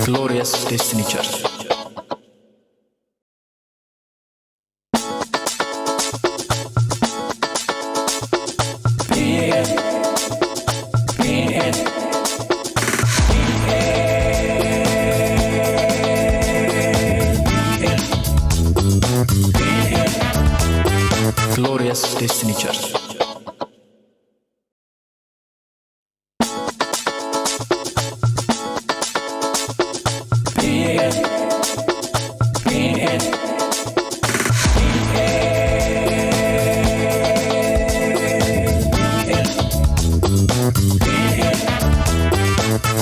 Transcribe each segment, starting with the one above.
Glorious Destiny Church. Glorious Destiny Church.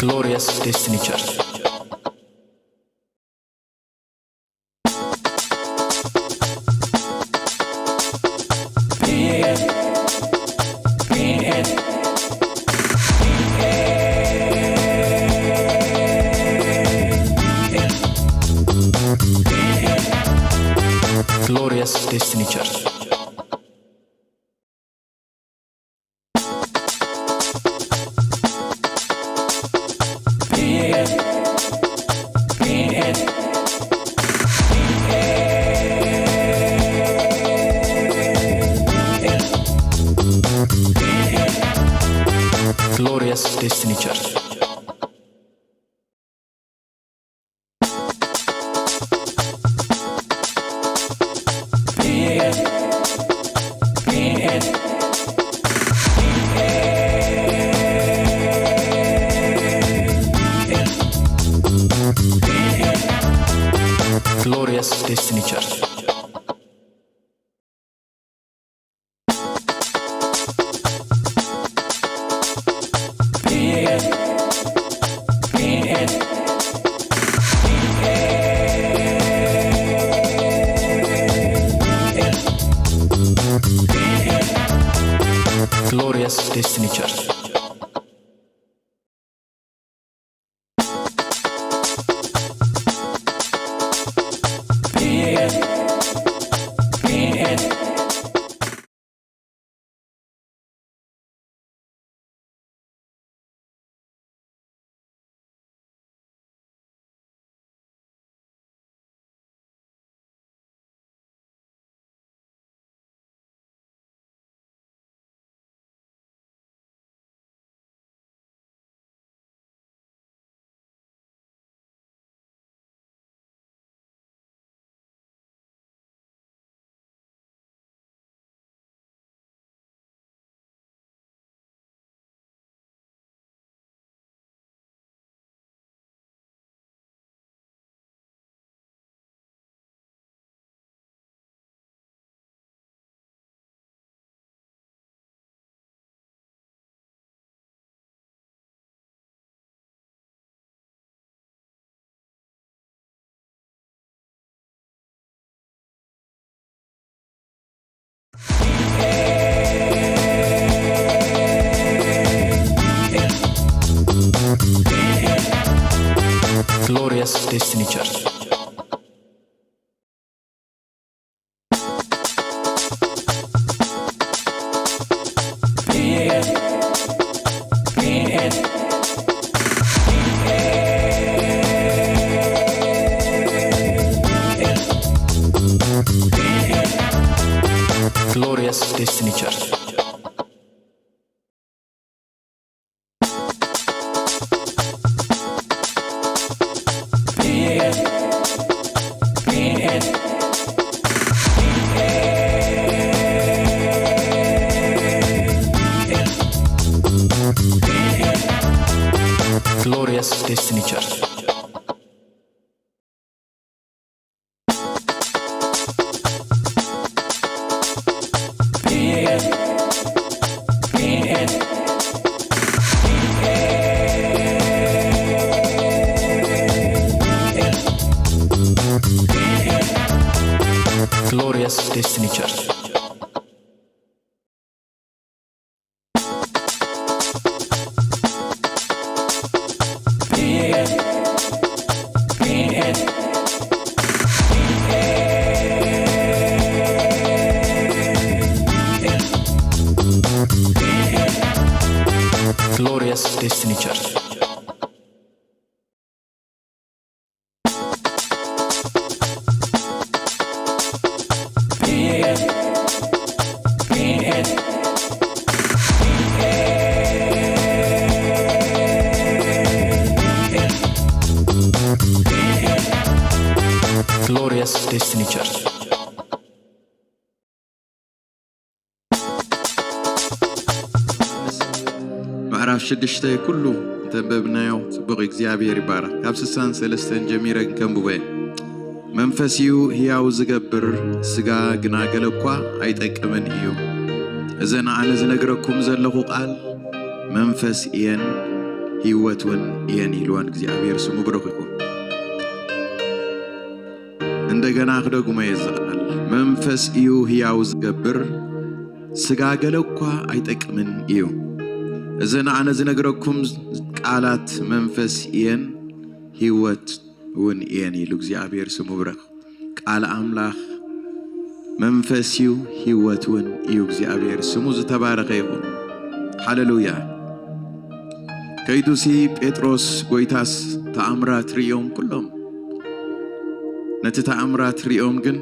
Glorious Destiny Church. Glorious Destiny Church. Glorious Destiny Church. Glorious Destiny Church. Glorious Destiny Church. Glorious Destiny Church. Glorious Destiny Church. Glorious Destiny Church. Glorious Destiny Church. Glorious Destiny Church. ምዕራፍ ሽዱሽተ ኩሉ እንተንበብናዮ ጽቡቕ፣ እግዚኣብሔር ይባረኽ። ካብ ስሳን ሰለስተን ጀሚረ ግን ከንብቦ እየ። መንፈስ እዩ ህያው ዝገብር፣ ስጋ ግና ገለ እኳ ኣይጠቅምን እዩ። እዘን ኣነ ዝነግረኩም ዘለኹ ቃል መንፈስ እየን ህይወት እውን እየን ኢልወን። እግዚኣብሔር ስሙ ብሩኽ ይኹን። እንደገና ክደግሞ እየ እዚ ቃል። መንፈስ እዩ ህያው ዝገብር፣ ስጋ ገለ እኳ ኣይጠቅምን እዩ። እዘን ኣነ ዝነግረኩም ቃላት መንፈስ እየን ህይወት እውን እየን ኢሉ እግዚኣብሔር ስሙ ብረኽ። ቃል ኣምላኽ መንፈስ እዩ ህይወት እውን እዩ። እግዚኣብሔር ስሙ ዝተባረኸ ይኹን። ሃሌሉያ። ከይዱሲ ጴጥሮስ ጎይታስ ተኣምራት ርእዮም ኩሎም ነቲ ተኣምራት ርእዮም ግን፣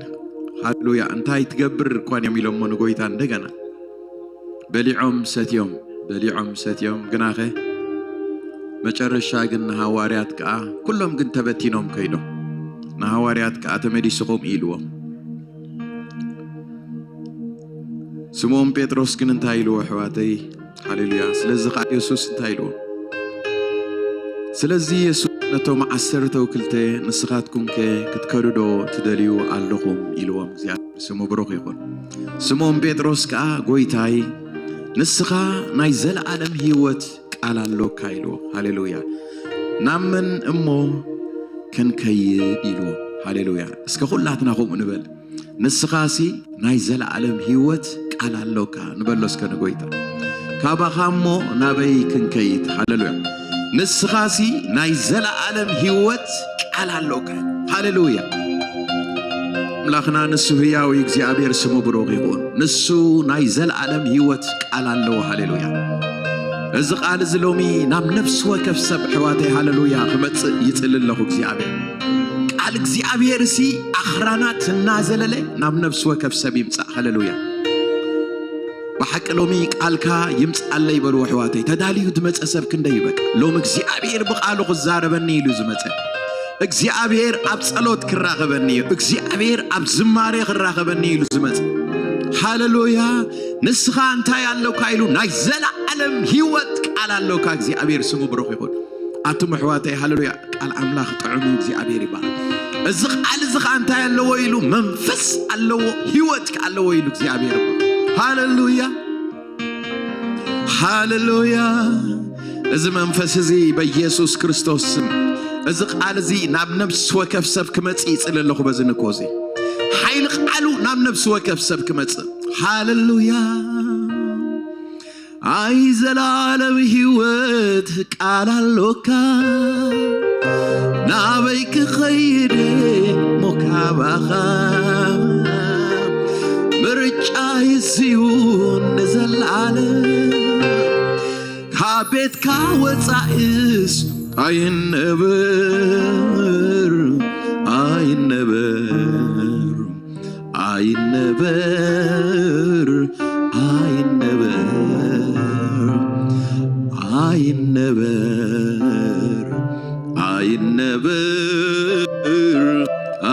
ሃሌሉያ፣ እንታይ ትገብር እኳን እዮም ኢሎሞ ንጎይታ እንደገና። በሊዖም ሰትዮም፣ በሊዖም ሰትዮም፣ ግናኸ መጨረሻ ግን ንሃዋርያት ከኣ ኩሎም ግን ተበቲኖም ከይዶም። ንሃዋርያት ከኣ ተመሊስኹም ኢልዎም። ስምዖን ጴጥሮስ ግን እንታይ ኢልዎ ኣሕዋተይ? ሃሌሉያ። ስለዚ ኸዓ የሱስ እንታይ ኢልዎ? ስለዚ የሱስ ነቶም ዓሰርተው ክልተ፣ ንስኻትኩምከ ክትከዱ ዶ ትደልዩ ኣለኹም? ኢልዎም። እግዚኣብሔር ስሙ ብሩኽ ይኹን። ስምዖን ጴጥሮስ ከኣ ጎይታይ፣ ንስኻ ናይ ዘለኣለም ህይወት ቃል ኣሎካ ኢልዎ። ሃሌሉያ። ናብ መን እሞ ክንከይድ ኢልዎ። ሃሌሉያ። እስከ ኩላትና ከምኡ ንበል። ንስኻሲ ናይ ዘለኣለም ህይወት ቃል ኣሎካ። ንበሎ እስከ ንጎይታ። ካባኻ እሞ ናበይ ክንከይድ? ሃሌሉያ። ንስኻሲ ናይ ዘለኣለም ህይወት ቃል ኣሎካ። ሃሌሉያ። ኣምላኽና ንሱ ህያው እዩ። እግዚኣብሔር ስሙ ብሩኽ ይኹን። ንሱ ናይ ዘለኣለም ህይወት ቃል ኣለዎ። ሃሌሉያ። እዚ ቃል እዚ ሎሚ ናብ ነፍሲ ወከፍ ሰብ ኣሕዋተይ፣ ሃሌሉያ፣ ክመጽእ ይጽሊ ኣለኹ። እግዚኣብሔር ቃል እግዚኣብሔር ሲ ኣኽራናት እናዘለለ ናብ ነፍሲ ወከፍ ሰብ ይምጻእ። ሃሌሉያ። ብሓቂ ሎሚ ቃልካ ይምጻለይ በሉ ኣሕዋተይ። ተዳልዩ ዝመጸ ሰብ ክንደይ ይበቃ። ሎሚ እግዚኣብሔር ብቃሉ ክዛረበኒ ኢሉ ዝመጸ፣ እግዚኣብሔር ኣብ ጸሎት ክራኸበኒ እዩ፣ እግዚኣብሔር ኣብ ዝማሬ ክራኸበኒ ኢሉ ዝመጸ። ሃሌሉያ። ንስኻ እንታይ ኣለካ ኢሉ ናይ ዘለዓለም ህይወት ቃል ኣለካ። እግዚኣብሔር ስሙ ብሩኽ ይኹን። ኣቱም ኣሕዋተይ፣ ሃሌሉያ። ቃል ኣምላኽ ጥዑም እዩ። እግዚኣብሔር ይባረክ። እዚ ቃል እዚ ኸዓ እንታይ ኣለዎ ኢሉ? መንፈስ ኣለዎ፣ ህይወት ከኣ ኣለዎ ኢሉ እግዚኣብሔር ይባረክ። ሃሌሉያ፣ ሃሌሉያ። እዚ መንፈስ እዚ በኢየሱስ ክርስቶስ ስም፣ እዚ ቃል እዚ ናብ ነፍሲ ወከፍ ሰብ ክመጽእ ይጽሊ ኣለኹ። በዚ ንኮ እዚ ሓይሊ ቃሉ ናብ ነፍሲ ወከፍ ሰብ ክመጽእ። ሃሌሉያ። ኣይ ዘላለም ህይወት ቃል ኣሎካ፣ ናበይ ክኸይድ ሞ ካባኻ? ምርጫ ይስዩ ንዘላለም፣ ካብ ቤትካ ወጻእስ ኣይነበር፣ ኣይነበር። ኣይነበር፣ ኣይነበር፣ ኣይነበር፣ ኣይነበር፣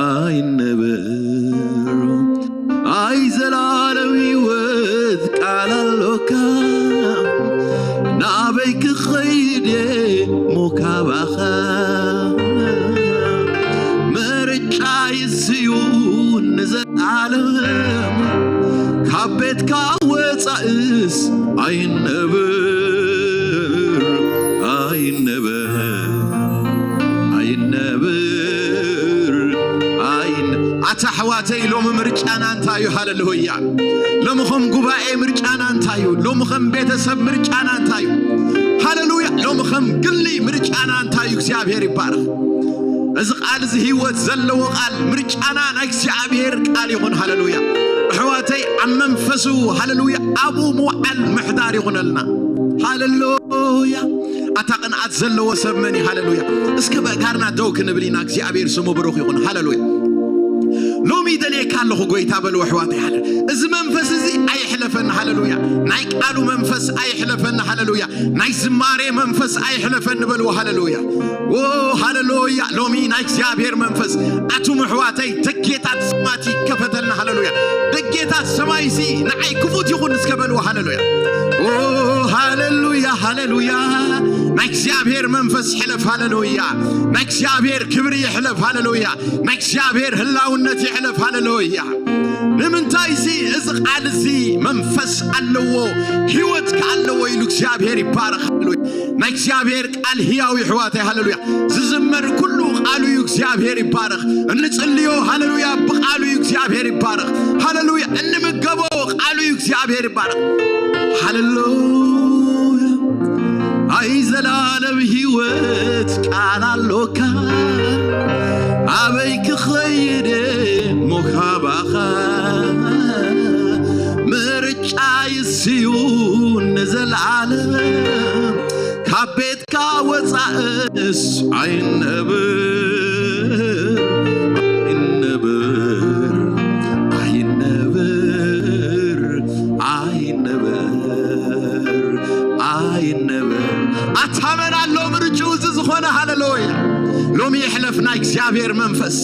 ኣይነበር። ኣይ ዘላለም ህይወት ቃል ኣሎካ፣ ናበይ ክኸይድ እየ ሞ ካባኻ? ምርጫ ይስዩ ንዘላለም፣ ካብ ቤትካ ወጻእስ ኣይነበር፣ ኣይነበር፣ ኣይነበር፣ ኣይነ-፣ ኣታ ኣሕዋተይ፣ ሎሚ ምርጫና እንታይ እዩ? ሃሌሉያ። ሎሚ ከም ጉባኤ ምርጫና እንታይ እዩ? ሎሚ ከም ቤተሰብ ምርጫና እንታይ እዩ? ሃሌሉያ። ሎሚ ከም ግሊ ምርጫና እንታይ እዩ? እግዚኣብሔር ይባረኽ። እዚ ቃል እዚ ህይወት ዘለዎ ቃል፣ ምርጫና ናይ እግዚኣብሔር ቃል ይኹን። ሃሌሉያ። ኣሕዋተይ፣ ኣብ መንፈሱ፣ ሃሌሉያ፣ ኣብኡ ምውዓል ምሕዳር ይኹነልና። ሃሌሉያ። ኣታ ቅንኣት ዘለዎ ሰብ መን እዩ? ሃሌሉያ። እስከ በእጋርና ደው ክንብል ኢና። እግዚኣብሔር ስሙ ብሩኽ ይኹን። ሃሌሉያ። ሎሚ ይደልየካ ኣለኹ ጎይታ በልዎ ኣሕዋተይ። ሃለ እዚ መንፈስ እዚ ኣይሕለፈን። ሃለሉያ። ናይ ቃሉ መንፈስ ኣይሕለፈን። ሃለሉያ። ናይ ዝማሬ መንፈስ ኣይሕለፈን በልዎ። ሃለሉያ። ኦ ሃለሉያ። ሎሚ ናይ እግዚኣብሔር መንፈስ ኣቱም ኣሕዋተይ ደጌታት ሰማት ይከፈተልና። ሃለሉያ። ደጌታት ሰማይ እዚ ንዓይ ክፉት ይኹን እስከ በልዎ። ሃለሉያ። ኦ ሃለሉያ፣ ሃለሉያ። ናይ እግዚኣብሔር መንፈስ ይሕለፍ። ሃለሉያ። ናይ እግዚኣብሔር ክብሪ ይሕለፍ። ሃለሉያ። ናይ እግዚኣብሔር ህላውነት ይሕለፍ። ሃለሉያ። ንምንታይ እዚ፣ እዚ ቃል እዚ መንፈስ ኣለዎ፣ ህይወት ከኣለዎ ኢሉ እግዚኣብሔር ይባረኽ። ሃለሉያ። ናይ እግዚኣብሔር ቃል ህያው ይሕዋተይ። ሃለሉያ። ዝዝመር ኩሉ ቃሉ እዩ። እግዚኣብሔር ይባረኽ። እንጽልዮ ሃለሉያ ብቃሉ እዩ። እግዚኣብሔር ይባረኽ። ሃለሉያ። እንምገቦ ቃሉ እዩ። እግዚኣብሔር ይባረኽ። ሃለሉያ። ኣይ ዘላለም ህይወት ቃል ኣሎካ፣ ኣበይ ክኸይድ እሞ ካባኻ? ምርጫ ይስዩ ንዘለዓለም፣ ካብ ቤትካ ወፃእስ ኣይነብር፣ ኣይነብር፣ ኣይነብር፣ ኣይነብር፣ ኣይነብር። ኣታመን ኣሎ ምርጭኡ እዚ ዝኾነ። ሃለሉያ። ሎሚ ይሕለፍ ናይ እግዚኣብሔር መንፈስ።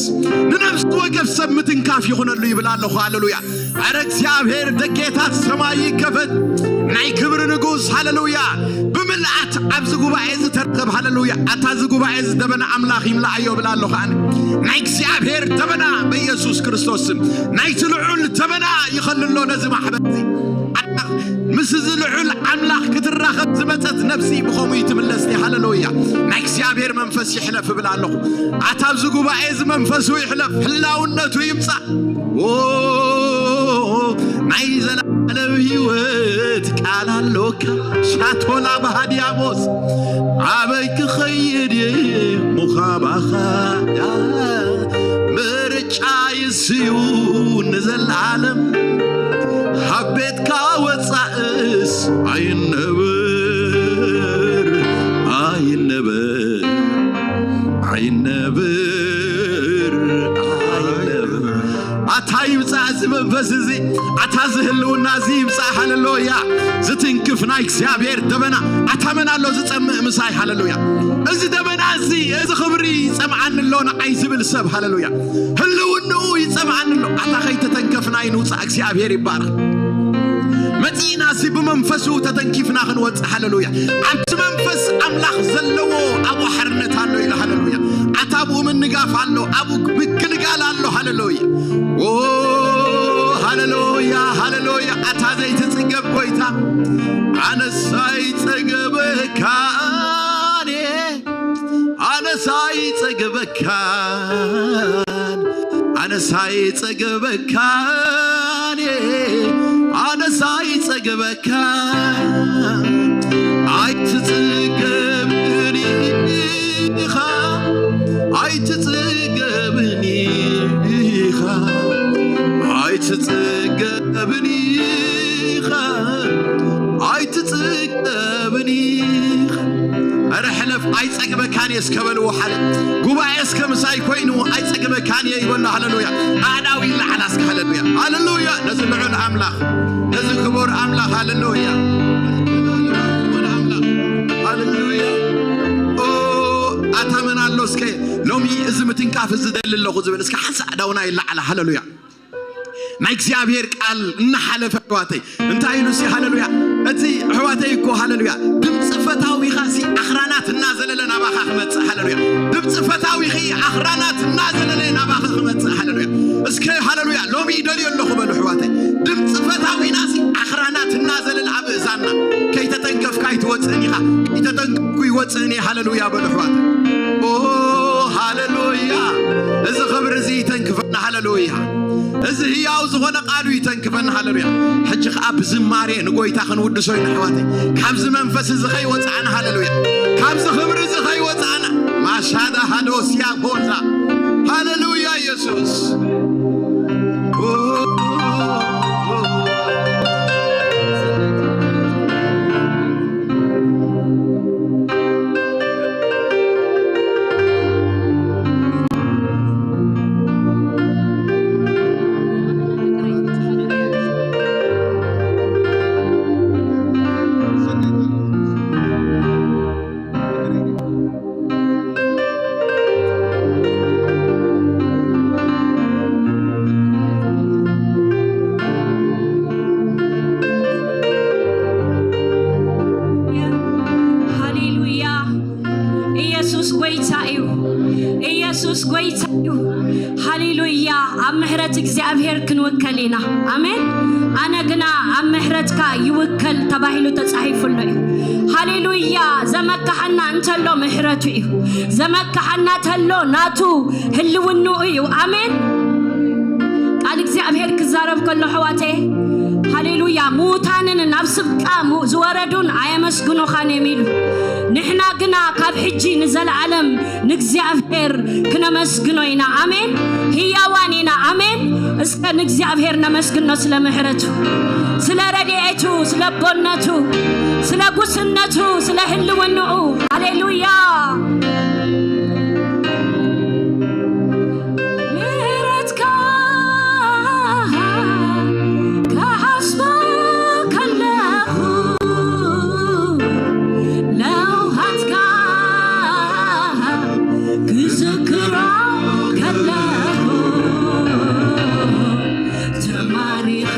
ንነፍሲ ወከፍ ሰብ ምትንካፍ ይኹነሉ ይብል ኣለኹ። ሃለሉያ። ኣረ እግዚኣብሔር ደጌታት ሰማይ ይከፈት። ናይ ክብሪ ንጉስ። ሃለሉያ። ብምልኣት ኣብዚ ጉባኤ እዚ ተረኸብ። ሃለሉያ። ኣታ እዚ ጉባኤ እዚ ደበና ኣምላኽ ይምልኣዮ እብል ኣለኹ ኣነ። ናይ እግዚኣብሔር ደበና በኢየሱስ ክርስቶስ ስም። ናይቲ ልዑል ደበና ይኸልሎ ነዚ ማሕበር እዚ። ኣምላኽ ምስ እዚ ልዑል ኣምላኽ ክትራኸብ ዝመጸት ነፍሲ ብኸምኡ እዩ ትምለስ። ሃለሉያ። ናይ እግዚኣብሔር መንፈስ ይሕለፍ እብል ኣለኹ። ኣታ ኣብዚ ጉባኤ እዚ መንፈሱ ይሕለፍ፣ ህላውነቱ ይምጻእ። ኦ ናይ ዘላለም ህይወት ቃል ኣሎካ። ሻቶላ ባህዲያሞስ ኣበይ ክኸይድ እየ ምኻባኻ? ምርጫ ይስዩ ንዘላለም፣ ካብ ቤትካ ወፃእስ ኣይነብር፣ ኣይነብር፣ ኣይነብር፣ ኣይነብር። ኣታ ይምፃእ እዚ መንፈስ እዚ፣ ኣታ እዚ ህልውና እዚ ይምፃእ። ሃለሉያ። ዝትንክፍ ናይ እግዚኣብሔር ደበና። ኣታ መን ኣሎ ዝፀምእ ምሳይ? ሃለሉያ። እዚ ደበና እዚ፣ እዚ ክብሪ ይፀምዓኒ ኣሎ ንዓይ ዝብል ሰብ። ሃለሉያ። ህልውንኡ ይፀምዓኒ ኣሎ። ኣታ ከይተተንከፍና ይንውፃእ። እግዚኣብሔር ይባረኽ። መፂእና እዚ ብመንፈሱ ተተንኪፍና ክንወፅእ። ሃለሉያ። ኣብቲ መንፈስ ኣምላኽ ዘለዎ ኣብኡ ሓርነት ኣሎ ኢሉ። ሃለሉያ። ኣታ ኣብኡ ምንጋፍ ኣሎ፣ ኣብኡ ምክልጋል ኣሎ። ሃለሉያ። ኦ ሃለሉያ፣ ሃለሉያ። ኣታ ዘይትጽገብ ጎይታ፣ ኣነስ ኣይጸገበካን እየ፣ ኣነስ ኣይጸገበካን፣ ኣነስ ኣይጸገበካን እየ፣ ኣነስ ኣይጸገበካን። ኣይትጽገብን ኢኻ፣ ኣይትጽገብን ኢኻ፣ ኣይትጽገብን ኢኻ፣ ኣይትጽገብን ኢኻ። ኧረ ሕለፍ፣ ኣይጸግበካን እየ እስከ በልዎ ሓደ። ጉባኤ እስከ ምሳይ ኮይኑ ኣይጸግበካን እየ ይበሎ። ሃለሉያ። ኣእዳው ይለዓላ እስከ። ሃለሉያ፣ ሃለሉያ። ነዚ ልዑል ኣምላኽ፣ ነዚ ክቡር ኣምላኽ። ሃለሉያ፣ ሃለሉያ። ኦ ኣታ መን ኣሎ እስከ ሎሚ እዚ ምትንካፍ እዚ ደሊ ኣለኹ ዝብል እስከ ሓንሳእ ኣእዳውና ይለዓላ። ሃለሉያ። ናይ እግዚኣብሔር ቃል እናሓለፈ ኣሕዋተይ እንታይ ኢሉ ሲ? ሃለሉያ። እቲ ኣሕዋተይ እኮ ሃለሉያ ድምፂ ፈታዊኻ ሲ ኣኽራናት እናዘለለ ናባኻ ክመፅእ። ሃለሉያ። ድምፂ ፈታዊኺ ኣኽራናት እናዘለለ ናባኻ ክመፅእ። ሃለሉያ። እስከ ሃለሉያ ሎሚ ይደልዮ ኣለኹ በሉ ኣሕዋተይ። ድምፂ ፈታዊና ሲ ኣኽራናት እናዘለለ ኣብ እዛና። ከይተተንከፍካ ኣይትወፅእን ኢኻ። ከይተተንከፍኩ ይወፅእን እየ። ሃለሉያ በሉ ኣሕዋተይ። ኦ ሃለሉያ። እዚ ክብሪ እዚ ይተንክፈና። ሃለሉያ። እዚ ህያው ዝኾነ ቃሉ ይተንክፈና። ሃለሉያ። ሕጂ ኸዓ ብዝማሬ ንጎይታ ክንውድሶ ኢና ኣሕዋተይ። ካብዚ መንፈስ እዚ ኸይወፃእና። ሃለሉያ። ካብዚ ክብሪ እዚ ኸይወፃእና። ማሻዳ ሃዶስያ ቦዛ። ሃለሉያ ኢየሱስ። ኣብ ምሕረት እግዚኣብሔር ክንውከል ኢና። ኣሜን። ኣነ ግና ኣብ ምሕረትካ ይውከል ተባሂሉ ተጻሒፉ ኣሎ እዩ። ሃሌሉያ። ዘመካሓና እንተሎ ምሕረቱ እዩ። ዘመካሓና ተሎ ናቱ ህልውንኡ እዩ። ኣሜን። ቃል እግዚኣብሔር ክዛረብ ከሎ ኣሕዋተየ፣ ሃሌሉያ፣ ምዉታንን ናብ ስብጣ ሙ-፣ ዝወረዱን ኣየመስግኑኻን እዮም ኢሉ። ንሕና ግና ካብ ሕጂ ንዘለዓለም ንእግዚኣብሔር ክነመስግኖ ኢና። ኣሜን። ህያዋን ኢና። ኣሜን። እስከ ንእግዚኣብሔር ነመስግኖ ስለ ምሕረቱ፣ ስለ ረድኤቱ፣ ስለ ቦነቱ፣ ስለ ጉስነቱ፣ ስለ ህልውንኡ። ሃሌሉያ። ምሕረትካ ክሓስቦ ከለኹ፣ ለውሃትካ ክዝክሮ ከለኹ፣ ተማሪኸ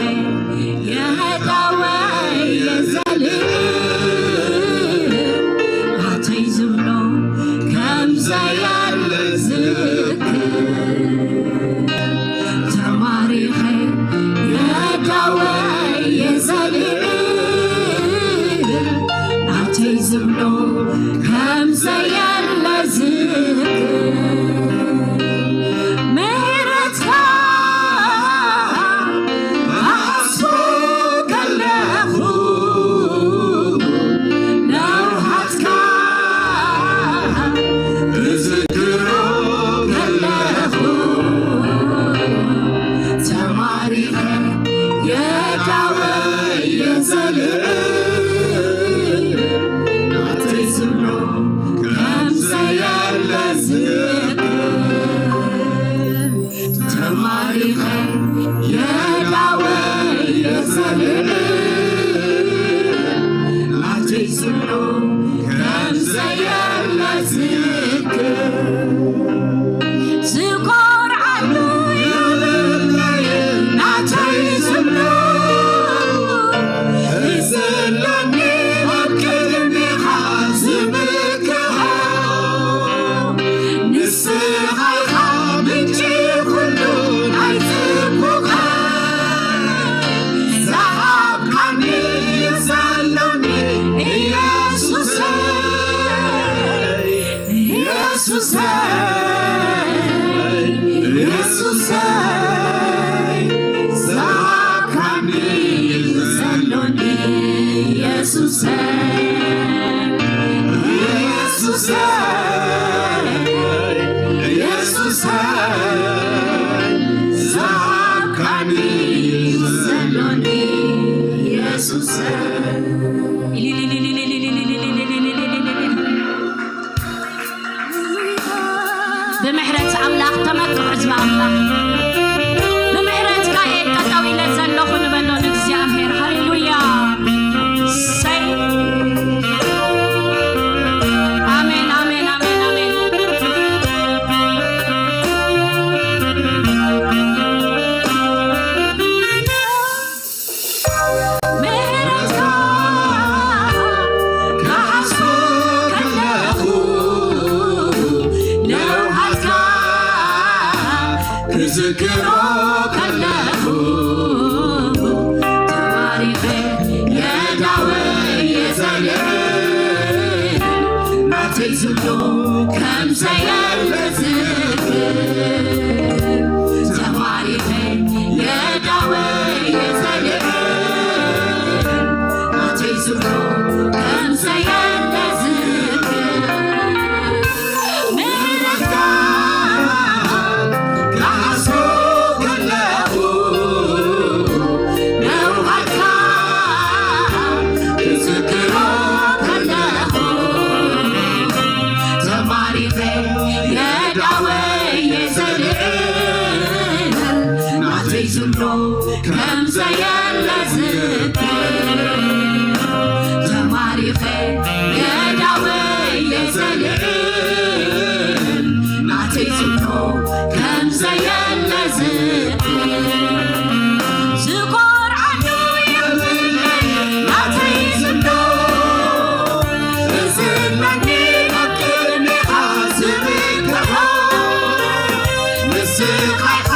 የህዳወ የዘልእ ናተይ ዝብሎ ከም ዘየለ ዝክር፣ ተማሪኸ የህዳወ የዘልእ ናተይ ዝብሎ ከም ዘየለ ዝክር፣ ምሕረትካ ክሓስቦ ከለኹ፣ ለውሃትካ ክዝክሮ ከለኹ፣ ተማሪኸ የዳወ የዘልእ ናተይ ዝብሎ ከም ዘየለ ዝክር፣ ተማሪኸ የዳወ የዘልእ ናተይ ዝብሎ ከም ዘየለ ዝክር፣ ዝኮርዓሉ የብለይን ናተይ ዝብሎ፣ እዚ ኣለኒ ኣብ ቅድሜኻ ዝምክሖ። ንስኻ ኢኻ ምንጪ ኩሉ ናይ ጽቡቕ፣ ዝሃብካኒ እዩ ዘሎኒ ኢየሱሰይ፣ ኢየሱሰይ፣ ኢየሱሰይ፣ ዝሃብካኒ እዩ ዘሎኒ ኢየሱሰይ፣ ኢየሱሰይ፣ ኢየሱሰይ፣ ዝሃብካኒ እዩ ዘሎኒ ኢየሱሰይ። ብምሕረት ኣምላኽ ተመክሑ ህዝቢ ኣምላኽ። ብምሕረትካ እየ ጠጠው ኢለ ዘለኹ ንበሎ ንእግዚኣብሔር። ሃሌሉያ። ሰይ። ኣሜን፣ ኣሜን፣ ኣሜን፣ ኣሜን። ምሕረትካ ክሓስቦ ከለኹ፣ ለውሃትካ ክዝክሮ ከለኹ፣ ተባሪኸ የዳወ የዘልእ ናተይ ዝብሎ ከም ዘየለ ዝክር፣ ተባሪኸ የዳወ የዘልእ ናተይ ዝብሎ ከም ዘየለ ዝክር፣ ምሕረትካ ክሓስቦ ከለኹ፣ ነውሃትካ ክዝክሮ ከለኹ፣ ተማሪኸ የዳወ የዘልእ ናተይ ዝብሎ ከም ዘየለ ዝክር፣ ተማሪኸ የዳወ የዘልእ ናተይ ዝብሎ ከም ዘየለ ዝክር፣ ዝኮርዓሉ የብለይ ናተይ ዝብሎ፣ እዚ ኣለኒ ኣብ ቅድሜኻ ዝምክሖ፣ ንስኻ ኢኻ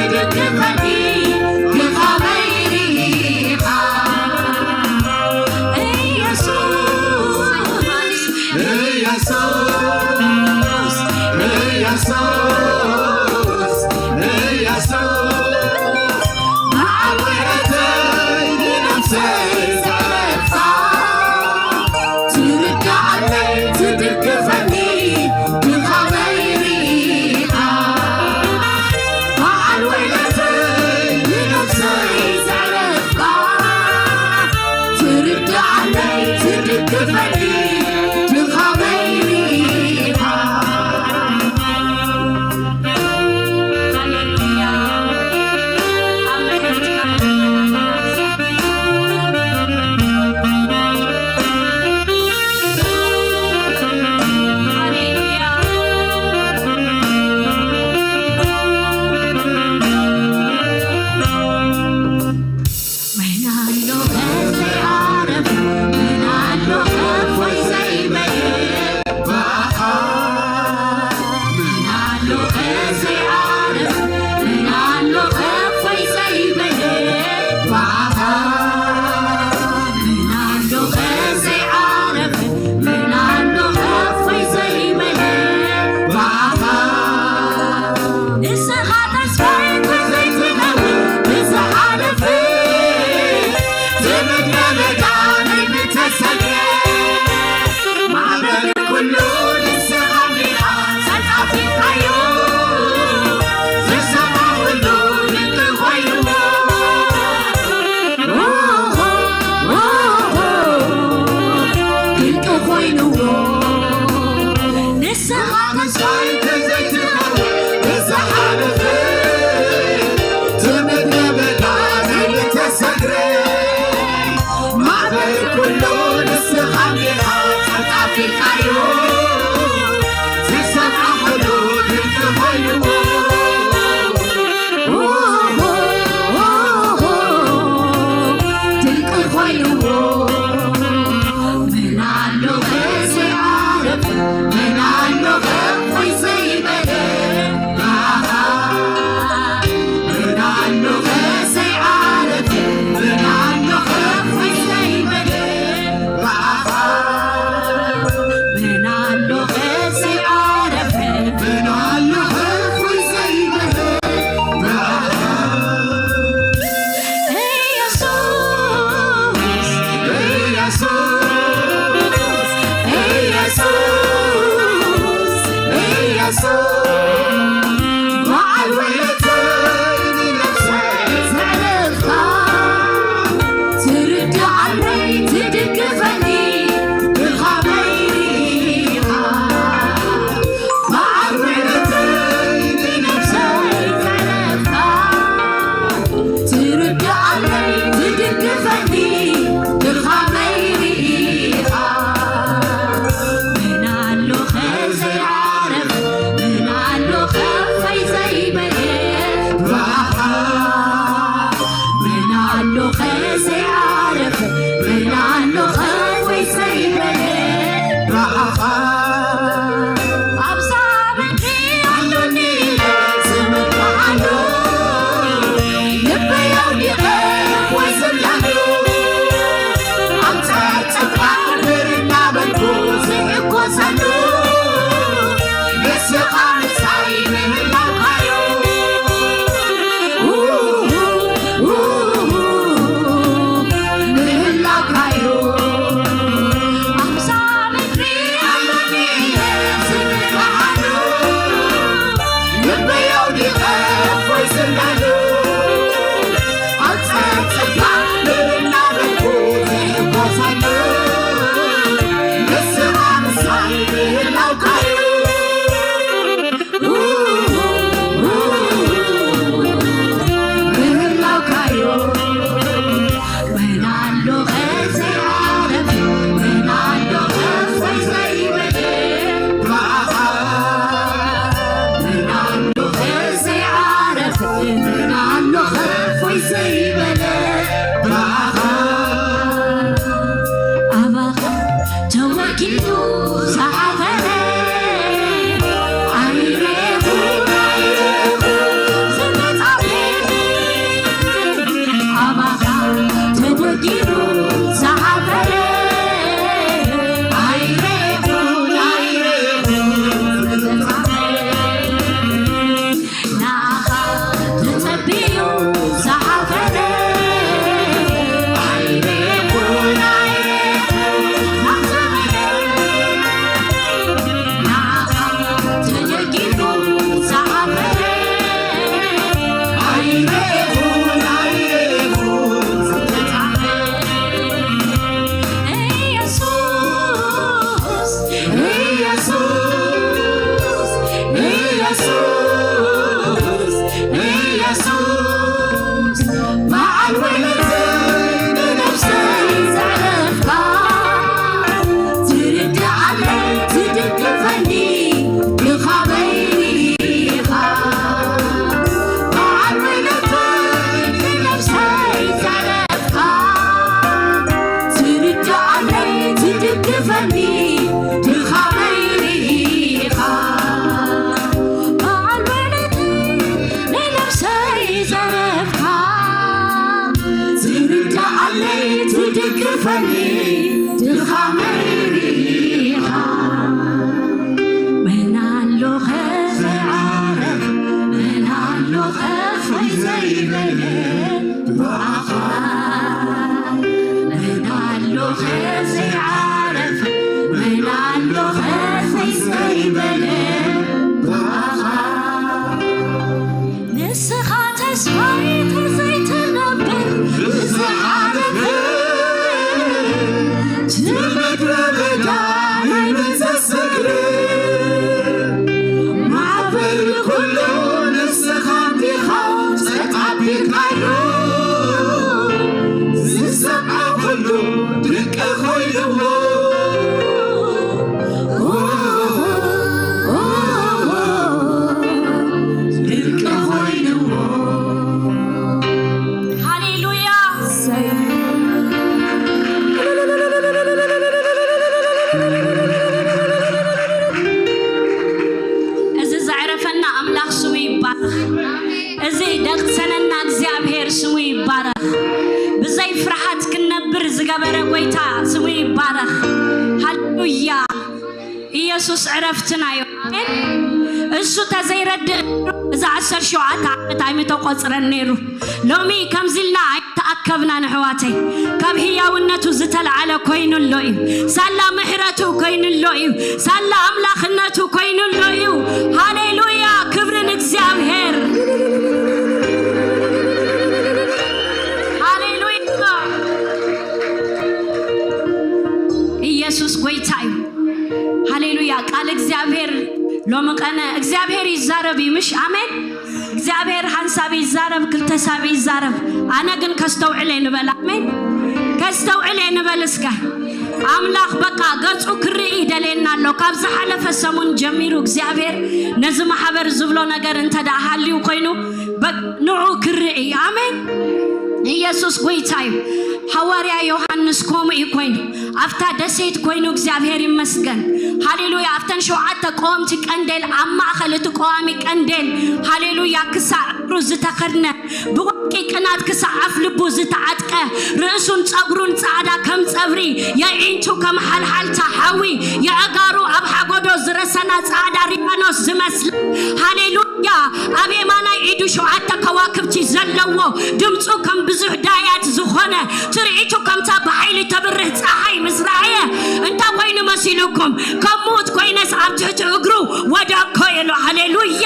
ትድግፈኒ ብኸመይ ርኢኻ? ኢየሱስ፣ ኢየሱስ፣ ኢየሱስ፣ ኢየሱስ፣ በዓል ውዕለተይ ንነፍሰይ ዘዕረፍካ፣ ትርድኣለይ ትድግፈኒ ብኸመይ ርኢኻ? በዓል ውዕለተይ ንነፍሰይ ዘዕረፍካ፣ ትርድኣለይ ትድግፈኒ ብኸመይ ርኢኻ? ኢየሱስ በዓል ውዕለተይ ንነፍሰይ ዘዕረፍካ፣ ትርድኣለይ ትድግፈኒ ድኻመይ ርኢኻ። በዓል ውዕለተይ ንነፍሰይ ዘዕረፍካ፣ ትርድኣለይ ትድግፈኒ ድኻመይ ርኢኻ። በዓል ውዕለተይ ንነፍሰይ ዘረፍካ፣ ትርድኣለይ ትድግፈኒ ድኻመይ ርኢኻ። መን ኣሎ ከ ዘይዓረፍ፣ መን ኣሎ ከ ፈይ ዘይበለ ብኣኻ። መን ኣሎ ከ ዘይዓረፍ፣ መን ኣሎ ከ ፈይ ዘይበለ ብኣኻ። ንስኻ ተስፋይ ተዘይትነብር ብዝሓለፈ፣ እቲ ምድረ በዳ ናይ መዘዝ እግሪ፣ ማዕበል ኩሉ ንስኻ እንዲኻ ጸጥ ኣቢልካዮ፣ ዝሰምዖ ኩሉ ድንቂ ኮይንዎ። ድንቂ ኮይንዎ። ሃሌሉያ። እዚ ዘዕረፈና ኣምላኽ ስሙ ይባረኽ። እዚ ደቕሰነና እግዚኣብሔር ስሙ ይባረኽ። ብዘይ ፍርሃት ክንነብር ዝገበረ ጎይታ ስሙ ይባረኽ። ሃሌሉያ። ኢየሱስ ዕረፍትና እዩ። ኣሜን። እሱ ተዘይረድእ እዛ ዓሰርተ ሸውዓተ ዓመት ኣይምተቆጽረን ነይሩ። ሎሚ ከምዚ ኢልና ኣይተኣከብናን ኣሕዋተይ። ካብ ህያውነቱ ዝተለዓለ ኮይኑሎ እዩ። ሳላ ምሕረቱ ኮይኑሎ እዩ። ሳላ ኣምላኽነቱ ኮይኑሎ እዩ። ሃሌሉያ፣ ክብሪ ንእግዚኣብሔር። ሃሌሉያ። ኢየሱስ ጎይታ እዩ። ሃሌሉያ። ቃል እግዚኣብሔር ሎሚ ቀነ እግዚኣብሔር ይዛረብ እዩ፣ ምሽ? ኣሜን። እግዚኣብሔር ሓንሳብ ይዛረብ፣ ክልተሳብ ይዛረብ። ኣነ ግን ከስተውዕል እየ ንበል። ኣሜን። ከስተውዕል እየ ንበል እስከ። ኣምላኽ በቃ ገጹ ክርኢ ይደልየና ኣሎ። ካብ ዝሓለፈ ሰሙን ጀሚሩ እግዚኣብሔር ነዚ ማሕበር ዝብሎ ነገር እንተ ደኣ ሃልዩ ኮይኑ፣ በ-፣ ንዑ ክርኢ። ኣሜን። ኢየሱስ ጎይታ እዩ። ሃዋርያ ዮሃንስ ከምኡ እዩ ኮይኑ። ኣብታ ደሴት ኮይኑ እግዚኣብሔር ይመስገን። ሃሌሉያ። ኣብተን ሸውዓተ ቀወምቲ ቀንዴል፣ ኣብ ማእከል እቲ ቀዋሚ ቀንዴል፣ ሃሌሉያ፣ ክሳዕ እግሩ ዝተኸድነ፣ ብወርቂ ቅናት ክሳዕ ኣፍ ልቡ ዝተዓጥቀ፣ ርእሱን ጸጉሩን ጻዕዳ ከም ጸብሪ፣ የዒንቱ ከም ሓልሓልታ ሓዊ፣ የእጋሩ ኣብ ሓጎዶ ዝረሰና ጻዕዳ ሪባኖስ ዝመስል፣ ሃሌሉያ፣ ኣብ የማናይ ኢዱ ሸውዓተ ከዋክብቲ ዘለዎ፣ ድምፁ ከም ብዙሕ ዳያት ዝኾነ፣ ትርኢቱ ከምታ ብሓይሊ ተብርህ ፀሓይ ምስ ረኣየ፣ እንታይ ኮይኑ መሲሉኩም? ከም ምዉት ኮይነስ ኣብ ትሕቲ እግሩ ወደቅኮ ኢሉ። ሃሌሉያ!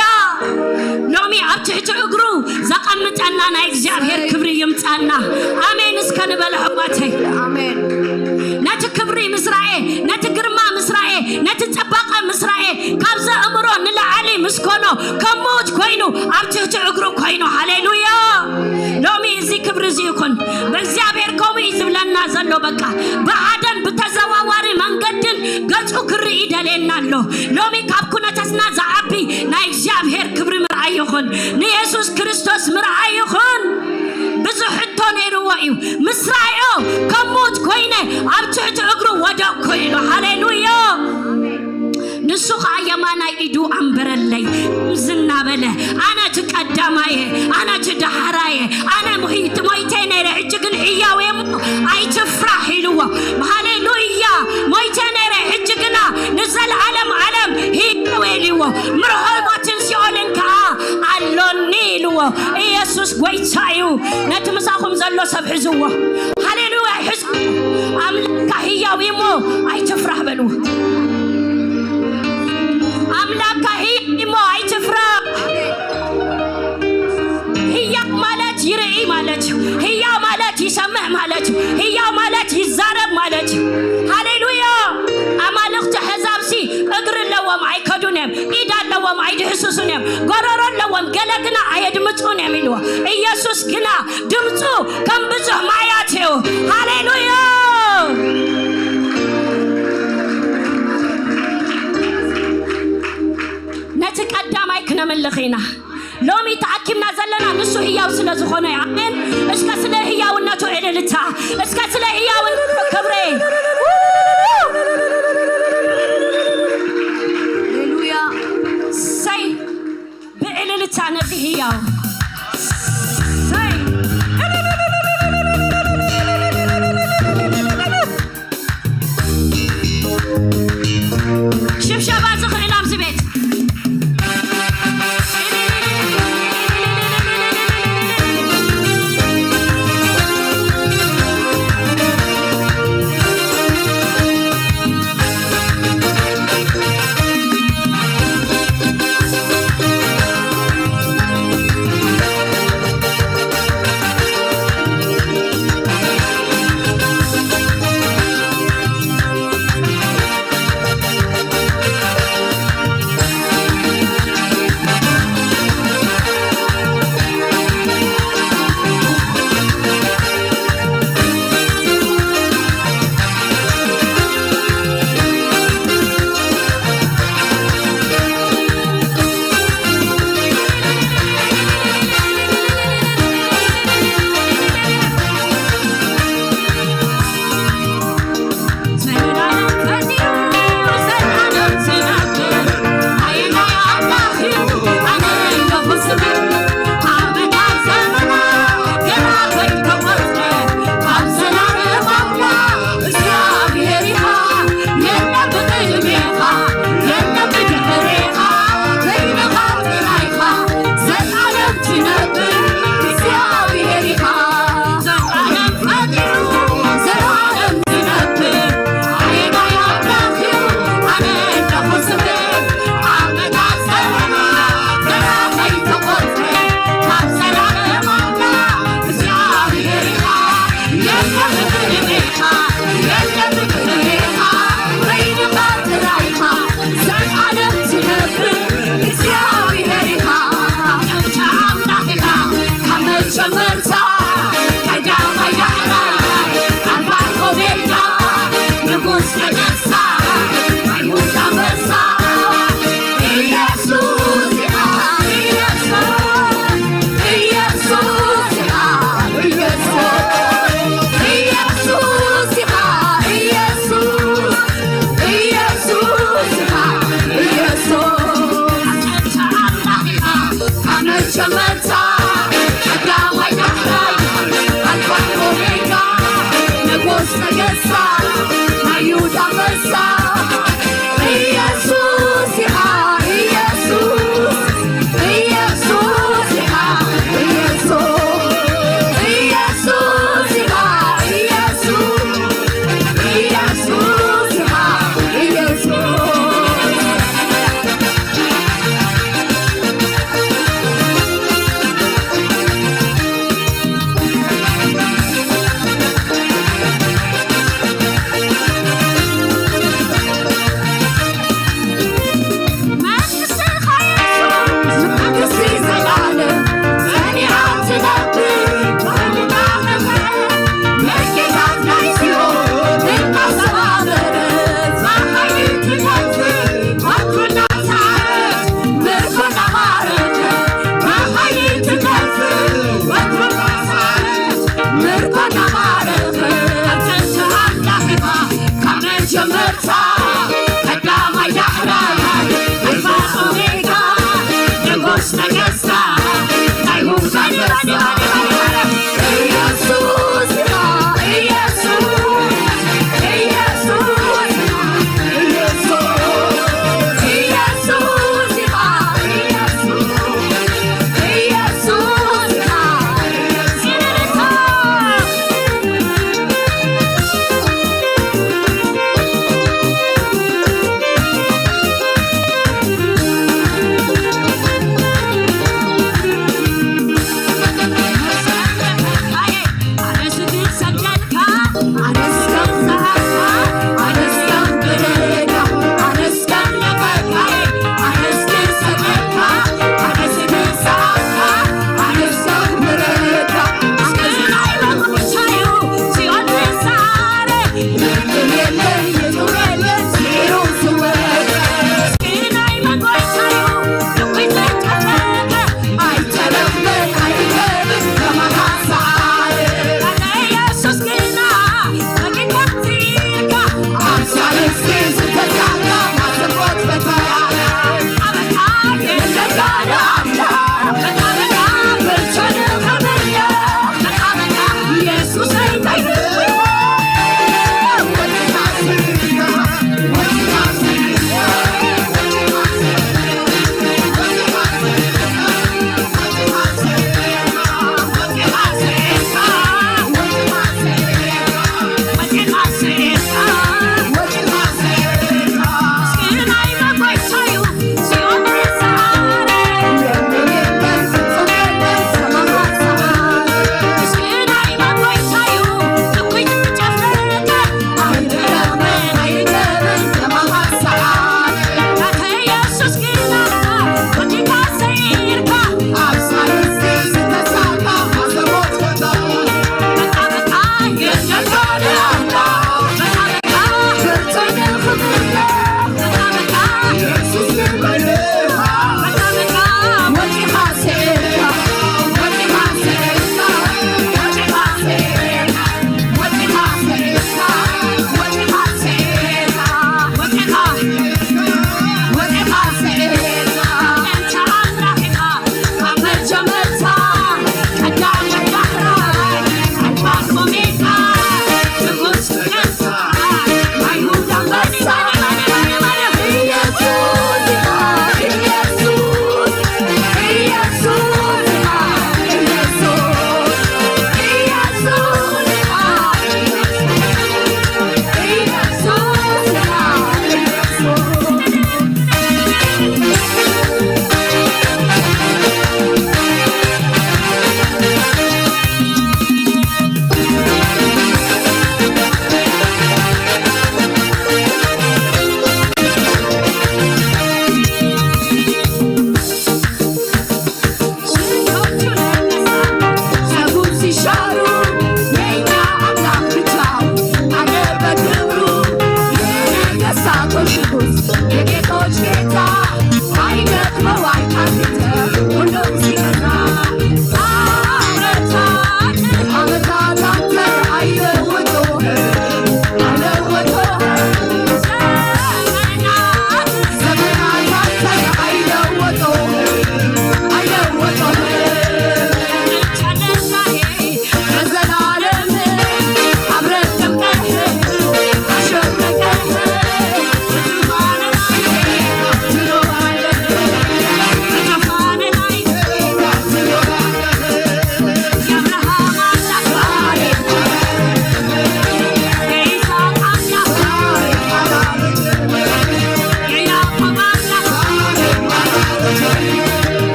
ሎሚ ኣብ ትሕቲ እግሩ ዘቐምጠና ናይ እግዚኣብሔር ክብሪ ይምፃና። ኣሜን እስከ ንበል ኣሕዋተይ። ኣሜን። ነቲ ክብሪ ምስ ረኣየ፣ ነቲ ግርማ ምስ ረኣየ፣ ነቲ ፅባቐ ምስ ረኣየ፣ ካብዚ ኣእምሮ ንላዕሊ ምስ ኮኖ፣ ከም ምዉት ኮይኑ ኣብ ትሕቲ እግሩ ኮይኑ። ሃሌሉያ! ሎሚ እዚ ክብሪ እዚ ይኹን። ብእግዚኣብሔር ከምኡ እዩ ዝብለና ዘሎ። በቃ ብሓደን ብተዘዋዋሪ መንገድን ገጹ ክርኢ ይደልየና ኣሎ። ሎሚ ካብ ኩነታትና ዝዓቢ ናይ እግዚኣብሔር ክብሪ ምርኣይ ይኹን። ንየሱስ ክርስቶስ ምርኣይ ይኹን። ብዙሕ ሕቶ ነይርዎ እዩ። ምስ ረኣዮ ከም ምዉት ኮይነ ኣብ ትሕቲ እግሩ ወደቅኩ ኢሉ። ሃሌሉያ! ንሱ ኸዓ የማናይ ኢዱ ኣንበረለይ። ከምዚ እናበለ፣ ኣነ እቲ ቀዳማየ፣ ኣነ እቲ ደሓራየ፣ ኣነ ሞይት-፣ ሞይተ ነይረ፣ ሕጂ ግን ህያው እየ እሞ ኣይትፍራሕ ኢልዎ። ሃሌሉያ! ሞይተ ነይረ፣ ሕጂ ግና ንዘለዓለም ዓለም ህያው እየ ኢልዎ። ምርሆ ሞትን ሲኦልን ከኣ ኣሎኒ ኢልዎ። ኢየሱስ ጎይታ እዩ። ነቲ ምሳኹም ዘሎ ሰብ ሕዝዎ። ሃሌሉያ! ሕዝ-፣ ኣምላኽካ ህያው እዩ እሞ ኣይትፍራሕ በልዎ። ኣምላኽካ ህያው እዩ እሞ ኣይትፍራሕ። ህያው ማለት ይርኢ ማለት እዩ። ህያው ማለት ይሰምዕ ማለት እዩ። ህያው ማለት ይዛረብ ማለት እዩ። ሃሌሉያ! ኣማልኽቲ ኣሕዛብሲ እግሪ ኣለዎም ኣይከዱን እዮም። ኢድ ኣለዎ ኣይድህስሱን እዮም። ጎረሮ ኣለዎም፣ ገለ ግና ኣየድምጹን እዮም ኢልዎ። ኢየሱስ ግና ድምጹ ከም ብዙሕ ማያት እዩ። ሃሌሉያ! ነቲ ቀዳማይ ክነምልኽ ኢና። ሎሚ ተኣኪብና ዘለና ንሱ ህያው ስለ ዝኾነ እዩ። ኣሜን። እስከ ስለ ህያውነቱ እልልታ፣ እስከ ስለ ህያውነቱ ክብሪ። ሃሌሉያ። ሰይ ብእልልታ ነቲ ህያው ሰይ ሽብሸባ ዝኽእል ኣብዚ ቤት።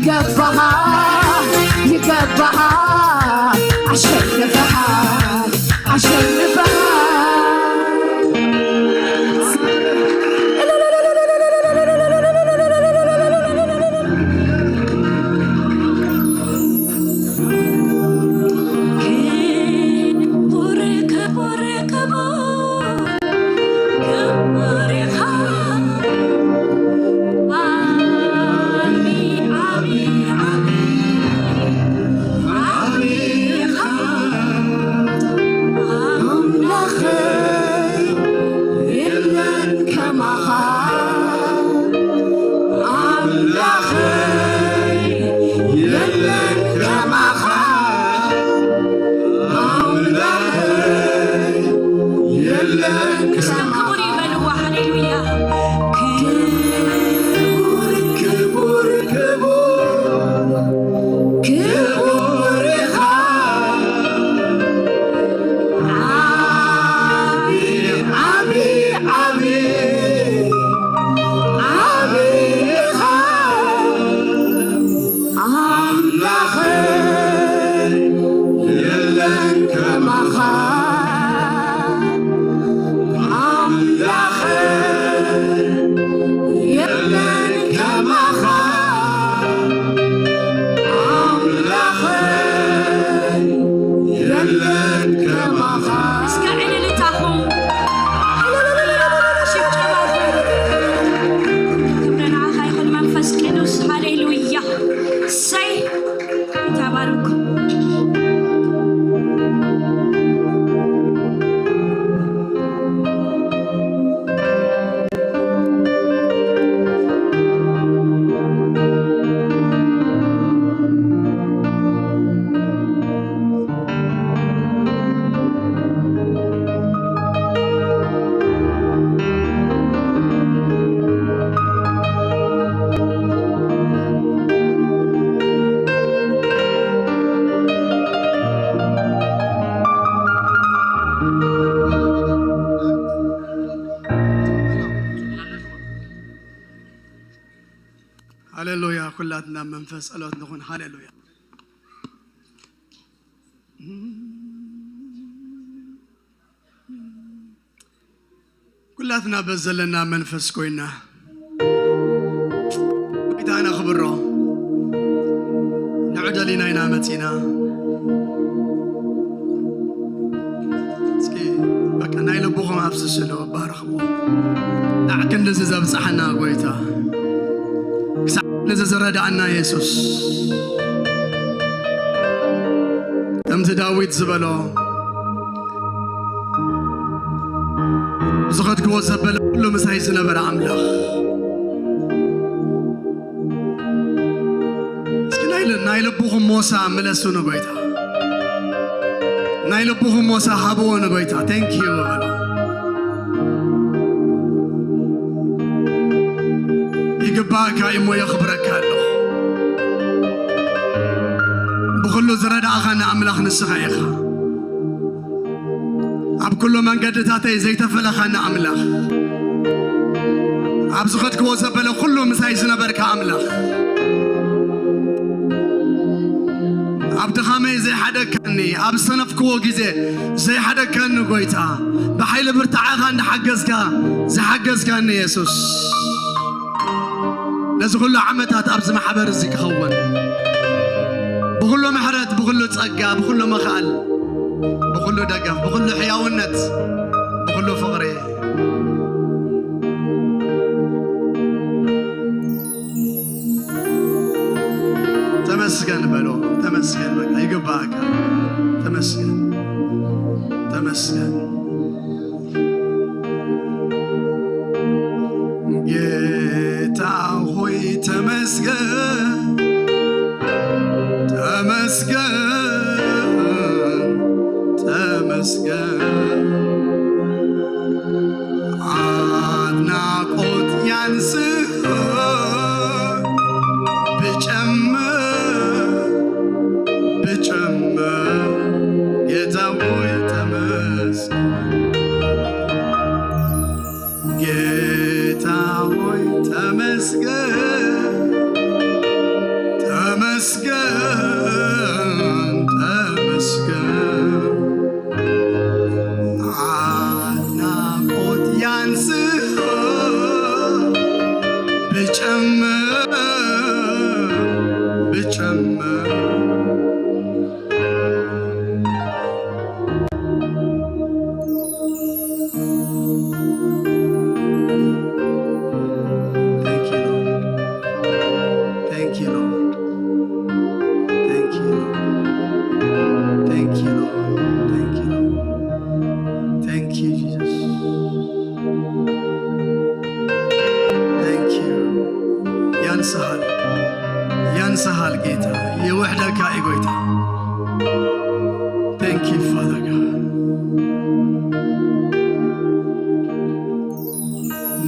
ይገባሃል፣ ይገባሃል፣ አሸንፈሃል፣ አሸንፈሃል። ክቡር፣ ክቡር፣ ክቡር፣ ክቡር ኢኻ። ዓቢ፣ ዓቢ፣ ዓቢ፣ ዓቢ ኢኻ። ኣምላኸይ የለን ከማኻ። ኣምላኸይ የለን ከማኻ። ኣምላኸይ የለን እስከ ከማኻ። ክቡር ይበልዋ፣ ሃሌሉያ። ክቡር፣ ክቡር፣ ክቡር፣ ክቡር ኢኻ። ዓቢ፣ ዓቢ፣ ዓቢ፣ ዓቢ ኢኻ። ኣምላኸይ የለን ከማኻ። ኣምላኸይ የለን ከማኻ። ኣምላኸይ የለን ከማኻ። እስከ ዕልልታኹም፣ ሽብሸባኹም። ክብሪ ንዓኻ ይኹን መንፈስ ቅዱስ። ሃሌሉያ። እሰይ። ተባረኩ። ሃሌሉያ። ኩላትና መንፈስ ጸሎት ንኹን። ሃሌሉያ። ኩላትና በዘለና መንፈስ ኮይና ጎይታ ነኽብሮ። ንዕደሊና ኢና መጺና። እስኪ በቃ ናይ ልብኹም ኣፍስስሉ፣ ባርኽዎ። ዳዕ ክንድዚ ዘብጽሓና ጎይታ፣ ክሳዕ ክንድዚ ዝረዳእና የሱስ፣ ከምቲ ዳዊት ዝበሎ፣ ዝኸድክዎ ዘበለ ኩሉ ምሳይ ዝነበረ ኣምላኽ። እስኪ ናይ ል-፣ ናይ ልብኹም ሞሳ ምለሱ ንጎይታ። ናይ ልብኹም ሞሳ ሃብዎ ንጎይታ። Thank you በሉ። ይግባእካ እሞ የኽብረካ ኣለኹ። ብኹሉ ዝረዳእኻኒ ኣምላኽ ንስኻ ኢኻ። ኣብ ኩሉ መንገድታተይ ዘይተፈለኻኒ ኣምላኽ፣ ኣብ ዝኸድክዎ ዘበለ ኩሉ ምሳይ ዝነበርካ ኣምላኽ፣ ኣብ ድኻመይ ዘይሓደግካኒ፣ ኣብ ዝሰነፍክዎ ግዜ ዘይሓደግካኒ ጎይታ፣ ብሓይሊ ብርታዓኻ እንዳሓገዝካ ዝሓገዝካኒ የሱስ፣ ነዚ ኩሉ ዓመታት ኣብዚ ማሕበር እዚ ክኸውን ብኹሉ ምሕረት፣ ብኹሉ ጸጋ፣ ብኹሉ ምኽኣል፣ ብኹሉ ደገፍ፣ ብኹሉ ሕያውነት፣ ብኹሉ ፍቕሪ ተመስገን በሎ። ተመስገን፣ በቃ ይግባእካ። ተመስገን፣ ተመስገን። ጌታ ሆይ ተመስገን፣ ተመስገን፣ ተመስገን። ኣድናቆት ያንስህ ብጨምር፣ ብጨምር። ጌታ ሆይ ተመስገን፣ ጌታ ሆይ ተመስገን። Thank you, Lord. Thank you, Lord. Thank you, Lord. Thank you, Lord. Thank you, Jesus. Thank you. ያንስሃል፣ ያንስሃል ጌታ፣ ይውሕደካ እዩ ጎይታ። Thank you, Father God.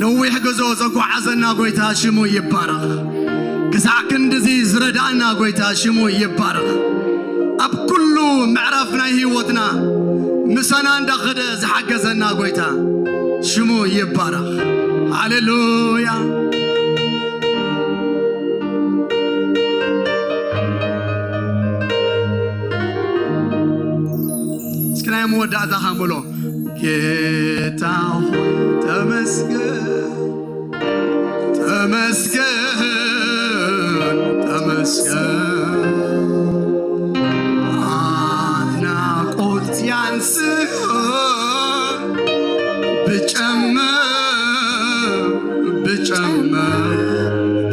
ነዊሕ ጉዞ ዘጓዓዘና ጎይታ ሽሙ ይባረኽ። ክሳዕ ክንድዚ ዝረዳእና ጎይታ ሽሙ ይባረኽ። ኣብ ኩሉ ምዕራፍ ናይ ህይወትና ምሳና እንዳኸደ ዝሓገዘና ጎይታ ሽሙ ይባረኽ። ሃሌሉያ። እስኪ ናይ መወዳእታ ኻንብሎ። ጌታ ሆይ ተመስገን፣ ተመስገን፣ ተመስገን። ኣድናቆት ያንስህ ብጨምር፣ ብጨምር።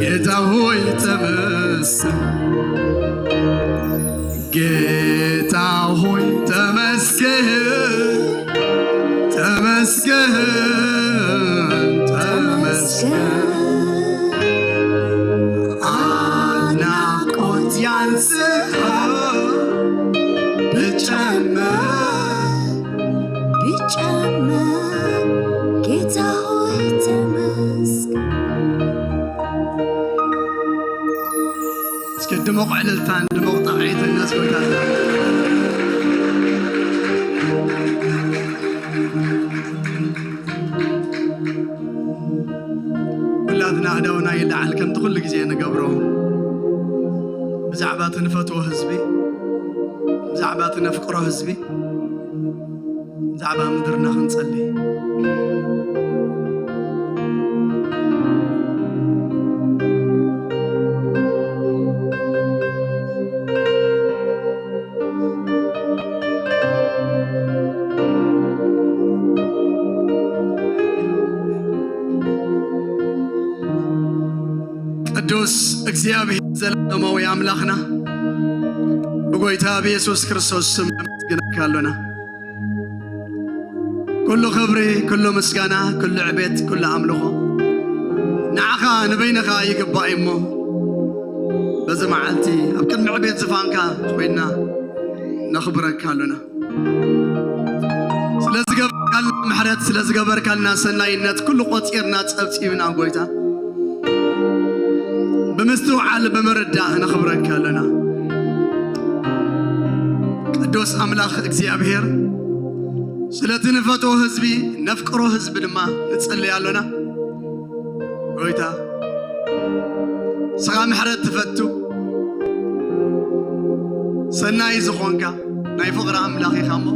ጌታ ሆይ ተመስገን፣ ጌታ ሆይ ተመስገን፣ ተመስገን፣ ተመስገን። አድናቆት ያንስሃል ብጨምር፣ ብጨምር። ጌታ ሆይ ተመስገን። እስኪ ድሙቕ ዕልልታን ድሙቕ ጣቕዒትን ነዚ ጎይታ። ኩላትና ኣእዳውና ይለዓል፣ ከምቲ ኩሉ ግዜ ንገብሮ። ብዛዕባ እቲ ንፈትዎ ህዝቢ፣ ብዛዕባ እቲ ነፍቅሮ ህዝቢ፣ ብዛዕባ ምድርና ክንጸሊ። ቅዱስ እግዚኣብሔር ዘለማዊ ኣምላኽና፣ ብጎይታ ብየሱስ ክርስቶስ ስም ነመስግነካ ኣሎና። ኩሉ ክብሪ፣ ኩሉ ምስጋና፣ ኩሉ ዕቤት፣ ኩሉ ኣምልኾ ንዓኻ ንበይንኻ ይግባእ እሞ፣ በዚ መዓልቲ ኣብ ቅድሚ ዕቤት ዝፋንካ ኮይንና ነኽብረካ ኣሎና። ስለ ዝገበርካልና ምሕረት፣ ስለ ዝገበርካልና ሰናይነት ኩሉ ቆጺርና ጸብጺብና ጎይታ፣ ብምስትውዓል ብምርዳእ ነኽብረካ ኣለና። ቅዱስ ኣምላኽ እግዚኣብሔር፣ ስለቲ ንፈትዎ ህዝቢ፣ ነፍቅሮ ህዝቢ ድማ ንጽልይ ኣሎና። ጎይታ፣ ንስኻ ምሕረት ትፈቱ፣ ሰናይ ዝኾንካ ናይ ፍቕሪ ኣምላኽ ኢኻ እሞ፣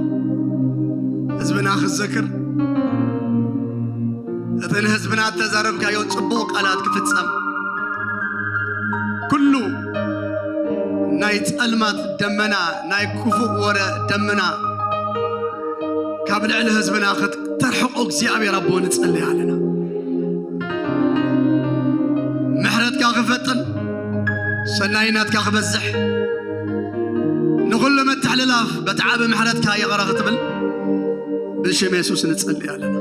ህዝብና ክዘክር፣ እቲ ንህዝብና እተዛረብካዮ ጽቡቕ ቃላት ክፍጸም፣ ኩሉ ናይ ጸልማት ደመና፣ ናይ ክፉእ ወረ ደመና ካብ ልዕሊ ህዝብና ክት-፣ ተርሕቆ እግዚኣብሔር ኣቦ ንጸልይ ኣለና። ምሕረትካ ክፈጥን፣ ሰናይነትካ ክበዝሕ፣ ንኹሉ ምትሕልላፍ በቲ ዓቢ ምሕረትካ ይቕረ ክትብል ብሽም የሱስ ንጸልይ ኣለና።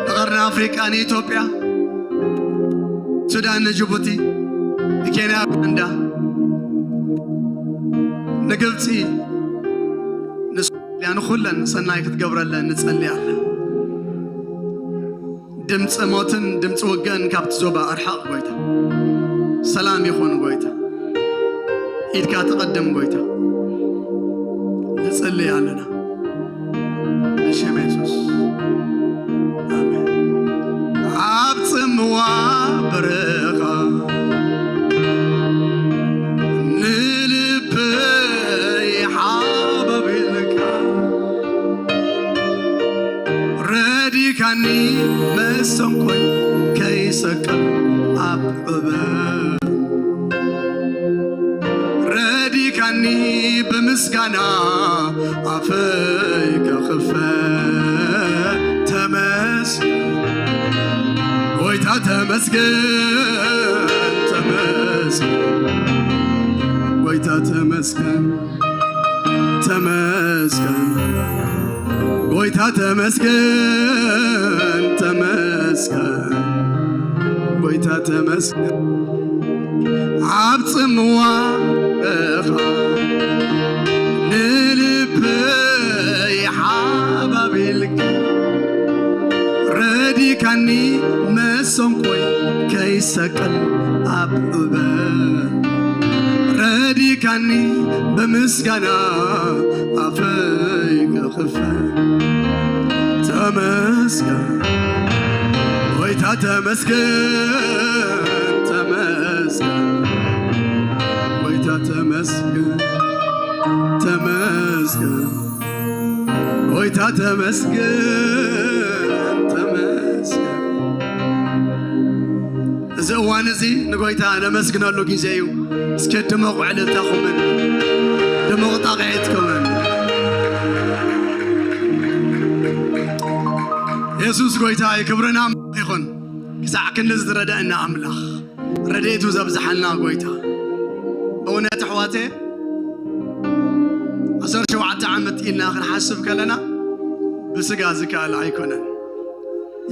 ንቐርኒ ኣፍሪቃ፣ ንኢትዮጵያ፣ ሱዳን፣ ንጅቡቲ፣ ንኬንያ፣ ኡጋንዳ፣ ንግብጺ፣ ንሶማልያ፣ ንኹለን ሰናይ ክትገብረለን ንጸልይ ኣለና። ድምፂ ሞትን ድምፂ ውግእን ካብቲ ዞባ ኣርሓቕ ጎይታ። ሰላም ይኹን ጎይታ። ኢድካ ትቐድም ጎይታ። ንጽልይ ኣለና። ብሽም የሱስ። ኣሜን። ኣብ ጽምዋ በረኻ ንልበይ ሓባቢልካ ረዲካኒ መሰንቆይ ከይሰቅል ኣብ ዕበ ረዲካኒ ብምስጋና ኣፈይ ከኽፈት ተመስገን ጎይታ ተመስገን ተመ ጎይታ ተመስገን፣ ተመስገን፣ ጎይታ ተመስገን፣ ተመስገን፣ ጎይታ ተመስገን። ኣብ ጽምዋ እኻ ንልበይ ሓባቢልካ ረዲካኒ መሰንቆይ ከይሰቀል ኣብ ዑበ ረዲካኒ ብምስጋና ኣፈይ ክኽፈት። ተመስገን ጎይታ ተመስገን፣ ተመስገን ጎይታ ተመስገን፣ ተመስገን ጎይታ ተመስገን፣ ተመስገን። እዚ እዋን እዚ ንጎይታ ነመስግነሉ ግዜ እዩ። እስኪ ድሙቕ ዕልልታኹምን ድሙቕ ጣቕዒትኩምን። የሱስ ጎይታ እዩ። ክብርን ኣምልኾን ይኹን። ክሳዕ ክንድዚ ዝረዳእና ኣምላኽ፣ ረድኤቱ ዘብዝሓልና ጎይታ። እውነት ኣሕዋተ፣ ዓሰርተ ሸውዓተ ዓመት ኢልና ክንሓስብ ከለና ብስጋ ዝከኣል ኣይኮነን።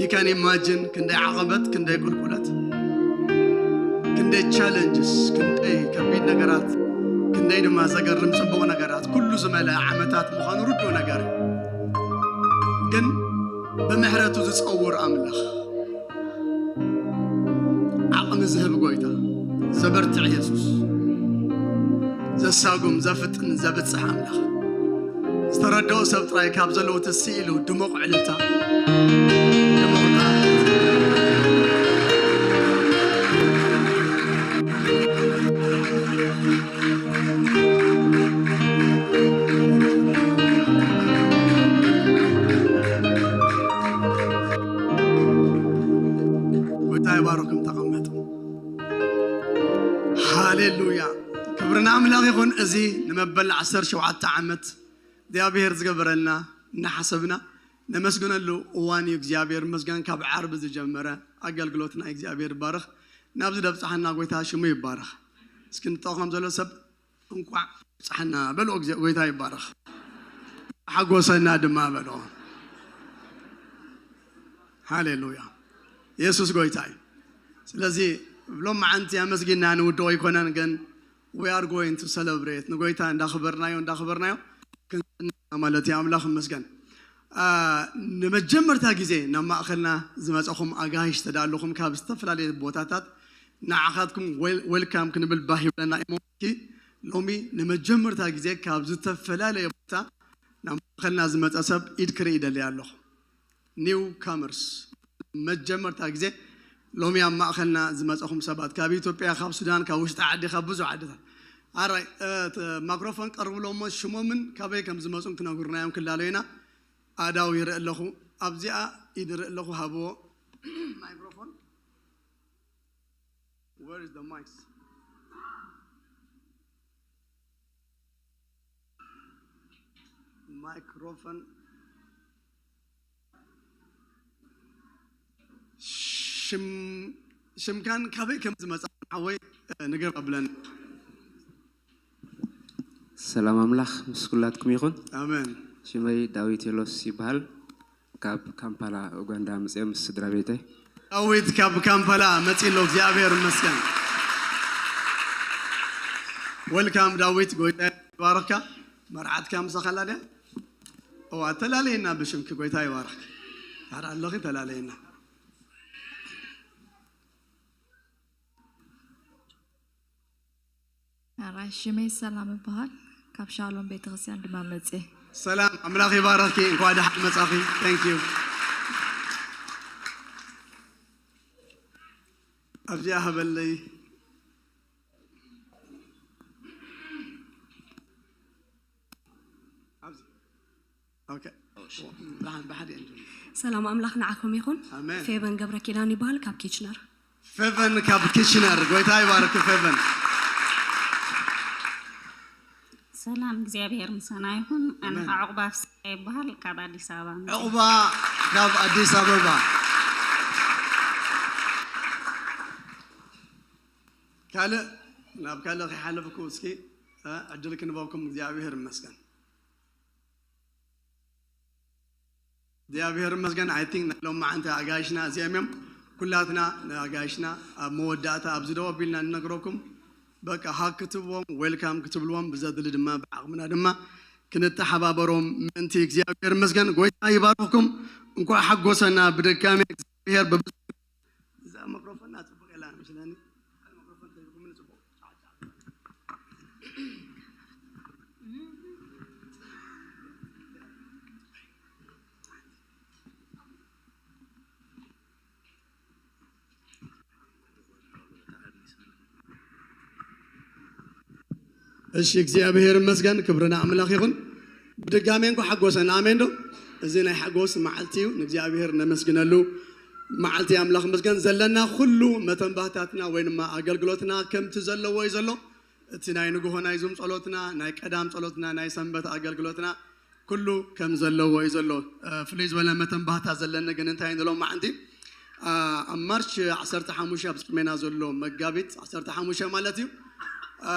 You can imagine ክንደይ ዓቐበት፣ ክንደይ ቁልቁለት፣ ክንደይ challenges፣ ክንደይ ከቢድ ነገራት፣ ክንደይ ድማ ዘገርም ጽቡቕ ነገራት፣ ኩሉ ዝመልአ ዓመታት ምዃኑ ርዱእ ነገር እዩ። ግን ብምሕረቱ ዝጸውር ኣምላኽ፣ ዓቕሚ ዝህብ ጎይታ፣ ዘበርትዕ የሱስ፣ ዘሳጉም፣ ዘፍጥን፣ ዘብጽሕ ኣምላኽ። ዝተረድኦ ሰብ ጥራይ ካብ ዘለዉ ትስኢሉ ድሙቕ ዕልልታ፣ ድሙቕ ጣቕዒት። ጎይታ ይባርኩም። ተቐመጡ። ሃሌሉያ። ክብሪ ንኣምላኽ ይኹን። እዚ ንመበል ዓሰርተ ሸውዓተ ዓመት እግዚኣብሔር ዝገበረልና እናሓሰብና ነመስግነሉ እዋን እዩ። እግዚኣብሔር ይመስገን። ካብ ዓርቢ ዝጀመረ ኣገልግሎትና እግዚኣብሔር ይባረኽ። ናብዚ ደብፅሓና ጎይታ ሽሙ ይባረኽ። እስኪ ንጠቕም ዘሎ ሰብ እንኳዕ ኣብፅሓና በልኦ። ግዜ ጎይታ ይባረኽ። ሓጎሰና ድማ በልኦ። ሃሌሉያ። የሱስ ጎይታ እዩ። ስለዚ ሎም መዓንቲ ኣመስጊና ንውድኦ ኣይኮነን፣ ግን we are going to celebrate። ንጎይታ እንዳኽበርናዮ፣ እንዳኽበርናዮ ክንስና ማለት እዩ። ኣምላኽ ይመስገን። አ፣ ንመጀመርታ ግዜ ናብ ማእኸልና ዝመጻኹም ኣጋይሽ ተዳለኹም ካብ ዝተፈላለየ ቦታታት ንዓኻትኩም ዌል-፣ ዌልካም ክንብል ባህ ይብለና እሞ፣ እስኪ ሎሚ ንመጀመርታ ግዜ ካብ ዝተፈላለየ ቦታ ናብ ማእኸልና ዝመጸ ሰብ ኢድ ክርኢ ይደሊ ኣለኹ። ኒው ካመርስ መጀመርታ ግዜ ሎሚ ኣብ ማእኸልና ዝመጻኹም ሰባት ካብ ኢትዮጵያ፣ ካብ ሱዳን፣ ካብ ውሽጢ ዓዲ፣ ካብ ብዙሕ ዓድታት። ኣራይ፣ እ፣ ት-፣ ማክሮፎን ቀርብሎም እሞ ሽሞምን ካበይ ከም ዝመጹን ክነግሩና እዮም። ክላለዩና ኣእዳው ይርኢ ኣለኹ። ኣብዚኣ ኢድ ይርኢ ኣለኹ። ሃብዎ ማይክሮፎን። Where is the mics? ማይክሮፎን። ሽም-፣ ሽምካን ካበይ ከም ዝመጻ ሓወይ፣ እ፣ ንገር ኣብለን። ሰላም ኣምላኽ ምስ ኩላትኩም ይኹን። ኣሜን። ሽመይ ዳዊት የሎስ ይበሃል። ካብ ካምፓላ ኡጋንዳ መፅየ ምስ ስድራ ቤተይ። ዳዊት ካብ ካምፓላ መፂ ኣሎ። እግዚኣብሔር ይመስገን። ወልካም ዳዊት፣ ጎይታ ይባረኽካ። መርዓትካ ምሳኻ ኣላ ድያ? እዋ፣ ተላለየና ብሽምኪ፣ ጎይታ ይባረኽኪ። ታራ ኣለኺ፣ ተላለየና። ኣራይ፣ ሽመይ ሰላም እበሃል። ካብ ሻሎም ቤተክርስትያን ድማ መጽየ። ሰላም፣ ኣምላኽ ይባረኽኪ። እንኳዕ ደሓን መጻኺ። Thank you። ኣብዚኣ ሃበለይ። ኣብዚ። ኦኬ። እሺ። ብሓ-፣ ብሓደ እንጀምር። ሰላም ኣምላኽ ንዓኹም ይኹን። ኣሜን። ፌቨን ገብረ ኪዳን ይበሃል፣ ካብ ኪችነር። ፌቨን ካብ ኪችነር። ጎይታ ይባርክ ፌቨን። ሰላም እግዚኣብሔር ምሳና ይኹን። ኣነ ኣሜን። ከዓ ዕቑባ ፍስሐ ይበሃል፣ ካብ ኣዲስ ኣበባ መፅየ። ዕቑባ ካብ ኣዲስ ኣበባ። ካልእ ናብ ካልእ ከይሓለፍኩ እስኪ፣ እ፣ ዕድል ክንበኩም እግዚኣብሔር ይመስገን። እግዚኣብሔር ይመስገን። I think ናይ ሎማዓንቲ ኣጋይሽና እዚኦም እዮም። ኩላትና ንኣጋይሽና ኣብ መወዳእታ ኣብዚ ደው ኣቢልና ንነግረኩም። በቃ ሃክ ክትብዎም፣ ዌልካም ክትብልዎም ብዘድሊ ድማ ብዓቕምና ድማ ክንተሓባበሮም ምእንቲ እግዚኣብሔር ይመስገን። ጎይታ ይባርኽኩም። እንኳዕ ሓጎሰና ብድጋሜ እግዚኣብሔር ብብዙ-፣ እዛ መክሮፎን ጽቡቕ የላን መስለኒ። እሺ፣ እግዚኣብሔር ይመስገን፣ ክብሪ ንኣምላኽ ይኹን። ብድጋሜ እንኳ ሓጎሰና፣ ኣሜን ዶ? እዚ ናይ ሓጎስ መዓልቲ እዩ፣ ንእግዚኣብሔር ነመስግነሉ መዓልቲ። ኣምላኽ ይመስገን፣ ዘለና ኩሉ መተንባህታትና ወይ ድማ ኣገልግሎትና ከምቲ ዘለዎ እዩ ዘሎ። እቲ ናይ ንግሆ ናይ ዙም ጸሎትና፣ ናይ ቀዳም ጸሎትና፣ ናይ ሰንበት ኣገልግሎትና ኩሉ ከም ዘለዎ እዩ ዘሎ። እ፣ ፍልይ ዝበለ መተንባህታ ዘለኒ ግን እንታይ ንሎም መዓንቲ፣ እ፣ ኣብ ማርች ዓሰርተ ሓሙሽተ ኣብ ቅድሜና ዘሎ መጋቢት ዓሰርተ ሓሙሽተ ማለት እዩ። እ፣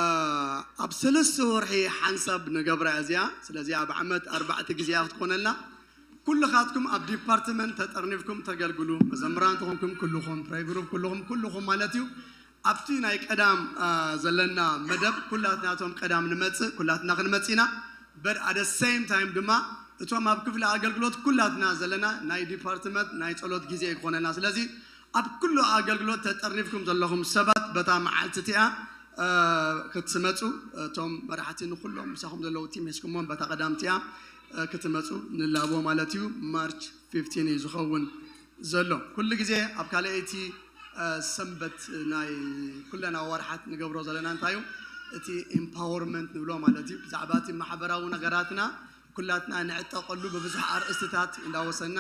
ኣብ ሰለስተ ወርሒ ሓንሳብ ንገብራ እዚኣ። ስለዚ ኣብ ዓመት ኣርባዕተ ግዜ ክትኮነልና። ኩልኻትኩም ኣብ ዲፓርትመንት ተጠርኒፍኩም ተገልግሉ። መዘምራን ተኾንኩም ኩልኹም፣ ፕሬይ ግሩፕ ኩልኹም፣ ኩልኹም ማለት እዩ። ኣብቲ ናይ ቀዳም፣ እ፣ ዘለና መደብ ኩላትና እቶም ቀዳም ንመጽእ፣ ኩላትና ክንመጽእ ኢና። But at the same time ድማ እቶም ኣብ ክፍሊ ኣገልግሎት ኩላትና ዘለና ናይ ዲፓርትመንት ናይ ጸሎት ግዜ ክኾነና። ስለዚ ኣብ ኩሉ ኣገልግሎት ተጠርኒፍኩም ዘለኹም ሰባት በታ መዓልቲ እቲኣ፣ እ፣ ክትመጹ፣ እቶም መራሕቲ ንኩሎም ምሳኹም ዘለዉ ቲም ሒዝኩሞም በታ ቀዳም እቲኣ፣ እ፣ ክትመጹ ንላቦ ማለት እዩ። ማርች ፊፍቲን እዩ ዝኸውን ዘሎ። ኩሉ ግዜ ኣብ ካልኣይቲ፣ እ፣ ሰንበት ናይ ኩለን ኣዋርሓት ንገብሮ ዘለና እንታይ እዩ? እቲ ኤምፓወርመንት ንብሎ ማለት እዩ። ብዛዕባ እቲ ማሕበራዊ ነገራትና ኩላትና ንዕጠቐሉ ብብዙሕ ኣርእስትታት እንዳወሰና፣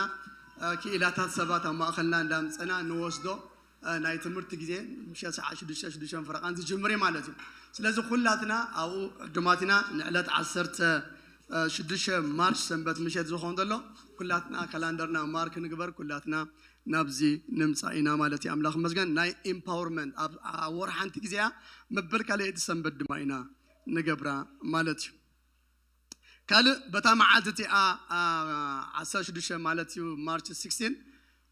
እ፣ ክኢላታት ሰባት ኣብ ማእኸልና እንዳምፀና ንወስዶ፣ እ፣ ናይ ትምህርቲ ግዜ ምሸት ሰዓት ሽዱሽተ፣ ሽዱሽተ ፈረቓን ዝጅምር እዩ ማለት እዩ። ስለዚ ኩላትና ኣብኡ ዕዱማት ኢና። ንዕለት ዓሰርተ ሽዱሽተ ማርች ሰንበት ምሸት ዝኸውን ዘሎ ኩላትና ካላንደርና ማርክ ንግበር፣ ኩላትና ናብዚ ንምጻእ ኢና ማለት እዩ። ኣምላኽ ይመስገን። ናይ ኤምፓወርመንት ኣብ፣ ኣብ ወርሒ ሓንቲ ግዜ እያ፣ መበል ካልኣይቲ ሰንበት ድማ ኢና ንገብራ ማለት እዩ። ካልእ በታ መዓልቲ እቲኣ፣ ኣ፣ ዓሰርተ ሽዱሽተ ማለት እዩ፣ ማርች ሲክስቲን፣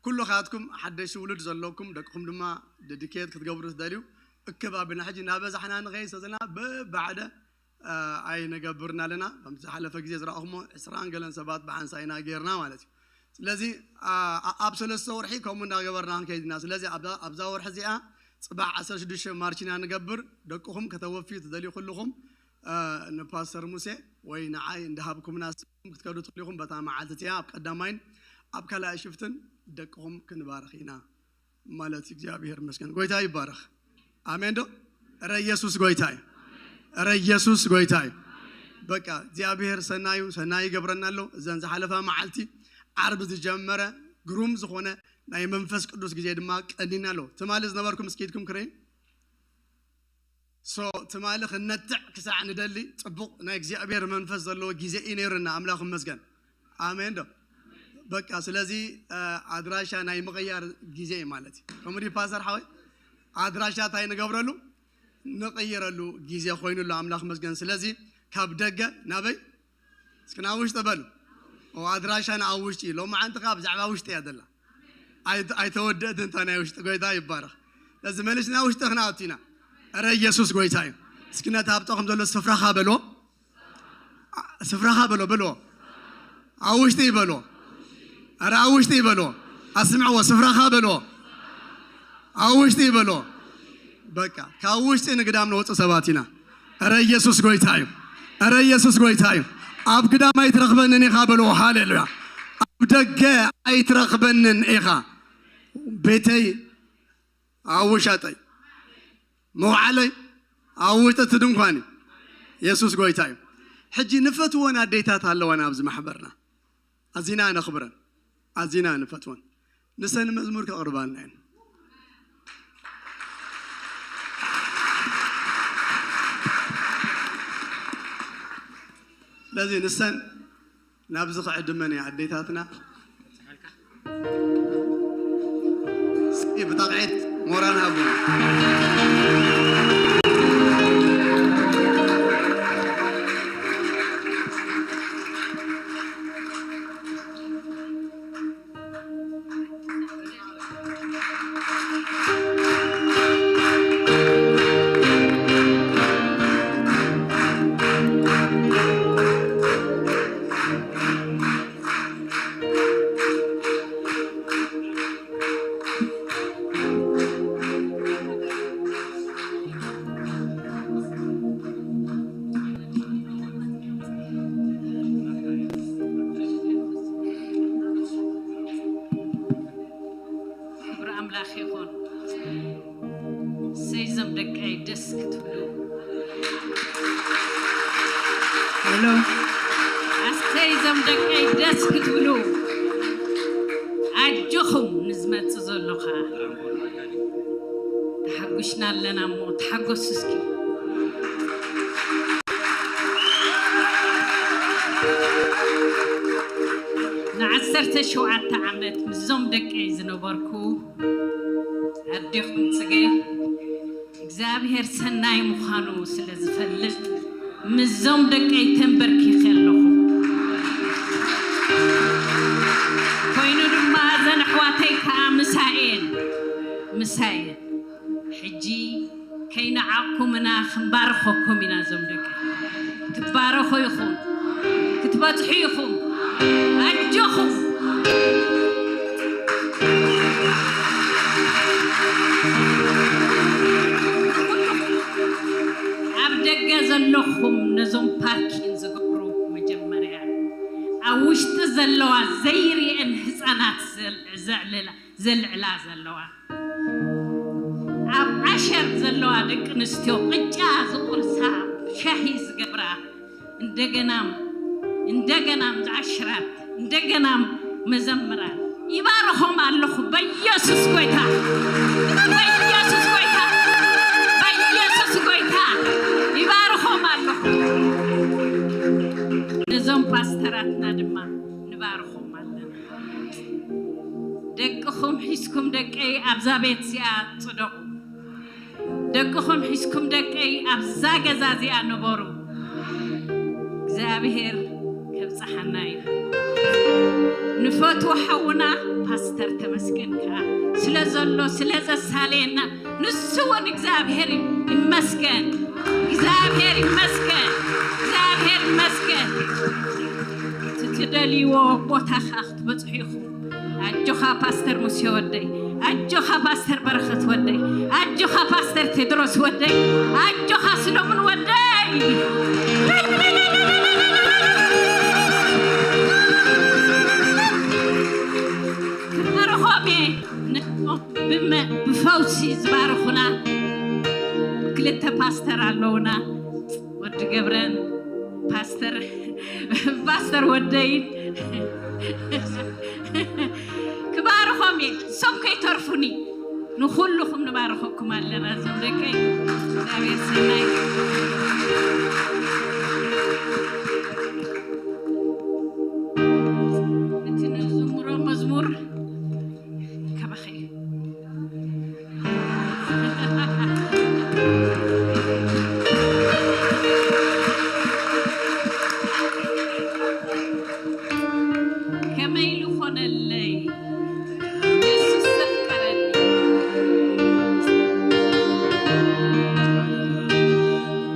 ኩልኻትኩም ሓደሽቲ ውሉድ ዘለኩም ደቅኹም ድማ ደዲኬት ክትገብሩ ትደልዩ እክብ ኣቢልና ሕጂ እናበዛሕና ንኸይድ ስለ ዘለና ብባዕደ፣ እ፣ ኣይነገብርን ኣለና። ከምቲ ዝሓለፈ ግዜ ዝረኣኹሞ ዕስራን ገለን ሰባት ብሓንሳእ ኢና ጌርና ማለት እዩ። ስለዚ፣ ኣ፣ ኣ-፣ ኣብ ሰለስተ ወርሒ ከምኡ እናገበርና ክንከይድ ኢና። ስለዚ ኣብዛ፣ ኣብዛ ወርሒ እዚኣ ጽባሕ ዓሰርተ ሽዱሽተ ማርች ኢና ንገብር። ደቅኹም ከተወፍዩ ትደልዩ ኩልኹም፣ እ፣ ንፓስተር ሙሴ ወይ ንዓይ እንዳሃብኩምና ስም ክትከዱ ትኽእሉ ኢኹም። በታ መዓልቲ እቲኣ ኣብ ቀዳማይን ኣብ ካልኣይ ሽፍትን ደቅኹም ክንባርኽ ኢና። ማለት እግዚኣብሔር ይመስገን። ጎይታ ይባረኽ። ኣሜን ዶ? እረ ኢየሱስ ጎይታ እዩ። እረ ኢየሱስ ጎይታ እዩ። በቃ እግዚኣብሔር ሰናዩ ሰናይ ይገብረና ኣሎ። እዘን ዝሓለፋ መዓልቲ ዓርቢ ዝጀመረ ግሩም ዝኾነ ናይ መንፈስ ቅዱስ ግዜ ድማ ቀኒና ኣሎ። ትማሊ ዝነበርኩም እስኪ ኢድኩም ክርኢ። ሶ ትማሊ ክነትዕ ክሳዕ ንደሊ ጽቡቕ ናይ እግዚኣብሔር መንፈስ ዘለዎ ግዜ እዩ ነይሩና። ኣምላኽ ይመስገን። ኣሜን ዶ? በቃ ስለዚ፣ እ፣ ኣድራሻ ናይ ምቕያር ግዜ እዩ ማለት እዩ። ከምኡ ድዩ ፓስተር ሓወይ? ኣድራሻ እንታይ ንገብረሉ? ንቕይረሉ ግዜ ኮይኑሉ ኣምላኽ ይመስገን። ስለዚ ካብ ደገ ናበይ? እስኪ ናብ ውሽጢ በሉ። ኦ፣ ኣድራሻና ኣብ ውሽጢ እዩ። ሎማዓንቲ ከኣ ብዛዕባ ውሽጢ እያ ዘላ። ኣይ-፣ ኣይተወደእትን እታ ናይ ውሽጢ። ጎይታ ይባረኽ። ስለዚ መሊስና ውሽጢ ክንኣቱ ኢና። እረ ኢየሱስ ጎይታ እዩ። እስኪ ነቲ ኣብ ጥቕም ዘሎ ስፍራኻ በሎ። ስፍራኻ በሎ፣ በሎ። ኣብ ውሽጢ በሎ። እረ ኣብ ውሽጢ በሎ። ኣስምዕዎ፣ ስፍራኻ በሎ። ኣብ ውሽጢ በሎ። በቃ ካብ ውሽጢ ንግዳም ንወጽእ ሰባት ኢና። እረ ኢየሱስ ጎይታ እዩ። እረ ኢየሱስ ጎይታ እዩ። ኣብ ግዳም ኣይትረኽበንን ኢኻ በሎ። ሃሌሉያ። ኣብ ደገ ኣይትረኽበንን ኢኻ። ቤተይ ኣብ ውሻጠይ፣ መውዓለይ ኣብ ውሽጢ እቲ ድንኳን እዩ። የሱስ ጎይታ እዩ። ሕጂ ንፈትወን ኣዴታት ኣለዋና ኣብዚ ማሕበርና። ኣዚና ነኽብረን፣ ኣዚና ንፈትወን። ንሰን መዝሙር ከቕርባልና እየን። ስለዚ ንሰን ናብዚ ክዕድመን እየ ኣዴታትና። እስኪ ብጣቕዒት ሞራል ሃቡ። ደስ ክትብሉ። ሄሎ፣ ኣስተይ እዞም ደቀይ ደስ ክትብሉ። ኣጆኹም ንዝመጽእ ዘሎ ኸዓ። ተሓጒስና ኣለና እሞ ተሓጎሱ እስኪ። ንዓሰርተ ሸውዓተ ዓመት ምስዞም ደቀይ ዝነበርኩ ኣዴኹም ጽገ እግዚኣብሔር ሰናይ ምዃኑ ስለ ዝፈልጥ ምስዞም ደቀይ ተንበርኪኸ ኣለኹ። ኮይኑ ድማ እዘን ኣሕዋተይ ከዓ ምሳኤን ምሳኤን ሕጂ ከይነዓቕኩም ኢና ክንባርኸኩም ኢና። እዞም ደቂ ትባረኹ ኢኹም፣ ክትበጽሑ ኢኹም። ኣጆኹም። ኣብ ደገ ዘለኹም ነዞም ፓርኪን ዝገብሩ መጀመርያ ኣብ ውሽጢ ዘለዋ ዘይርእየን ህፃናት ዘል- ዘዕልላ ዘልዕላ ዘለዋ ኣብ ዓሸር ዘለዋ ደቂ ኣንስትዮ ቅጫ ዝቁርሳ ሻሂ ዝገብራ እንደገና እንደገና ዝዓሽራት እንደገና መዘምራን ይባርኾም ኣለኹ በኢየሱስ ጎይታ በኢየሱስ ጎይታ በኢየሱስ ጎይታ ይባርኾም ኣለኹ። ነዞም ፓስተራትና ድማ ንባርኾም ኣለና። ደቅኹም ሒዝኩም ደቀይ ኣብዛ ቤት እዚኣ ጽደቑ። ደቅኹም ሒዝኩም ደቀይ ኣብዛ ገዛ እዚኣ ንበሩ። እግዚኣብሔር ከብጽሓና እዩ። ንፈትዎ ሓውና ፓስተር ተመስገን ከኣ ስለ ዘሎ ስለ ዘሳለየና ንሱ እውን እግዚኣብሔር ይመስገን። እግዚኣብሔር ይመስገን። እግዚኣብሔር ይመስገን። እቲ ትደልይዎ ቦታ ከኣ ክትበጽሑ ኢኹም። ኣጆኻ ፓስተር ሙሴ ወደይ፣ ኣጆኻ ፓስተር በረኸት ወደይ፣ ኣጆኻ ፓስተር ቴድሮስ ወደይ፣ ኣጆኻ ስሎሙን ወደይ። ክባርኾም እየ። ን- ብመ- ብፈውሲ ዝባርኹና ክልተ ፓስተር ኣለውና፣ ወዲ ገብረን ፓስተር ፓስተር ወደይን ክባርኾም እየ። እሶም ከይተርፉኒ ንኹልኹም ንባርኸኩም ኣለና። እዞም ደቀይ እግዚኣብሔር ሰናይ። እቲ ንዝምሮ መዝሙር ከበኸ እዩ። ከመይ ኢሉ ኾነለይ የሱስ ዘፍቀረኒ።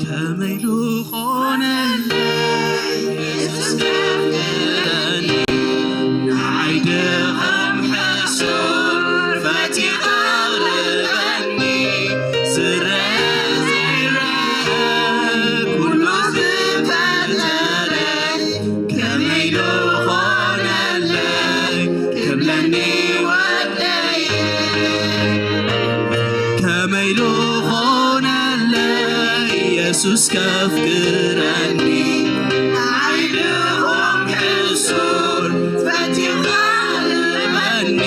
ከመይ ኢሉ ኾነለይ የሱስ ዘፍቀረኒ። ንዓይ ድኻም ሕሱር ፈቲኻ ኣቕርበኒ። ስረ ዘይረአ ኩሉ ዝፈጠረ ከመይ ኢሉ ኾነለይ ክብለኒ ወደየ። ከመይ ኢሉ ኾነለይ የሱስ ከፍቅረኒ። ንዓይ ድኹም ሕሱር ፈቲኻ ኣቕርበኒ።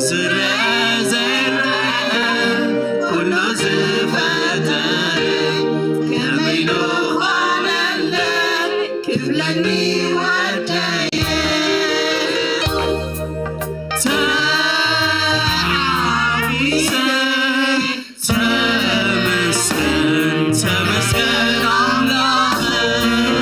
ስረ ዘይረአ ኩሉ ዝፈጠረ ከመይ ኢሉ ኾነለይ ክብለኒ ወደየ። ተዓዊተ ተመስገን፣ ተመስገን ኣምላኸይ።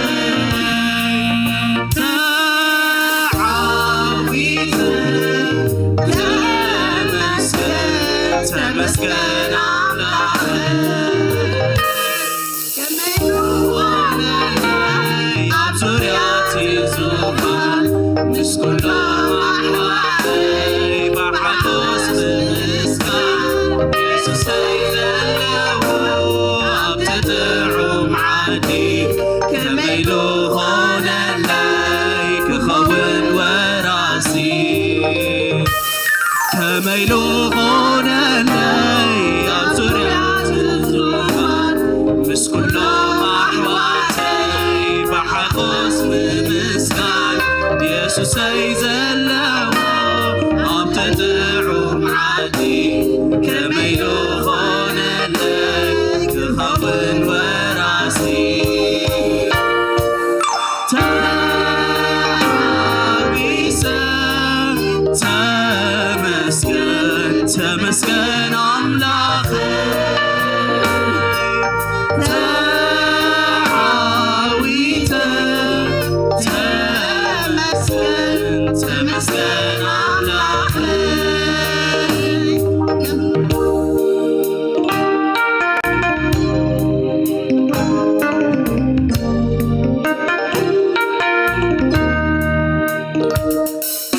ምስ ኩሎም ኣሕዋተይ ብሓጎስ ምምስጋን፣ የሱሰይ ዘለዎ ኣብቲ ጥዑም ዓዲ፣ ከመይ ዝኾነለይ ክኸውን ወራሲ። ተሓጒሰ ተመስገን፣ ተመስገን ኣምላኸይ። ተዓዊተ ተመስገን፣ ተመስገን ኣምላኸይ።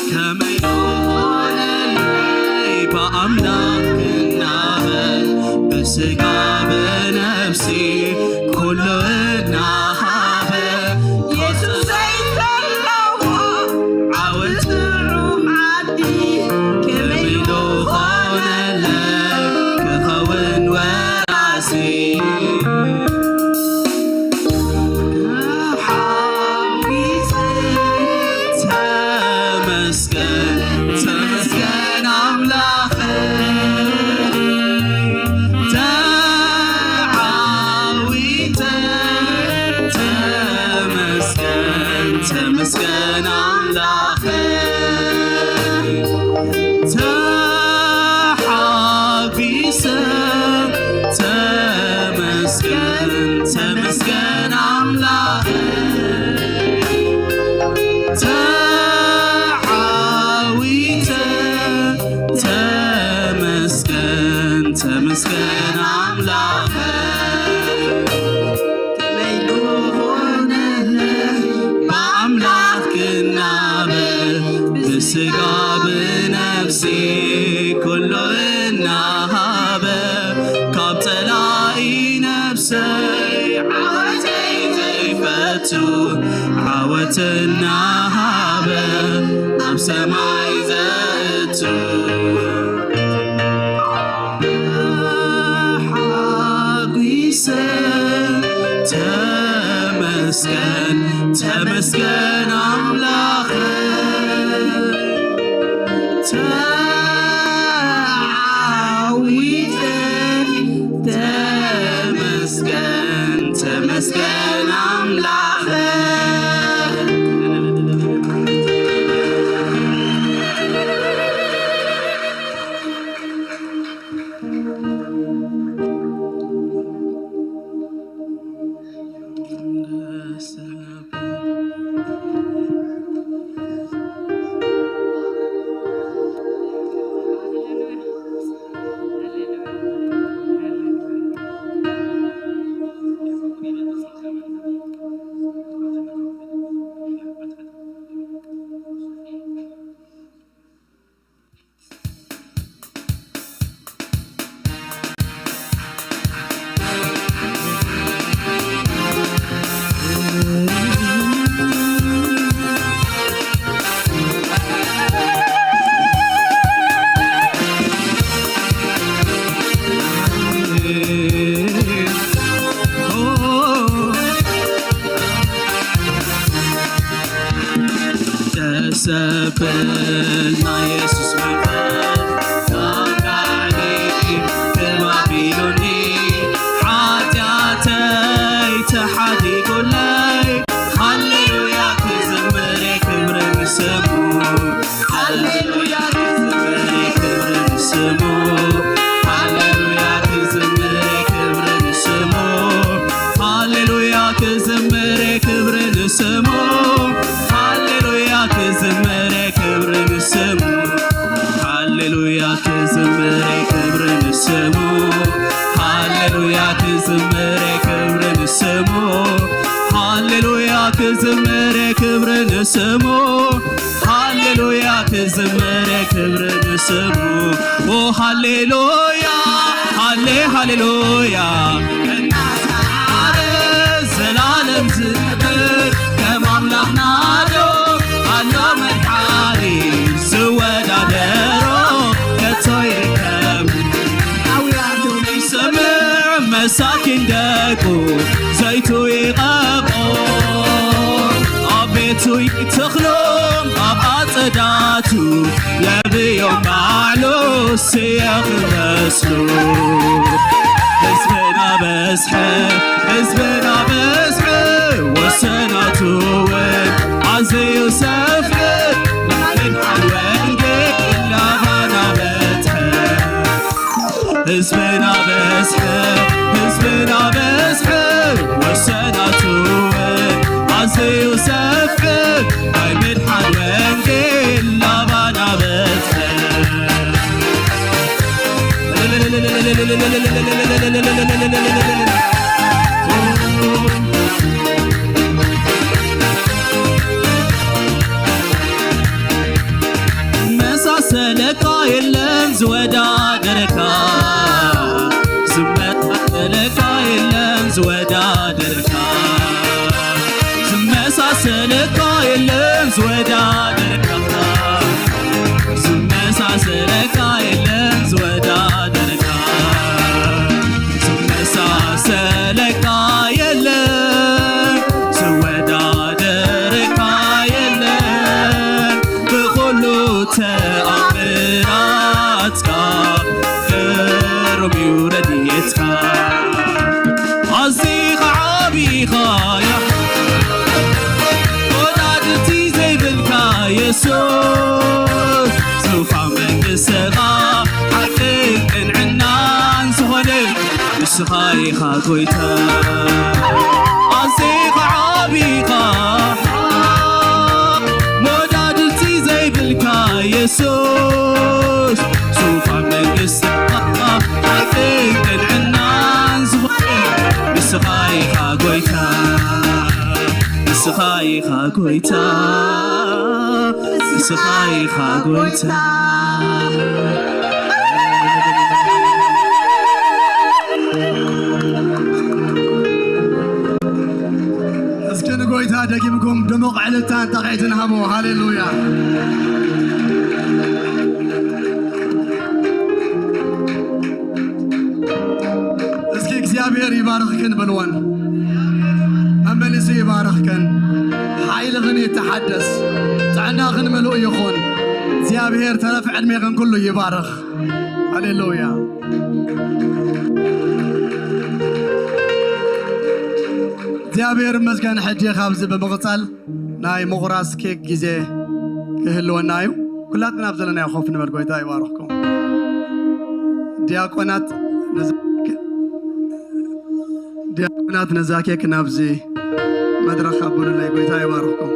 ከመይ ይኾነለይ ብኣምላኽ ክናበል፣ ብስጋ ብነፍሲ ኩሉ እናሃበ፣ የሱስ ዘይተለዎ ዓወት ጥዑም ዓዲ፣ ከመይ ይኾነለይ ክኸውን ወራሲ። ተሓጒሰ ተመስገን፣ ተመስገን ኣምላኸይ። ተዓዊተ ተመስገን፣ ተመስገን ኣምላኸይ። ተሓጒሰ ተመስገን፣ ተመስገን ኣምላኸይ። ተዓዊተ ተመስገን፣ ተመስገን ኣምላኸይ። ከመይ ክኾነለይ ብኣምላኽ ክናበል፣ ብስጋ ብነፍሲ ኩሉ እናሃበ፣ ካብ ጸላኢ ነፍሰይ ዓወተይ ዘይፈቱ፣ ዓወት እናሃበ ናብ ሰማይ ዘእቱ። ተሓጒሰ ተመስገን፣ ተመስገን ኣምላኸይ። ተዓዊተ ተመስገን፣ ተመስገን ኣምላኸይ። ተሰበል ናይ የሱስ መጠን፣ ካብ ላዕሊ ክብ ኣቢሉኒ፣ ሓጢኣተይ ተሓዲጉለይ። ሃሌሉያ ክዝምር ክብሪ ንስሙ፣ ሃሌሉያ ክዝምር ክብሪ ንስሙ፣ ሃሌሉያ ክዝምር ክብሪ ንስሙ፣ ሃሌሉያ ክዝምር ክብሪ ንስሙ፣ ሃሌሉያ ክዝምር ክብሪ ንስሙ፣ ሃሌሉያ ክዝምር ክብሪ ንስሙ፣ ሃሌሉያ ክዝምር ክብሪ ንስሙ፣ ሃሌሉያ ክዝምር ክብሪ ንስሙ፣ ሃሌሉያ ክዝምር ክብሪ ንስሙ። ኦ ሃሌሉያ፣ ሃሌ ሃሌሉያ፣ እናሰዓረ ዘላለም ዝነብር ከም ኣምላኽና ዶ ኣሎ መድሓኒ ዝወዳደሮ ከቶ ይርከብ። ሰምዕ መሳኪ ደቁ ዘይቱ ይቐብኦ፣ ኣብ ቤቱ ይተኽሎም፣ ኣብ ኣጸዳቱ የብዮም ባዕሉ ስየ ክመስሉ። ህዝብና በዝሐ፣ ህዝብና በዝሐ፣ ወሰናቱ እውን ኣዝዩ ሰፍሐ፣ ናይ ምድሓን ወንጌል ናባና በጽሐ። ህዝብና በዝሐ፣ ህዝብና በዝሐ፣ ወሰናቱ እውን ኣዝዩ ሰፍሐ፣ ናይ ምድሓን ወንጌል ናባና በዝሐ። መሳሰለካ የለን ዝወዳደረካ፣ ዝመሳሰለካ የለን ዝወዳደረካ፣ ዝመሳሰለካ የለን ዝወዳደረካ፣ ዝመሳሰለካ የለን ዝወዳደረካ፣ ዝመሳሰለካ የለን ዝወዳደረካ የለን ብኹሉ ተኣምራትካ ግሩም እዩ ረድኤትካ። ኣዚኻ ዓቢኻ ወዳድርቲ ዘይብልካ የሱስ፣ ዙፋን መንግስትኻ ሓቅን ቅንዕናን ዝኾነ ንስኻ ኢኻ ጎይታ። ኣዚኻ ዓቢኻ መወዳድርቲ ዘይብልካ የሱስ፣ ዙፋን መንግስትኻ ሓቅን ቅንዕናን ዝኾነ ንስኻ ኢኻ ጎይታ፣ ንስኻ ኢኻ ጎይታ፣ ንስኻ ኢኻ ጎይታ። እስኪ ንጎይታ ደጊምኩም ድሙቕ ዕልልታን ጣቕዒትን ሃቦ። ሃሌሉያ። እስኪ እግዚኣብሔር ይባርኽክን በልወን። መመሊሱ ይባርኽክን። ሓይልኽን ይተሓደስ። ጥዕናኽን ምሉእ ይኹን። እግዚኣብሔር ተረፍ ዕድሜኽን ኩሉ ይባርኽ። ሃሌሉያ። እግዚኣብሔር ይመስገን። ሕጂ ካብዚ ብምቕጻል ናይ ምቑራስ ኬክ ግዜ ክህልወና እዩ። ኩላትና ኣብ ዘለናዮ ኮፍ ንበል። ጎይታ ይባርኽኩም። ዲያቆናት ነዛ ኬክ፣ ዲያቆናት ነዛ ኬክ ናብዚ መድረኽ ኣቡሉለይ። ጎይታ ይባርኽኩም።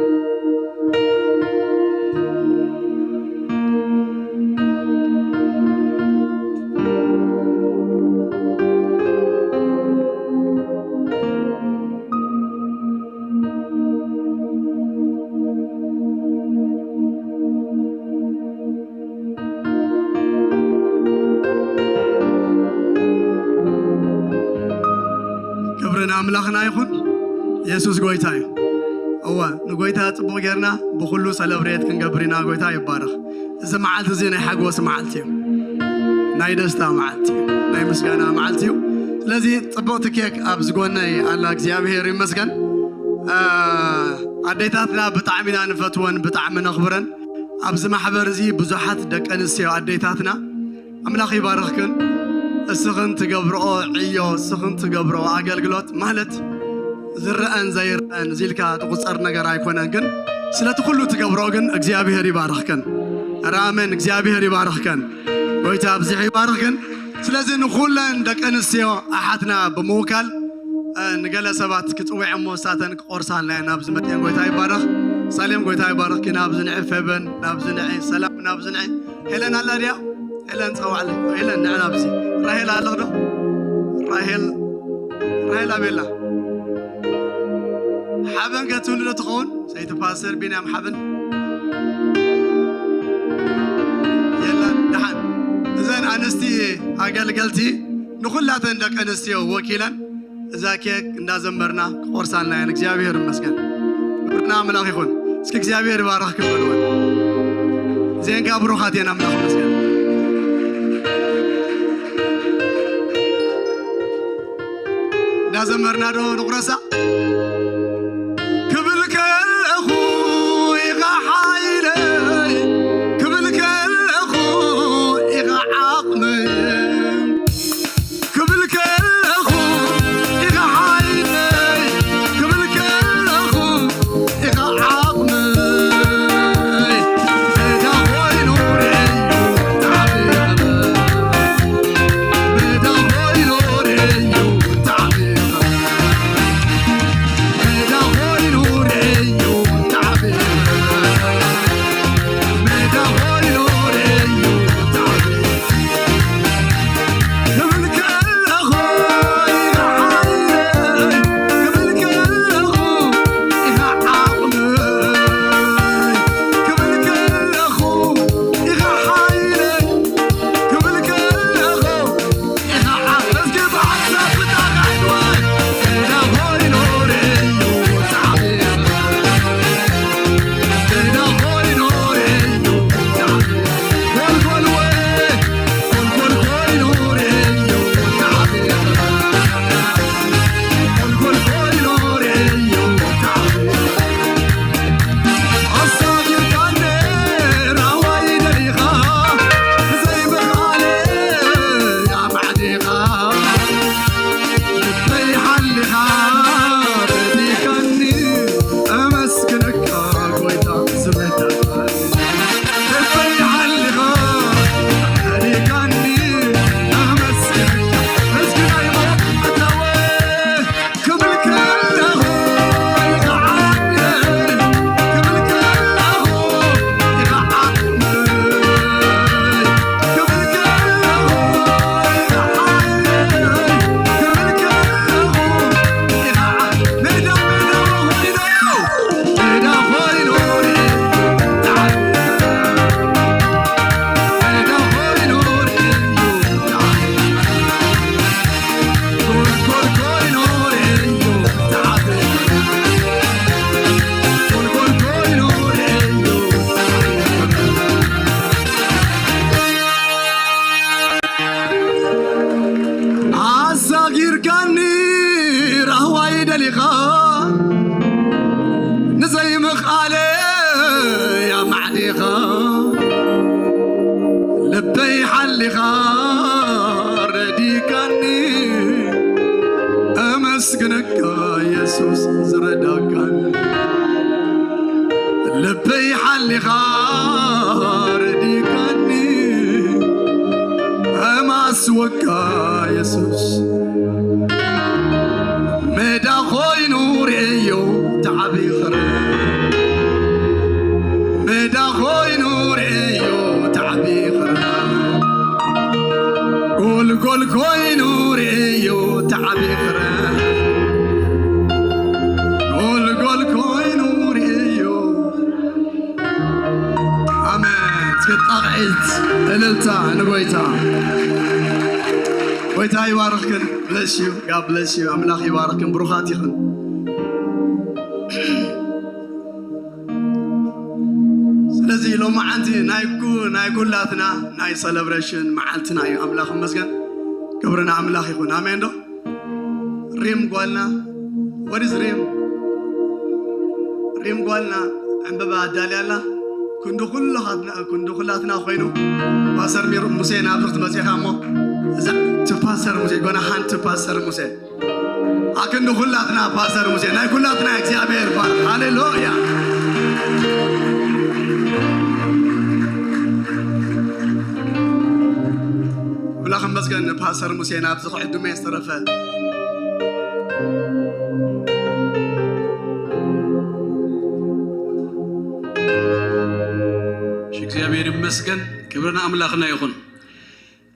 ክብሪ ንኣምላኽና ይኹን። የሱስ ጎይታ እዩ። እወ፣ ንጎይታ ጽቡቕ ጌርና ብኹሉ ሰለብሬት ክንገብር ኢና። ጎይታ ይባረኽ። እዚ መዓልቲ እዚ ናይ ሓጎስ መዓልቲ እዩ። ናይ ደስታ መዓልቲ እዩ። ናይ ምስጋና መዓልቲ እዩ። ስለዚ ጽቡቕቲ ኬክ ኣብ ዝጎነይ ኣላ። እግዚኣብሔር ይመስገን። እ፣ ኣዴታትና ብጣዕሚ ኢና ንፈትወን፣ ብጣዕሚ ነኽብረን። ኣብዚ ማሕበር እዚ ብዙሓት ደቂ ኣንስትዮ ኣዴታትና ኣምላኽ ይባርኽክን። እስኽን ትገብርኦ ዕዮ፣ እስኽን ትገብርኦ ኣገልግሎት ማለት ዝረአን ዘይረአን እዚ ኢልካ ትቑጸር ነገር ኣይኮነን፣ ግን ስለቲ ኩሉ ትገብርኦ ግን እግዚኣብሔር ይባርኽክን። ኧረ ኣሜን፣ እግዚኣብሔር ይባርኽክን። ጎይታ ኣብዚሑ ይባርኽክን። ስለዚ ንኹለን ደቂ ኣንስትዮ ኣሓትና ብምውካል፣ እ፣ ንገለ ሰባት ክጽውዕ እሞ ንሳተን ክቖርሳልና እየን። ኣብዚ መጺአን ጎይታ ይባረኽ። ሳሌም ጎይታ ይባረኽኪ። ናብዚ ንዒ ፌበን፣ ናብዚ ንዒ ሰላም፣ ናብዚ ንዒ ሄለን ኣላ ድያ? ሄለን ጸዋዕለይ። ሄለን ንዕ ናብዚ። ራሄል ኣለኽ ዶ? ራሄል፣ ራሄል ኣቤላ። ሓበን ከትህሉ ዶ ትኸውን? ሰይቲ ፓስተር ቢንያም ሓበን። የለን፣ ደሓን። እዘን ኣንስቲ ኣገልገልቲ ንኹላተን ደቂ ኣንስትዮ ወኪለን እዛ ኬክ እንዳዘመርና ክቆርሳልና እየን። እግዚኣብሔር ይመስገን። ክብርና ኣምላኽ ይኹን። እስኪ እግዚኣብሔር ይባረኽ ክበልወን። እዚአን ከዓ ብሩኻት እየን። ኣምላኽ ይመስገን። ዘመርና ዶ ንቑረሳ? ክብል ከለኹ ኢኻ ሓይለይ፣ ክብል ከለኹ ኢኻ ዓቕመይ፣ ክብል ከለኹ ኢኻ ሓይለይ፣ ክብል ከለኹ ኢኻ ዓቕመይ። ሜዳ ኮይኑ ርእዩ፣ ሜዳ ኮይኑ ርእዩ፣ ሜዳ ኮይኑ ርእዩ፣ ሜዳ ኮይኑ ርእዩ፣ ክብል ከለኹ ኢኻ ሓይለይ፣ ክብል ከለኹ ኢኻ ዓቕመይ፣ ክብል ከለኹ ኢኻ ሓይለይ፣ ክብል ከለኹ ኢኻ ዓቕመይ። እስኪ ብሓንሳብ ብጣዕሚ ዓድዋይ፣ ሜዳ ኮይኑ ርእዩ፣ ሜዳ ኮይኑ ርእዩ፣ ጎልጎል ወይ፣ ጎልጎል ኮይኑ ርእዩ፣ ጎልጎል ኮይኑ ርእዩ፣ ኣሳጊርካኒ ራዋይ ደሊኻ፣ ብዘይ ምኽኣለ ኣማዕዲኻ፣ ልበይ ሓሊኻ ረዲካኒ፣ ኣመስግነካ ጎይታ ስመካ። ልበይ ሓሊኻ ረዲካኒ፣ ኣመስግነካ። እስኪ ናይ ሞት ኣታወ ክብል ከለኹ ኢኻ ዓብደይ፣ ክብል ከለኹ ኢኻ ዓቕመይ፣ ክብል ከለኹ ኢኻ ሓይለይ፣ ክብል ከለኹ ኢኻ ዓቕመይ። ሜዳ ሜዳ ኮይኑ፣ ሜዳ ኮይኑ ሜዳ ኮይኑ ጎልጎል ኮይኑ ርእዩ፣ ጎልጎል ኮይኑ ርእዩ። ኣሳጊርካኒ ራህዋይ ደሊኻ፣ ንዘይምኽኣለይ ኣማዕዲኻ፣ ልበይ ሓሊኻ ረዲካኒ፣ ኣመስግነካ የሱስ ዝረዳካኒ። ልበይ ሓሊኻ ረዲካኒ፣ ኣማስወካ የሱስ። ሜዳ ኮይኑ ርእዮ ተዓቢ ኽረ፣ ሜዳ ኮይኑ ርእዮ ተዓቢ ኽረ፣ ጎልጎል ኮይኑ ርእዮ ተዓቢ ኽረ፣ ጎልጎል ኮይኑ ርእዮ። ኣሜን። እስኪ ጣቕዒት እልልታ ንጎይታ። ጎይታ ይባርኽክን። Bless you። God bless you። ኣምላኽ ይባርኽክን። ብሩኻት ኢኽን። ስለዚ ሎማዓንቲ ናይ ኩ-፣ ናይ ኩላትና ናይ ሰለብሬሽን መዓልትና እዩ። ኣምላኽ ይመስገን። ክብሪ ንኣምላኽ ይኹን። ኣሜን ዶ? ሪም ጓልና፣ what is ሪም? ሪም ጓልና ዕምበባ ኣዳልያ ኣላ። ክንዲ ኩላትና፣ ክንዲ ኩላትና ኮይኑ ፓስተር ሚር-፣ ሙሴ ናብዚ ክትመጽእ ኢኻ እሞ፣ እዛ to ፓስተር ሙሴ፣ gonna hand to ፓስተር ሙሴ። ኣክንዲ ኩላትና ፓስተር ሙሴ፣ ናይ ኩላትና እግዚኣብሔር ይባረኽ። ሃሌሉያ። ኣምላኽ ይመስገን፣ ንፓስተር ሙሴ ናብዚ ክዕድሞ እየ ዝተረፈ። እሺ፣ እግዚኣብሔር ይመስገን፣ ክብሪ ንኣምላኽና ይኹን።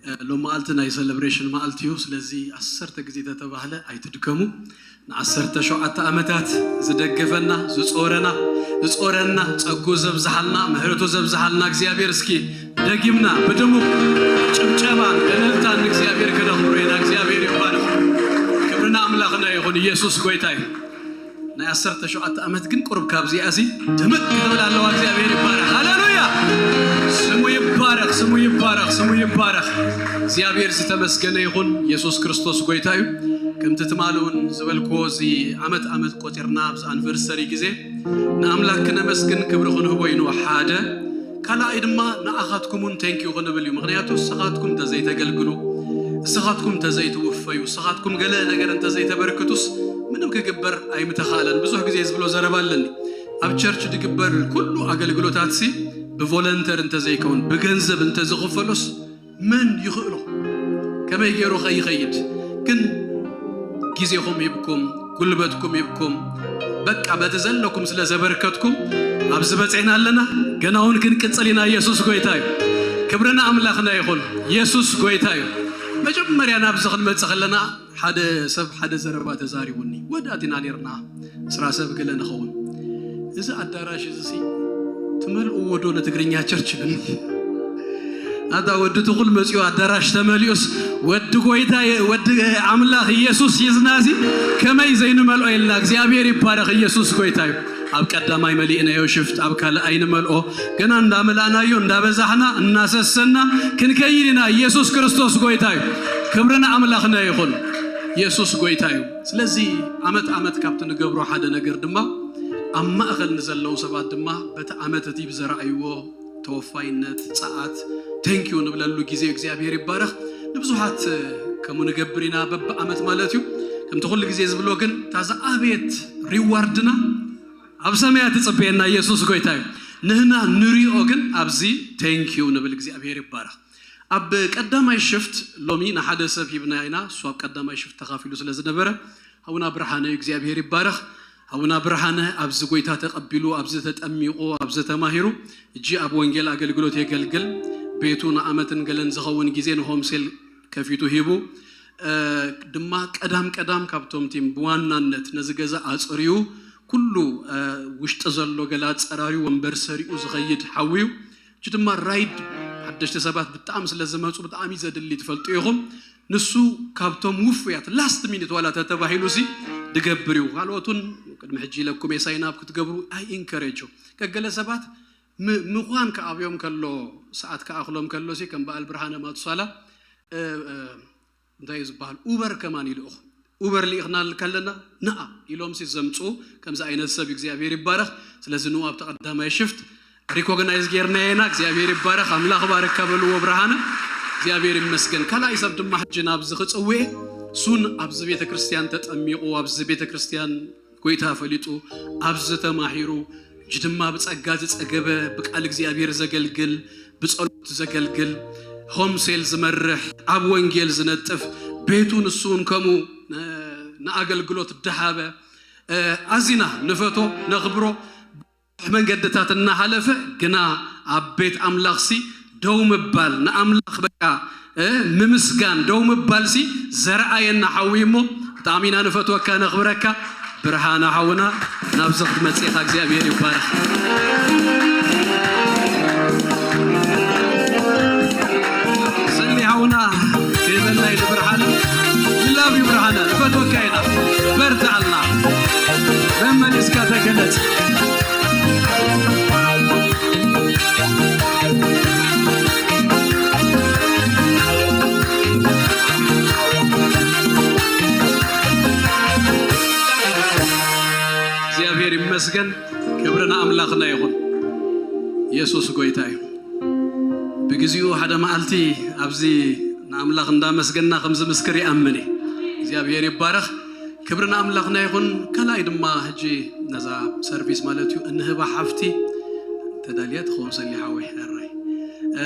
እ፣ ሎም መዓልቲ ናይ ሰለብሬሽን መዓልቲ እዩ። ስለዚ ዓሰርተ ግዜ ተተባህለ ኣይትድከሙ። ንዓሰርተ ሸውዓተ ዓመታት ዝደገፈና፣ ዝጾረና፣ ዝጾረና፣ ጸጉ ዘብዝሓልና፣ ምሕረቱ ዘብዝሓልና እግዚኣብሔር እስኪ ደጊምና ብድሙቕ ጭብጨባን እልልታን ንእግዚኣብሔር ክነኽብሮ ኢና። እግዚኣብሔር ይባረኽ። ክብሪ ንኣምላኽና ይኹን። ኢየሱስ ጎይታ እዩ። ናይ ዓሰርተ ሸውዓተ ዓመት ግን ቁሩብ ካብዚኣ እዚ ድምቅ ክብል ኣለዋ። እግዚኣብሔር ይባረኽ። ሃሌሉያ! ስሙ ይባረኽ፣ ስሙ ይባረኽ፣ ስሙ ይባረኽ። እግዚኣብሔር ዝተመስገነ ይኹን። ኢየሱስ ክርስቶስ ጎይታ እዩ። ከምቲ ትማሊ እውን ዝበልክዎ፣ እዚ ዓመት ዓመት ቆፂርና ኣብዚ ኣኒቨርሰሪ ግዜ ንኣምላክ ክነመስግን ክብሪ ክንህቦ ኢና። ሓደ ካልኣይ ድማ ንኣኻትኩም እውን ቴንኪዩ ክንብል እዩ። ምክንያቱ ንስኻትኩም እንተዘይተገልግሉ፣ ንስኻትኩም እንተዘይትውፈዩ፣ ንስኻትኩም ገለ ነገር እንተዘይተበርክቱስ ምንም ክግበር ኣይምተኻእለን። ብዙሕ ግዜ ዝብሎ ዘረባ ኣለኒ። ኣብ ቸርች ዝግበር ኩሉ ኣገልግሎታትሲ ብቮለንተር እንተዘይከውን፣ ብገንዘብ እንተዝኽፈሎስ መን ይኽእሎ? ከመይ ገይሩ ከ ይኸይድ? ግን ግዜኹም ሂብኩም፣ ጉልበትኩም ሂብኩም፣ በቃ በቲ ዘለኩም ስለ ዘበርከትኩም ኣብዚ በጺሕና ኣለና። ገና እውን ክንቅጽል ኢና። ኢየሱስ ጎይታ እዩ። ክብሪ ንኣምላኽና ይኹን። ኢየሱስ ጎይታ እዩ። መጀመርያ ናብዚ ክንመጽእ ከለና ሓደ ሰብ ሓደ ዘረባ ተዛሪቡኒ። ወዳት ኢና ኔርና፣ ዕስራ ሰብ ገለ ንኸውን። እዚ ኣዳራሽ እዚ ሲ ትመልእዎ ዶ ንትግርኛ ቸርች ኢሉኒ። ኣታ ወዲ ትኹል መጺኡ ኣዳራሽ ተመሊኡስ፣ ወዲ ጎይታ የ-፣ ወዲ ኣምላኽ ኢየሱስ ይዝናዚ ከመይ ዘይንመልኦ የላ። እግዚኣብሔር ይባረኽ። ኢየሱስ ጎይታ እዩ። ኣብ ቀዳማይ መሊእናዮ ሽፍት፣ ኣብ ካልኣይ ንመልኦ። ገና እንዳመላእናዮ፣ እንዳበዛሕና፣ እናሰሰና ክንከይድ ኢና። ኢየሱስ ክርስቶስ ጎይታ እዩ። ክብሪ ንኣምላኽና ይኹን። ኢየሱስ ጎይታ እዩ። ስለዚ ዓመት ዓመት ካብቲ ንገብሮ ሓደ ነገር ድማ ኣብ ማእኸል ንዘለዉ ሰባት ድማ በቲ ዓመት እቲ ብዘረኣይዎ ተወፋይነት፣ ጸዓት፣ ቴንኪዩ ንብለሉ ግዜ እዩ። እግዚኣብሔር ይባረኽ። ንብዙሓት ከምኡ ንገብር ኢና በብዓመት ማለት እዩ። ከምቲ ኩሉ ግዜ ዝብሎ ግን እታ ዝዓበየት ሪዋርድና ኣብ ሰማያት ትጽበየና ኢየሱስ ጎይታ እዩ። ንህና ንሪኦ ግን ኣብዚ ቴንኪዩ ንብል። እግዚኣብሔር ይባረኽ። ኣብ ቀዳማይ ሽፍት ሎሚ ንሓደ ሰብ ሂብና ኢና። እሱ ኣብ ቀዳማይ ሽፍት ተኻፊሉ ስለ ዝነበረ፣ ሃውና ብርሃነ እዩ። እግዚኣብሔር ይባረኽ። ሃውና ብርሃነ ኣብዚ ጎይታ ተቐቢሉ፣ ኣብዚ ተጠሚቑ፣ ኣብዚ ተማሂሩ፣ እጂ ኣብ ወንጌል ኣገልግሎት የገልግል። ቤቱ ንዓመትን ገለን ዝኸውን ግዜ ንሆምሴል ከፊቱ ሂቡ፣ እ፣ ድማ ቀዳም ቀዳም ካብቶም ቲም ብዋናነት ነዚ ገዛ ኣጽርዩ፣ ኩሉ፣ እ፣ ውሽጢ ዘሎ ገላ ጸራርዩ፣ ወንበር ሰሪኡ ዝኸይድ ሓዊ እዩ። እጂ ድማ ራይድ ሓደሽቲ ሰባት ብጣዕሚ ስለ ዝመጹ ብጣዕሚ ዘድሊ ትፈልጡ ኢኹም። ንሱ ካብቶም ውፉያት ላስት ሚኒት ዋላ ተተባሂሉ ሲ ድገብር እዩ። ካልኦቱን ቅድሚ ሕጂ ኢለኩም የሳይን ኣብ ክትገብሩ ኣይ ኢንከሬጆ። ገገለ ሰባት ም-፣ ምዃን ክኣብዮም ከሎ፣ ሰዓት ክኣኽሎም ከሎ ሲ ከም በዓል ብርሃነ ማቱሳላ፣ እ፣ እ፣ እንታይ እዩ ዝበሃል? ኡበር ከማን ይልእኹ። ኡበር ልኢኽና ከለና ንኣ ኢሎም ሲ ዘምጽኡ ከምዚ ዓይነት ሰብ እግዚኣብሔር ይባረኽ። ስለዚ ንኡ ኣብ ተቐዳማይ ሽፍት ሪኮግናይዝ ጌርና ኢና። እግዚኣብሔር ይባረኽ። ኣምላኽ ባርካ በልዎ ብርሃነ። እግዚኣብሔር ይመስገን። ካልኣይ ሰብ ድማ ሕጂ ናብዚ ክጽውዕ ሱን ኣብዚ ቤተ ክርስቲያን ተጠሚቑ፣ ኣብዚ ቤተ ክርስቲያን ጎይታ ፈሊጡ፣ ኣብዚ ተማሂሩ፣ እጂ ድማ ብጸጋ ዝጸገበ፣ ብቃል እግዚኣብሔር ዘገልግል፣ ብጸሎት ዘገልግል፣ ሆምሴል ዝመርሕ፣ ኣብ ወንጌል ዝነጥፍ፣ ቤቱ ንሱ እውን ከምኡ፣ እ፣ ንኣገልግሎት ደሃበ፣ እ፣ ኣዚና ንፈቶ፣ ነኽብሮ። ብዙሕ መንገድታት እናሓለፈ ግና ኣብ ቤት ኣምላኽሲ ደው ምባል፣ ንኣምላኽ በቃ፣ እ፣ ምምስጋን፣ ደው ምባልሲ ዘርኣየና ሓዊ እሞ ብጣዕሚ ኢና ንፈትወካ፣ ነኽብረካ። ብርሃነ ሓውና ናብዚ ክትመጽእ ኢኻ፣ እግዚኣብሔር ይባረኽ። ሰሊ ሓውና ክህበና ኢሉ ብርሃነ። We love you ብርሃነ፣ ንፈትወካ ኢና። በርትዓልና። መመሊስካ ተገለጽ። እግዚኣብሔር ይመስገን። ክብሪ ንኣምላኽና ይኹን። ኢየሱስ ጎይታ እዩ። ብግዚኡ ሓደ መዓልቲ ኣብዚ ንኣምላኽ እንዳመስገና ከም ዝምስክር ይኣምን እየ። እግዚኣብሔር ይባረኽ። ክብሪ ንኣምላኽና ይኹን። ካልኣይ ድማ ሕጂ ነዛ ሰርቪስ ማለት እዩ እንህባ ሓፍቲ ተዳልያ ትኸውን ሰሊ ሓወይ ሕራይ። እ፣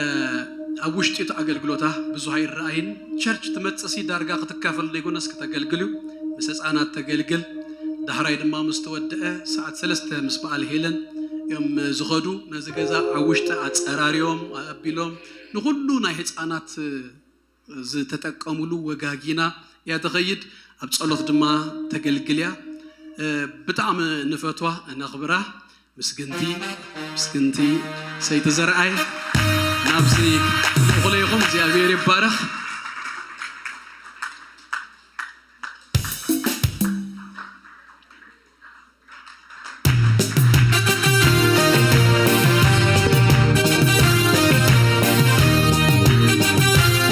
ኣብ ውሽጢ እቲ ኣገልግሎታ ብዙሕ ኣይረኣይን። ቸርች ትመጽእሲ ዳርጋ ክትካፈል ዘይኮነስ ክተገልግል እዩ። ምስ ህፃናት ተገልግል። ዳሕራይ ድማ ምስ ተወደአ ሰዓት ሰለስተ ምስ በዓል ሄለን እዮም ዝኸዱ። ነዚ ገዛ ኣብ ውሽጢ ኣፀራሪዮም ኣቢሎም ንኹሉ ናይ ህፃናት ዝተጠቀሙሉ ወጋጊና እያ ትኸይድ። ኣብ ጸሎት ድማ ተገልግል እያ። እ፣ ብጣዕሚ ንፈትዋ፣ ነኽብራ። ምስግንቲ፣ ምስግንቲ ሰይቲ ዘርኣይ ናብዚ ልእኹለይኹም እግዚኣብሔር ይባረኽ።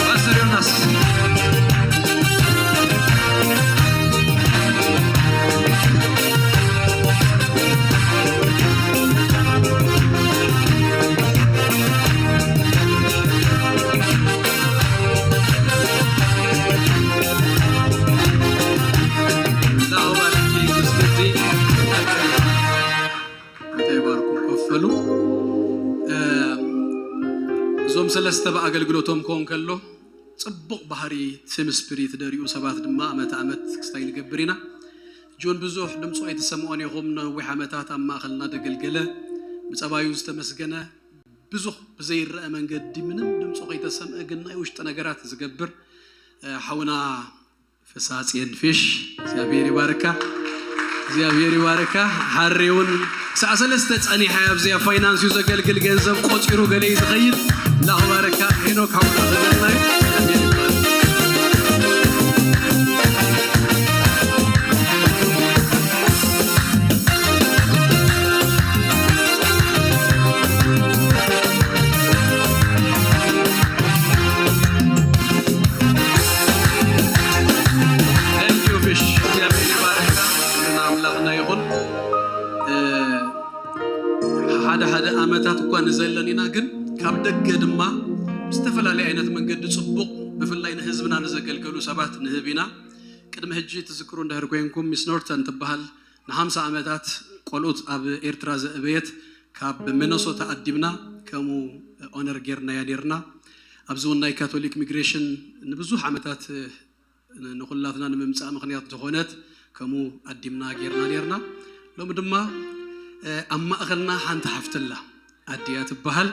ፓስተር ዮናስ፣ ሰለስተ ብኣገልግሎቶም ክኾን ከሎ፣ ጽቡቕ ባህሪ፣ ቲም ስፒሪት ደሪኡ ሰባት ድማ ዓመት ዓመት ክስታይ ንገብር ኢና። ጆን ብዙሕ ድምፁ ኣይተሰምዖን ኢኹም። ነዊሕ ዓመታት ኣብ ማእኸልና ደገልገለ፣ ብጸባዩ ዝተመስገነ፣ ብዙሕ ብዘይረአ መንገዲ ምንም ድምፁ ከይተሰምዐ ግን ናይ ውሽጢ ነገራት ዝገብር፣ እ፣ ሓውና ፍስሃ ጽየን ፊሽ፣ እግዚኣብሔር ይባርካ፣ እግዚኣብሔር ይባርካ። ሓሪ እውን ክሳዕ ሰለስተ ጸኒሐ ኣብዚ ኣብ ፋይናንስ እዩ ዘገልግል፣ ገንዘብ ቆጺሩ ገለ እዩ ዝኸይድ። ኣምላኽ ባረካ። ሄኖክ ሓውና ዘለና እዩ። እግዚኣብሔር ይባርካ። Thank you፣ ፊሽ። እግዚኣብሔር ይባርካ። ክብሪ ንኣምላኽና ይኹን። እ፣ ሓደ ሓደ ዓመታት እኳ ንዘለን ኢና፣ ግን ካብ ደገ ድማ ብዝተፈላለየ ዓይነት መንገዲ ጽቡቕ፣ ብፍላይ ንህዝብና ንዘገልገሉ ሰባት ንህብ ኢና። ቅድሚ ሕጂ ትዝክሩ እንድሕር ኮይንኩም፣ ሚስ ኖርተን ትበሃል ንሓምሳ ዓመታት ቆልዑት ኣብ ኤርትራ ዘእበየት ካብ ሚነሶታ ኣዲምና ከምኡ ኦነር ጌርናያ ኔርና። ኣብዚ እውን ናይ ካቶሊክ ሚግሬሽን ንብዙሕ ዓመታት ንኹላትና ንምምጻእ ምኽንያት ዝኾነት ከምኡ ኣዲምና ጌርና ኔርና። ሎሚ ድማ፣ እ፣ ኣብ ማእኸልና ሓንቲ ሓፍትላ ኣዲያ ትበሃል።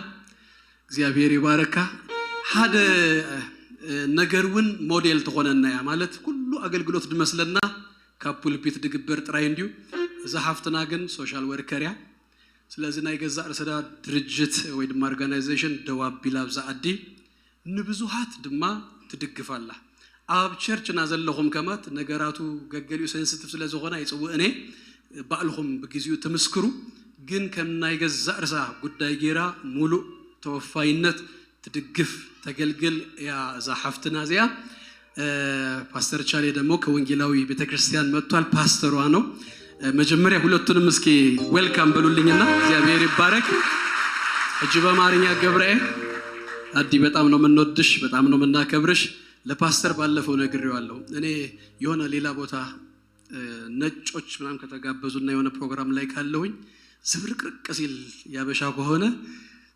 እግዚኣብሔር ይባረካ። ሓደ፣ እ፣ ነገር እውን ሞዴል ትኾነና እያ። ማለት ኩሉ ኣገልግሎት ድመስለና ካብ ፑልፒት ድግበር ጥራይ እንድዩ። እዛ ሓፍትና ግን ሶሻል ወርከር እያ። ስለዚ ናይ ገዛእ ርእሰዳ ድርጅት ወይ ድማ ኦርጋናይዜሽን ደው ኣቢላ ኣብዛ ዓዲ ንብዙሃት ድማ ትድግፍ ኣላ። ኣብ ቸርችና ዘለኹም ከማት ነገራቱ ገገሊኡ ሴንሲቲቭ ስለ ዝኾነ ኣይጽውእን እየ። ባዕልኹም ብግዜኡ ትምስክሩ። ግን ከም ናይ ገዛእ ርእሳ ጉዳይ ገይራ ሙሉእ ተወፋይነት ትድግፍ ተገልግል እያ እዛ ሓፍትና እዚኣ። እ፣ ፓስተር ቻሌ ደግሞ ከወንጌላዊ ቤተክርስቲያን መጥቷል። ፓስተሯ ነው። እ፣ መጀመሪያ ሁለቱንም እስኪ ዌልካም በሉልኝና። እግዚአብሔር ይባረክ። እጅ በአማርኛ ገብርኤል አዲ፣ በጣም ነው የምንወድሽ፣ በጣም ነው የምናከብርሽ። ለፓስተር ባለፈው ነግሬዋለሁ። እኔ የሆነ ሌላ ቦታ፣ እ፣ ነጮች ምናምን ከተጋበዙና የሆነ ፕሮግራም ላይ ካለሁኝ ዝብርቅርቅ ሲል ያበሻ ከሆነ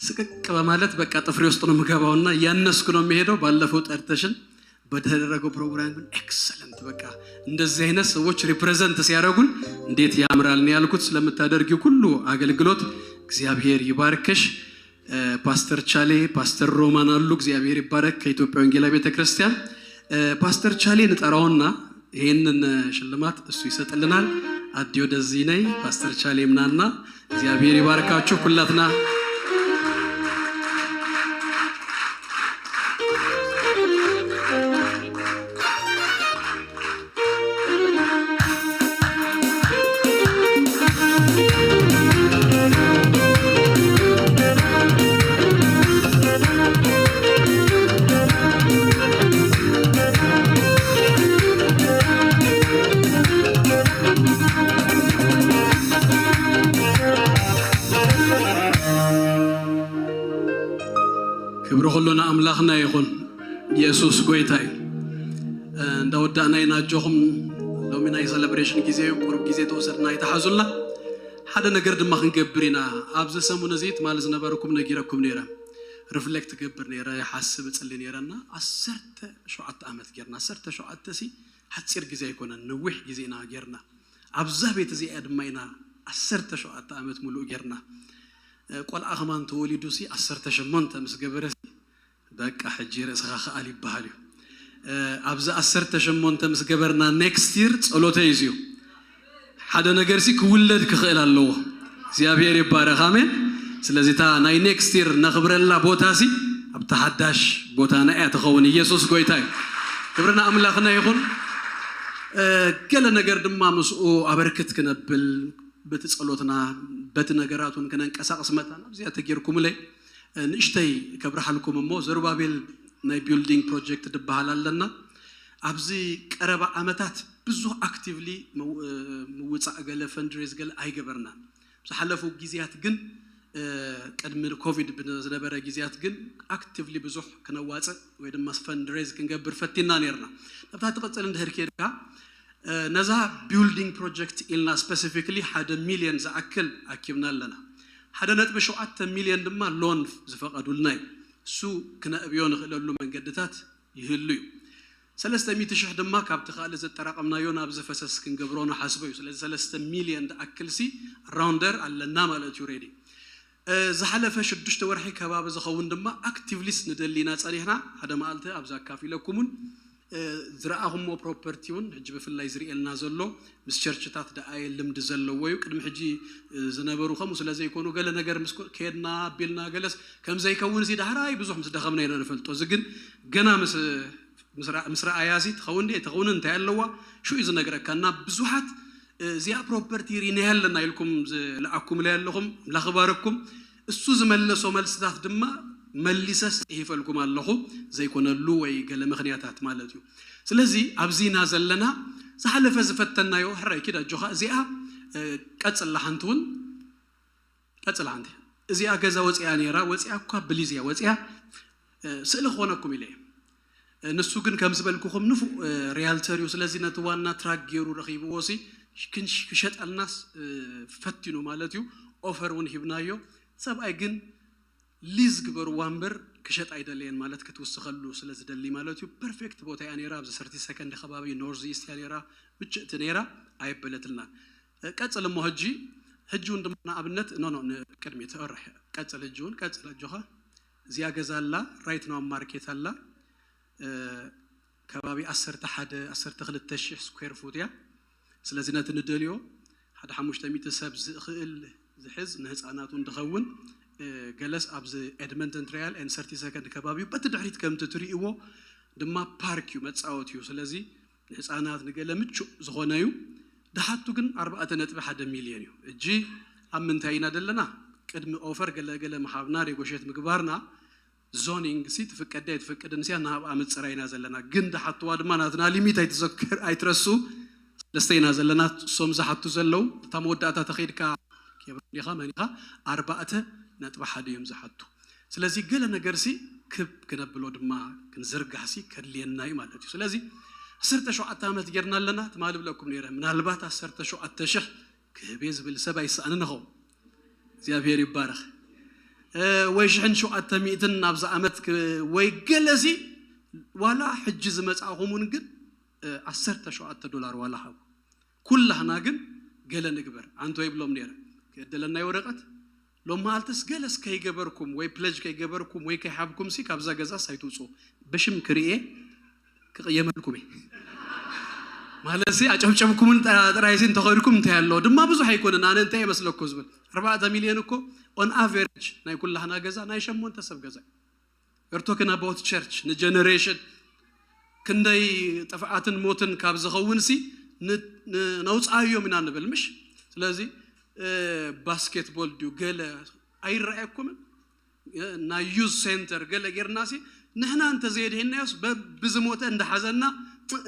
ስቅቅ በማለት በቃ ጥፍሬ ውስጥ ነው የምገባውና እያነስኩ ነው የሚሄደው። ባለፈው ጠርተሽን በተደረገው ፕሮግራም ግን ኤክሰለንት፣ በቃ እንደዚህ አይነት ሰዎች ሪፕሬዘንት ሲያደርጉን እንዴት ያምራል ነው ያልኩት። ስለምታደርጊው ሁሉ አገልግሎት እግዚአብሔር ይባርክሽ። እ፣ ፓስተር ቻሌ፣ ፓስተር ሮማን አሉ፣ እግዚአብሔር ይባረክ፣ ከኢትዮጵያ ወንጌላዊ ቤተክርስቲያን። እ፣ ፓስተር ቻሌ ንጠራውና ይህንን ሽልማት እሱ ይሰጥልናል። አዲ ወደዚህ ነይ፣ ፓስተር ቻሌ ምናና፣ እግዚአብሔር ይባርካችሁ ኩላትና። ክብሪ ኩሉ ንኣምላኽና ይኹን። ኢየሱስ ጎይታ እዩ። እ፣ እንዳወዳእና ኢና። ኣጆኹም፣ ሎሚ ናይ ሰለብሬሽን ግዜ እዩ። ቁሩብ ግዜ ተወሰድና፣ ኣይትሓዙልና። ሓደ ነገር ድማ ክንገብር ኢና። ኣብዚ ሰሙን እዚ ትማሊ ዝነበርኩም ነጊረኩም ነይረ። ሪፍሌክት ገብር ነይረ፣ ይሓስብ እጽሊ ነይረና። ዓሰርተ ሸውዓተ ዓመት ጌርና። ዓሰርተ ሸውዓተ ሲ ሓጺር ግዜ ኣይኮነን፣ ነዊሕ ግዜ ኢና ጌርና። ኣብዛ ቤት እዚኣ ድማ ኢና ዓሰርተ ሸውዓተ ዓመት ሙሉእ ጌርና። እ፣ ቆልዓ ከማን ተወሊዱ ሲ ዓሰርተ ሸሞንተ ምስ ገበረ ሲ በቃ ሕጂ ርእስኻ ክኣል ይበሃል እዩ። እ፣ ኣብዚ ዓሰርተ ሸሞንተ ምስ ገበርና ኔክስት ይር ጸሎተይ እዩ። ሓደ ነገር ሲ ክውለድ ክኽእል ኣለዎ። እግዚኣብሔር ይባረኽ። ኣሜን። ስለዚ እታ ናይ ኔክስት ይር ነኽብረላ ቦታ ሲ ኣብታ ሓዳሽ ቦታና እያ ትኸውን። ኢየሱስ ጎይታ እዩ። ክብሪ ንኣምላኽና ይኹን። እ፣ ገለ ነገር ድማ ምስኡ ኣበርክት ክነብል በቲ ጸሎትና በቲ ነገራት እውን ክነንቀሳቕስ መታን ኣብዚኣ ተጌርኩምለይ። እ፣ ንእሽተይ ከብርሓልኩም እሞ፣ ዘሩባቤል ናይ ቢልዲንግ ፕሮጀክት ድበሃል ኣለና። ኣብዚ ቀረባ ዓመታት ብዙሕ ኣክቲቭሊ ምው-፣ እ፣ ምውጻእ ገለ ፈንድሬዝ ገለ ኣይገበርናን። ዝሓለፉ ግዜያት ግን፣ እ፣ ቅድሚ ኮቪድ ብዝነበረ ግዜያት ግን ኣክቲቭሊ ብዙሕ ክነዋጽእ ወይ ድማ ፈንድሬዝ ክንገብር ፈቲና ነይርና። ናብታ ትቕጽል እንድሕር ኬድካ፣ እ፣ ነዛ ቢልዲንግ ፕሮጀክት ኢልና ስፔሲፊክሊ ሓደ ሚልዮን ዝኣክል ኣኪብና ኣለና። ሓደ ነጥቢ ሸውዓተ ሚልዮን ድማ ሎን ዝፈቐዱልና እዩ። እሱ ክነእብዮ ንኽእለሉ መንገድታት ይህሉ እዩ። ሰለስተ ሚእቲ ሽሕ ድማ ካብቲ ካልእ ዘጠራቐምናዮ ናብዚ ፈሰስ ክንገብሮ ንሓስቦ እዩ። ስለዚ ሰለስተ ሚልዮን ዝኣክል ሲ ራውንደር ኣለና ማለት እዩ። ሬዲ ዝሓለፈ ሽዱሽተ ወርሒ ከባቢ ዝኸውን ድማ ኣክቲቭሊስት ንደሊና ጸኒሕና። ሓደ መዓልቲ ኣብዚ ኣካፊለኩምን ዝረኣኹሞ ፕሮፐርቲ እውን ሕጂ ብፍላይ ዝርእየልና ዘሎ ምስ ቸርችታት ደኣየ ልምዲ ዘለዎ እዩ። ቅድሚ ሕጂ ዝነበሩ ከምኡ ስለ ዘይኮኑ ገለ ነገር ምስ ከድና ኣቢልና ገለስ ከም ዘይከውን እዚ ዳሕራይ ብዙሕ ምስ ደኸምና ኢና ንፈልጦ። እዚ ግን ገና ምስ ምስ ረኣያ ሲ ትኸውን ድ ትኸውን እንታይ ኣለዋ ሽኡ ዝነግረካ እና ብዙሓት እዚኣ ፕሮፐርቲ ሪናያ ኣለና ኢልኩም ዝለኣኩምለይ ኣለኹም። ኣምላኽ ይባረኩም። እሱ ዝመለሶ መልስታት ድማ መሊሰ ጽሒፈልኩም ኣለኹ። ዘይኮነሉ ወይ ገለ ምኽንያታት ማለት እዩ። ስለዚ ኣብዚ ኢና ዘለና። ዝሓለፈ ዝፈተናዮ ሕራይ ኪድ ኣጆኻ እዚኣ ቀጽላ ሓንቲ እውን ቀጽላ ሓንቲ እዚኣ ገዛ ወፂኣ ነይራ። ወፂኣ እኳ ብሊዝ እያ ወፂኣ። ስእሊ ክኾነኩም ኢለ እየ። ንሱ ግን ከም ዝበልኩኹም ንፉእ ሪያልተር እዩ። ስለዚ ነቲ ዋና ትራክ ገይሩ ረኺብዎ ሲ ክሸጠልናስ ፈቲኑ ማለት እዩ። ኦፈር እውን ሂብናዮ። ሰብኣይ ግን ሊዝ ግበርዋ እምበር ክሸጥ ኣይደለየን ማለት ክትውስኸሉ ስለ ዝደሊ ማለት እዩ። ፐርፌክት ቦታ እያ ነይራ። ኣብዚ ሰርቲ ሰከንድ ከባቢ ኖርዝ ኢስት እያ ነይራ። ምችእቲ ነይራ። ኣየበለትልናን። ቀጽል እሞ ሕጂ ሕጂ እውን ድማ ንኣብነት ኖ ኖ ቅድሚ ተወርሕ ቀጽል ሕጂ እውን ቀጽል ኣጆኻ እዚኣ ገዛ ኣላ ራይት ናው ማርኬት ኣላ ከባቢ ዓሰርተ ሓደ ዓሰርተ ክልተ ሽሕ ስኩዌር ፉት እያ። ስለዚ ነቲ ንደልዮ ሓደ ሓሙሽተ ሚእቲ ሰብ ዝኽእል ዝሕዝ ንህፃናት እውን ዝኸውን ገለስ ኣብዚ ኤድመንተን ትራያል ኤን ሰርቲ ሰከንድ ከባቢ እዩ። በቲ ድሕሪት ከምቲ ትርእይዎ ድማ ፓርክ እዩ መፃወት እዩ። ስለዚ ንህፃናት ንገለ ምቹእ ዝኾነ እዩ። ድሓቱ ግን ኣርባዕተ ነጥቢ ሓደ ሚልዮን እዩ። እጂ ኣብ ምንታይ ኢና ዘለና? ቅድሚ ኦፈር ገለገለ ምሃብና ኔጎሽት ምግባርና ዞኒንግ ሲ ትፍቀድ ኣይትፍቅድን ሲያ ናብኣ ምፅራይ ኢና ዘለና። ግን ድሓትዋ ድማ ናትና ሊሚት ኣይትዘክር ኣይትረሱ። ሰለስተ ኢና ዘለና እሶም ዝሓቱ ዘለው። እታ መወዳእታ ተኸይድካ ኬብሮን ዲኻ መን ኢኻ ኣርባዕተ ነጥቢ ሓደ እዮም ዝሓቱ። ስለዚ ገለ ነገር ሲ ክብ ክነብሎ ድማ ክንዝርጋሕ ሲ ከድልየና እዩ ማለት እዩ። ስለዚ ዓሰርተ ሸውዓተ ዓመት ጌርና ኣለና። ትማሊ ብለኩም ነይረ ምናልባት ዓሰርተ ሸውዓተ ሽሕ ክህብ እየ ዝብል ሰብ ኣይሰኣንን ኸው እግዚኣብሔር ይባረኽ። ወይ ሽሕን ሸውዓተ ሚእትን ናብዚ ዓመት ወይ ገለሲ ዋላ ሕጂ ዝመፃእኹምን ግን ዓሰርተ ሸውዓተ ዶላር ዋላ ሃቡ። ኩላህና ግን ገለ ንግበር። ኣንተ ይብሎም ነይረ ክእደለናይ ወረቀት ሎም መዓልትስ ገለስ ከይገበርኩም ወይ ፕለጅ ከይገበርኩም ወይ ከይሓብኩም ሲ ካብዛ ገዛስ ኣይትውፁ። ብሽም ክርኤ ክቕየመልኩም እየ ማለት ሲ ኣጨብጨብኩምን ጥራይሲ እንተኸድኩም እንታይ ኣሎ ድማ ብዙሕ ኣይኮነን። ኣነ እንታይ የመስለኩ ዝብል ኣርባዕተ ሚልዮን እኮ ኦን ኣቨሬጅ ናይ ኩላህና ገዛ ናይ ሸሞንተ ሰብ ገዛ We're talking about church ንጀነሬሽን ክንደይ ጥፍኣትን ሞትን ካብ ዝኸውን ሲ ነውፃዮም ኢና ንብል ምሽ። ስለዚ ባስኬትቦል ድዩ ገለ ኣይረኣየኩምን ናይ ዩዝ ሴንተር ገለ ጌርና ሲ ንሕና እንተዘየድሄናዮስ ብዝሞተ እንዳሓዘና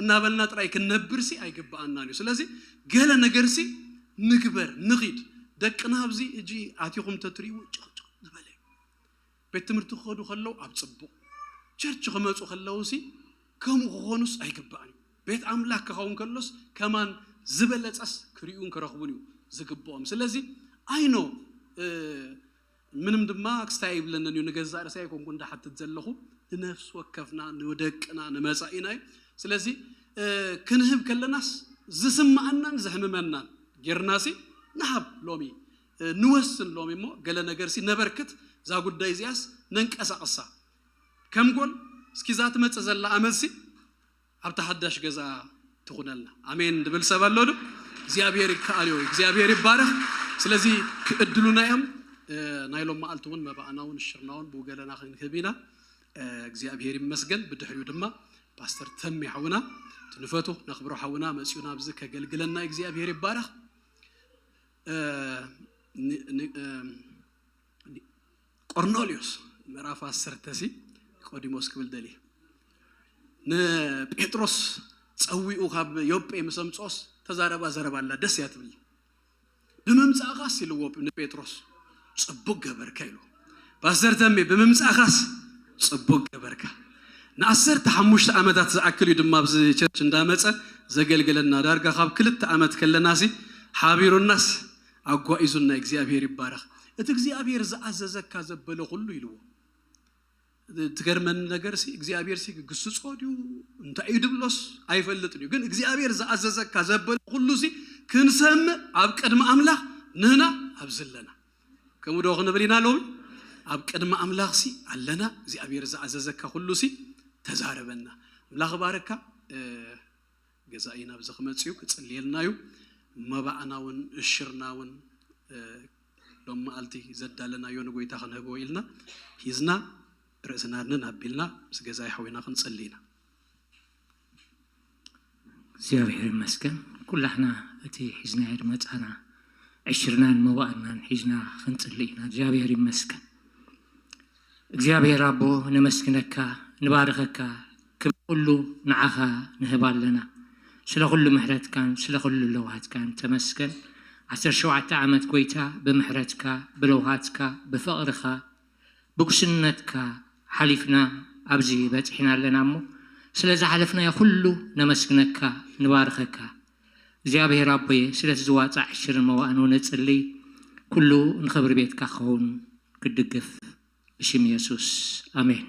እናበልና ጥራይ ክንነብር ሲ ኣይግብኣናን እዩ። ስለዚ ገለ ነገር ሲ ንግበር ንኺድ። ደቅና ኣብዚ እጂ ኣቲኹም ተትርእይዎ ጭቕጭቕ ዝበለ እዩ። ቤት ትምህርቲ ክኸዱ ከለዉ ኣብ ጽቡቕ ቸርች ክመጹ ከለዉ ሲ ከምኡ ክኾኑስ ኣይግባእን እዩ። ቤት ኣምላክ ክኸውን ከሎስ ከማን ዝበለጸስ ክርእዩን ክረኽቡን እዩ ዝግብኦም። ስለዚ ኣይኖ ምንም ድማ ክስታይ ይብለንን እዩ። ንገዛእ ርእሰይ ኣይኮንኩ እንዳሓትት ዘለኹ ንነፍሲ ወከፍና ንደቅና ንመጻኢና እዩ። ስለዚ ክንህብ ከለናስ ዝስምዓናን ዘሕምመናን ጌርናሲ ንሃብ ሎሚ ንወስን ሎሚ እሞ ገለ ነገር ሲ ነበርክት እዛ ጉዳይ እዚኣስ ነንቀሳቅሳ ከም ጎል እስኪ እዛ ትመጽእ ዘላ ኣመት ሲ ኣብታ ሓዳሽ ገዛ ትኹነልና ኣሜን ድብል ሰብ ኣሎ ዶ እግዚኣብሔር ይከኣል እዩ እግዚኣብሔር ይባረክ። ስለዚ ክእድሉና እዮም። ናይ ሎም መዓልቲ እውን መባእና እውን ሽርና እውን ብገለና ክንክብ ኢና። እግዚኣብሔር ይመስገን። ብድሕሪኡ ድማ ፓስተር ተሜ ሓውና ትንፈቱ ነኽብሮ ሓውና መፅኡ ናብዚ ከገልግለና እግዚኣብሔር ይባረክ። ቆርኔልዮስ ምዕራፍ ዓሰርተ ሲ ኒቆዲሞስ ክብል ደሊ ንጴጥሮስ ፀዊኡ ካብ ዮጴ ምስ ኣምፅኦስ ተዛረባ ዘረባ ኣላ ደስ እያ ትብል። ብምምፃእኻስ ኢልዎ ንጴጥሮስ ፅቡቅ ገበርካ ኢሉ። ፓስተር ተሜ ብምምፃእኻስ ፅቡቅ ገበርካ። ንዓሰርተ ሓሙሽተ ዓመታት ዝኣክል እዩ ድማ ኣብዚ ቸርች እንዳመፀ ዘገልግለና ዳርጋ ካብ ክልተ ዓመት ከለናሲ ሓቢሩናስ ኣጓኢዙና እግዚኣብሔር ይባረኽ። እቲ እግዚኣብሔር ዝኣዘዘካ ዘበለ ኩሉ ኢልዎ ትገርመኒ ነገር ሲ እግዚኣብሔር ሲ ግስጾ ድዩ እንታይ እዩ ድብሎስ ኣይፈልጥን እዩ። ግን እግዚኣብሔር ዝኣዘዘካ ዘበለ ኩሉ ሲ ክንሰምዕ ኣብ ቅድሚ ኣምላኽ ንህና ኣብዚ ኣለና። ከምኡ ዶ ክንብል ኢና ሎሚ? ኣብ ቅድሚ ኣምላኽ ሲ ኣለና። እግዚኣብሔር ዝኣዘዘካ ኩሉ ሲ ተዛረበና። ኣምላኽ ባረካ። ገዛኢ ናብዚ ክመጽእ እዩ፣ ክጽልየልና እዩ። መባእና እውን እሽርና እውን ሎም መዓልቲ ዘዳለናዮ ንጎይታ ክንህቦ ኢልና ሂዝና ርእስና ንን ኣቢልና ምስ ገዛኢ ሓዊና ክንጽሊ ኢና። እግዚኣብሔር ይመስገን። ኩላሕና እቲ ሒዝናዮ ዝመጻና ዕሽርናን መባእናን ሒዝና ክንጽሊ ኢና። እግዚኣብሔር ይመስገን። እግዚኣብሔር ኣቦ ነመስግነካ፣ ንባርኸካ፣ ክብሪ ኩሉ ንዓኻ ንህብ ኣለና። ስለ ኩሉ ምሕረትካን ስለ ኩሉ ለውሃትካን ተመስገን። ዓሰርተ ሸውዓተ ዓመት ጎይታ ብምሕረትካ፣ ብለውሃትካ፣ ብፍቕርኻ፣ ብጉስነትካ ሓሊፍና ኣብዚ በጺሕና ኣለና እሞ ስለ ዝሓለፍናዮ ኩሉ ነመስግነካ፣ ንባርኸካ። እግዚኣብሔር ኣቦየ ስለቲ ዝዋጻዕ ሽርን መዋእን እውን እጽሊ ኩሉ ንኽብሪ ቤትካ ክኸውን ክትድግፍ ብሽም የሱስ ኣሜን።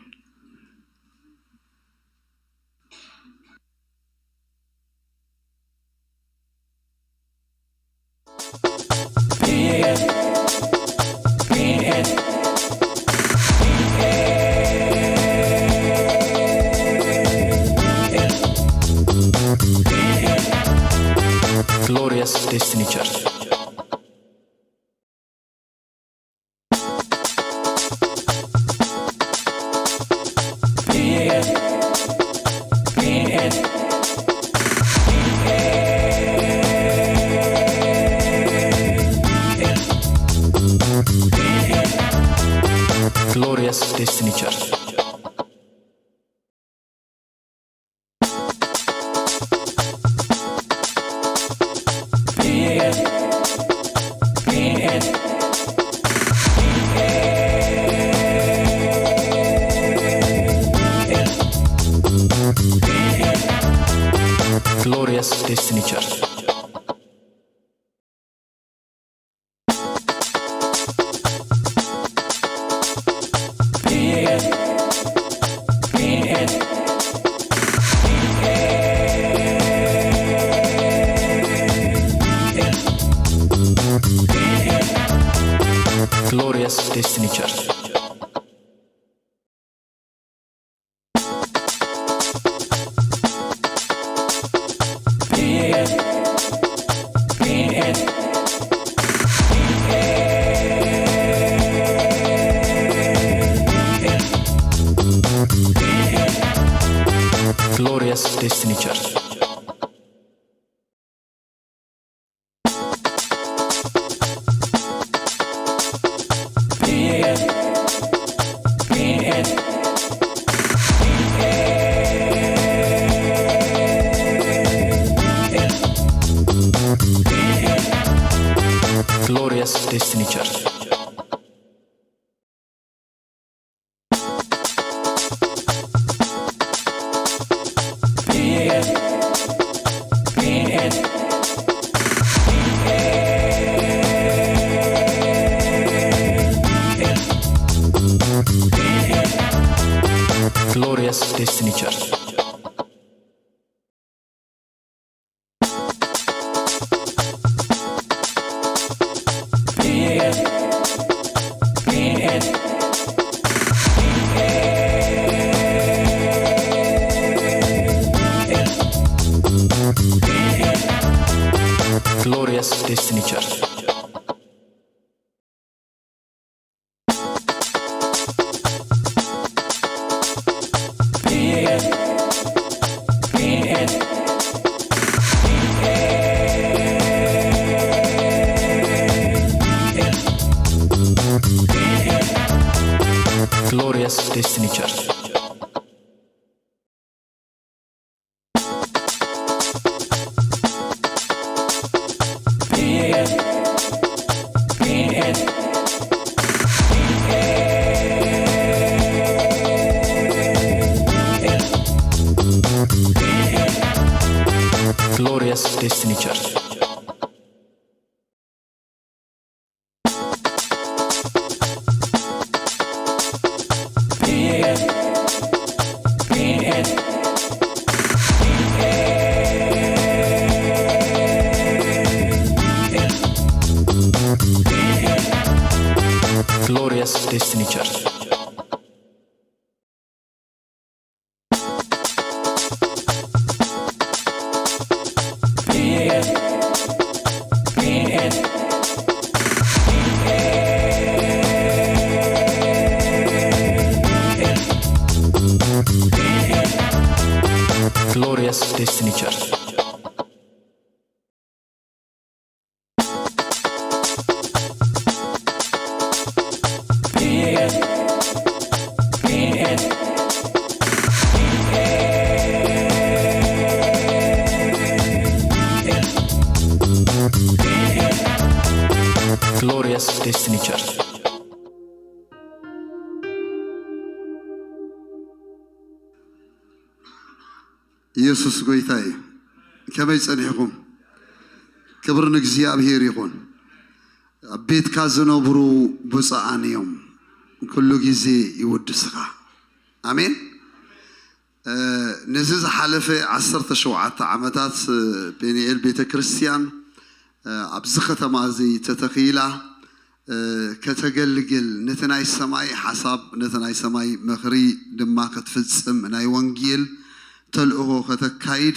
Glorious Destiny Church. Glorious Destiny Church. Glorious Destiny Church. Glorious Destiny Church. Glorious Destiny Church. Glorious Destiny Church. Glorious Destiny Church. Glorious Destiny Church. Glorious Destiny Church. Glorious Destiny Church. Destiny Church. Glorious Destiny Church. Glorious Destiny Church. ኢየሱስ ጎይታ እዩ። ከመይ ጸኒሕኩም? ክብሪ ንእግዚኣብሔር ይኹን። ኣብ ቤትካ ዝነብሩ ብፁዓን እዮም፣ ኩሉ ግዜ ይውድስኻ። ኣሜን። እ፣ ነዚ ዝሓለፈ ዓሰርተ ሸውዓተ ዓመታት፣ እ፣ ፔኒኤል ቤተ ክርስቲያን፣ እ፣ ኣብዚ ከተማ እዚ ተተኺላ፣ እ፣ ከተገልግል፣ ነቲ ናይ ሰማይ ሓሳብ፣ ነቲ ናይ ሰማይ ምኽሪ ድማ ክትፍጽም፣ ናይ ወንጌል ተልእኾ ከተካይድ፣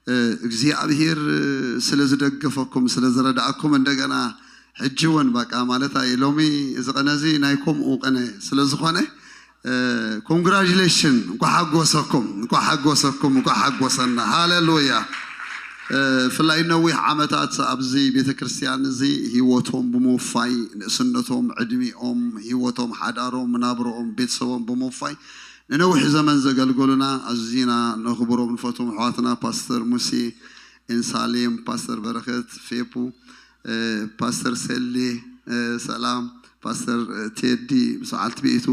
እ፣ እግዚኣብሔር፣ እ፣ ስለ ዝደገፈኩም፣ ስለ ዝረዳእኩም፣ እንደገና ሕጂ እውን በቃ ማለት ኣይ፣ ሎሚ እዚ ቀነ እዚ ናይ ከምኡ ቀነ ስለ ዝኾነ፣ እ፣ ኮንግራጁሌሽን፣ እንኳ ሓጎሰኩም፣ እንኳ ሓጎሰኩም፣ እንኳ ሓጎሰና። ሃሌሉያ። እ፣ ብፍላይ ነዊሕ ዓመታት ኣብዚ ቤተ ክርስቲያን እዚ ህይወቶም ብምውፋይ፣ ንእስነቶም፣ ዕድሚኦም፣ ህይወቶም፣ ሓዳሮም፣ ናብረኦም፣ ቤተሰቦም ብምውፋይ ንነዊሕ ዘመን ዘገልገሉና ኣዝና ነኽብሮም ንፈትዎም ኣሕዋትና ፓስተር ሙሴ ኤንሳሌም፣ ፓስተር በረኸት ፌፑ፣ እ፣ ፓስተር ሰሌ፣ እ፣ ሰላም፣ ፓስተር፣ እ፣ ቴዲ ምስ በዓልቲ ቤቱ፣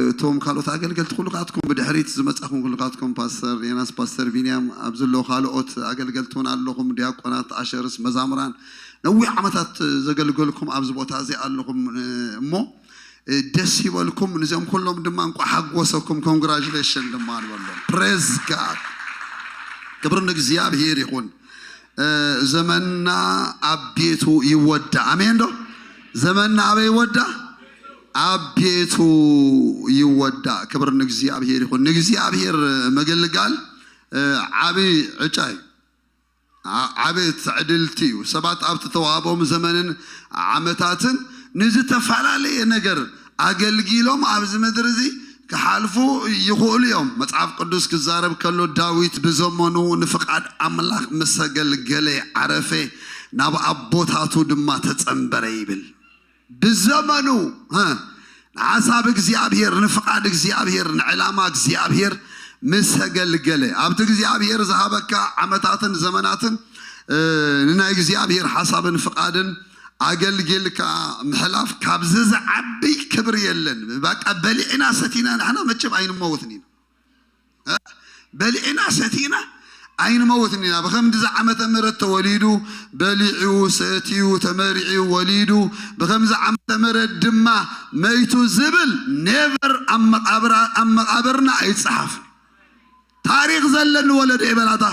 እቶም ካልኦት ኣገልገልቲ ኩልኻትኩም ብድሕሪት ዝመጻኹም ኩልኻትኩም፣ ፓስተር ዮናስ፣ ፓስተር ቢንያም፣ ኣብ ዘለዉ ካልኦት ኣገልገልቲ እውን ኣለኹም፣ ዲያቆናት፣ ኣሸርስ፣ መዛሙራን፣ ነዊሕ ዓመታት ዘገልገልኩም ኣብዚ ቦታ እዚ ኣለኹም፣ እ፣ እሞ፣ እ፣ ደስ ይበልኩም። ነዚኦም ኩሎም ድማ እንቋዕ ሓጎሰኩም፣ ኮንግራጁሌሽን ድማ ንበሎም። ፕሬዝ ጋድ። ክብሪ ንእግዚኣብሔር ይኹን። እ፣ ዘመንና ኣብ ቤቱ ይወዳእ። ኣሜን ዶ? ዘመንና ኣበይ ይወዳእ? ኣብ ቤቱ ይወዳእ። ክብሪ ንእግዚኣብሔር ይኹን። ንእግዚኣብሔር ምግልጋል፣ እ፣ ዓቢ ዕጫ እዩ። ዓ-፣ ዓቢ ትዕድልቲ እዩ። ሰባት ኣብቲ ተዋህቦም ዘመንን ዓመታትን ንዝተፈላለየ ነገር ኣገልጊሎም ኣብዚ ምድሪ እዚ ክሓልፉ ይኽእሉ እዮም። መጽሓፍ ቅዱስ ክዛረብ ከሎ፣ ዳዊት ብዘመኑ ንፍቓድ ኣምላኽ ምስ ኣገልገለ ዓረፈ፣ ናብ ኣቦታቱ ድማ ተጸንበረ ይብል። ብዘመኑ፣ እ፣ ንሓሳብ እግዚኣብሔር፣ ንፍቓድ እግዚኣብሔር፣ ንዕላማ እግዚኣብሔር ምስ ኣገልገለ፣ ኣብቲ እግዚኣብሔር ዝሃበካ ዓመታትን ዘመናትን፣ እ፣ ንናይ እግዚኣብሔር ሓሳብን ፍቓድን ኣገልጊልካ ምሕላፍ ካብዚ ዝዓቢ ክብሪ የለን። በቃ በሊዕና ሰቲና ንሕና መቸም ኣይንመውትን ኢና። እ? በሊዕና ሰቲና ኣይንመውትን ኢና። ብኸምዚ ዓመተ ምህረት ተወሊዱ፣ በሊዑ፣ ሰትዩ፣ ተመሪዑ፣ ወሊዱ፣ ብኸምዚ ዓመተ ምህረት ድማ መይቱ ዝብል ኔቨር ኣብ መቓብራ-፣ ኣብ መቓብርና ኣይጸሓፍን። ታሪኽ ዘለኒ ወለዶ እየ በላታ።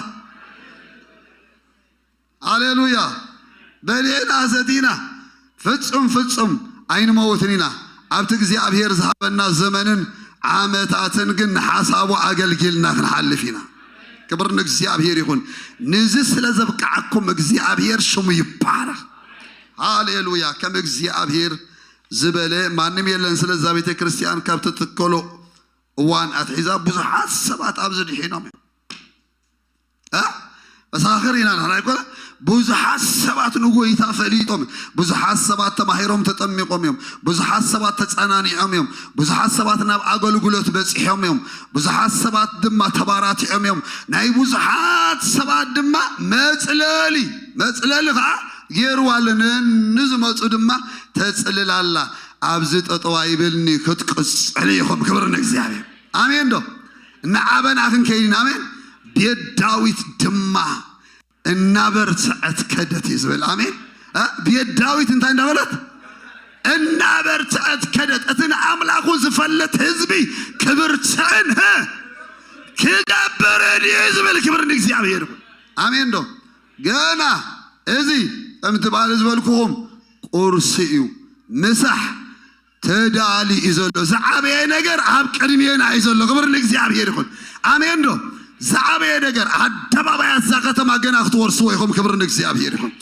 ሃሌሉያ። በሊዕና ሰቲና ፍጹም ፍጹም ኣይንመውትን ኢና። ኣብቲ እግዚኣብሔር ዝሃበና ዘመንን ዓመታትን ግን ንሓሳቡ ኣገልጊልና ክንሓልፍ ኢና። ክብር ንእግዚኣብሔር ይኹን። ንዚ ስለ ዘብቅዓኩም እግዚኣብሔር ሽሙ ይባረኽ። ሃሌሉያ። ከም እግዚኣብሔር ዝበለ ማንም የለን። ስለዛ ቤተ ክርስቲያን ካብ ትትከሎ እዋን ኣትሒዛ ብዙሓት ሰባት ኣብዚ ድሒኖም እዮም። እ? መሳኽር ኢና ንሕና ኣይኮነ። ብዙሓት ሰባት ንጎይታ ፈሊጦም፣ ብዙሓት ሰባት ተማሂሮም ተጠሚቆም እዮም፣ ብዙሓት ሰባት ተጸናኒዖም እዮም፣ ብዙሓት ሰባት ናብ ኣገልግሎት በጺሖም እዮም፣ ብዙሓት ሰባት ድማ ተባራቲዖም እዮም። ናይ ብዙሓት ሰባት ድማ መጽለሊ፣ መጽለሊ ኸዓ ገይርዋ ኣሎ። ንዝመጹ ድማ ተጽልል ኣላ። ኣብዚ ጠጠው ኣይበልኒ፣ ክትቅጽሉ ኢኹም። ክብሪ ንእግዚኣብሔር። ኣሜን ዶ? እናዓበና ክንከይድ ኢና። ኣሜን። ቤት ዳዊት ድማ እናበርትዐት ከደት እዩ ዝብል። ኣሜን። እ? ቤት ዳዊት እንታይ እንዳበለት? እናበርትዐት ከደት። እቲ ንኣምላኹ ዝፈልጥ ህዝቢ ክብርትዕን፣ እ፣ ክገብርን እዩ ዝብል። ክብሪ ንእግዚኣብሔር ይኹን። ኣሜን ዶ? ገና እዚ ከምቲ ባል ዝበልኩኹም ቁርሲ እዩ። ምሳሕ ተዳልዩ እዩ ዘሎ። ዝዓበየ ነገር ኣብ ቅድሜና እዩ ዘሎ። ክብር ንእግዚኣብሔር ይኹን። ኣሜን ዶ? ዝዓበየ ነገር፣ ኣደባባያት እዛ ከተማ ገና ክትወርስዎ ኢኹም። ክብር ንእግዚኣብሔር ይኹን።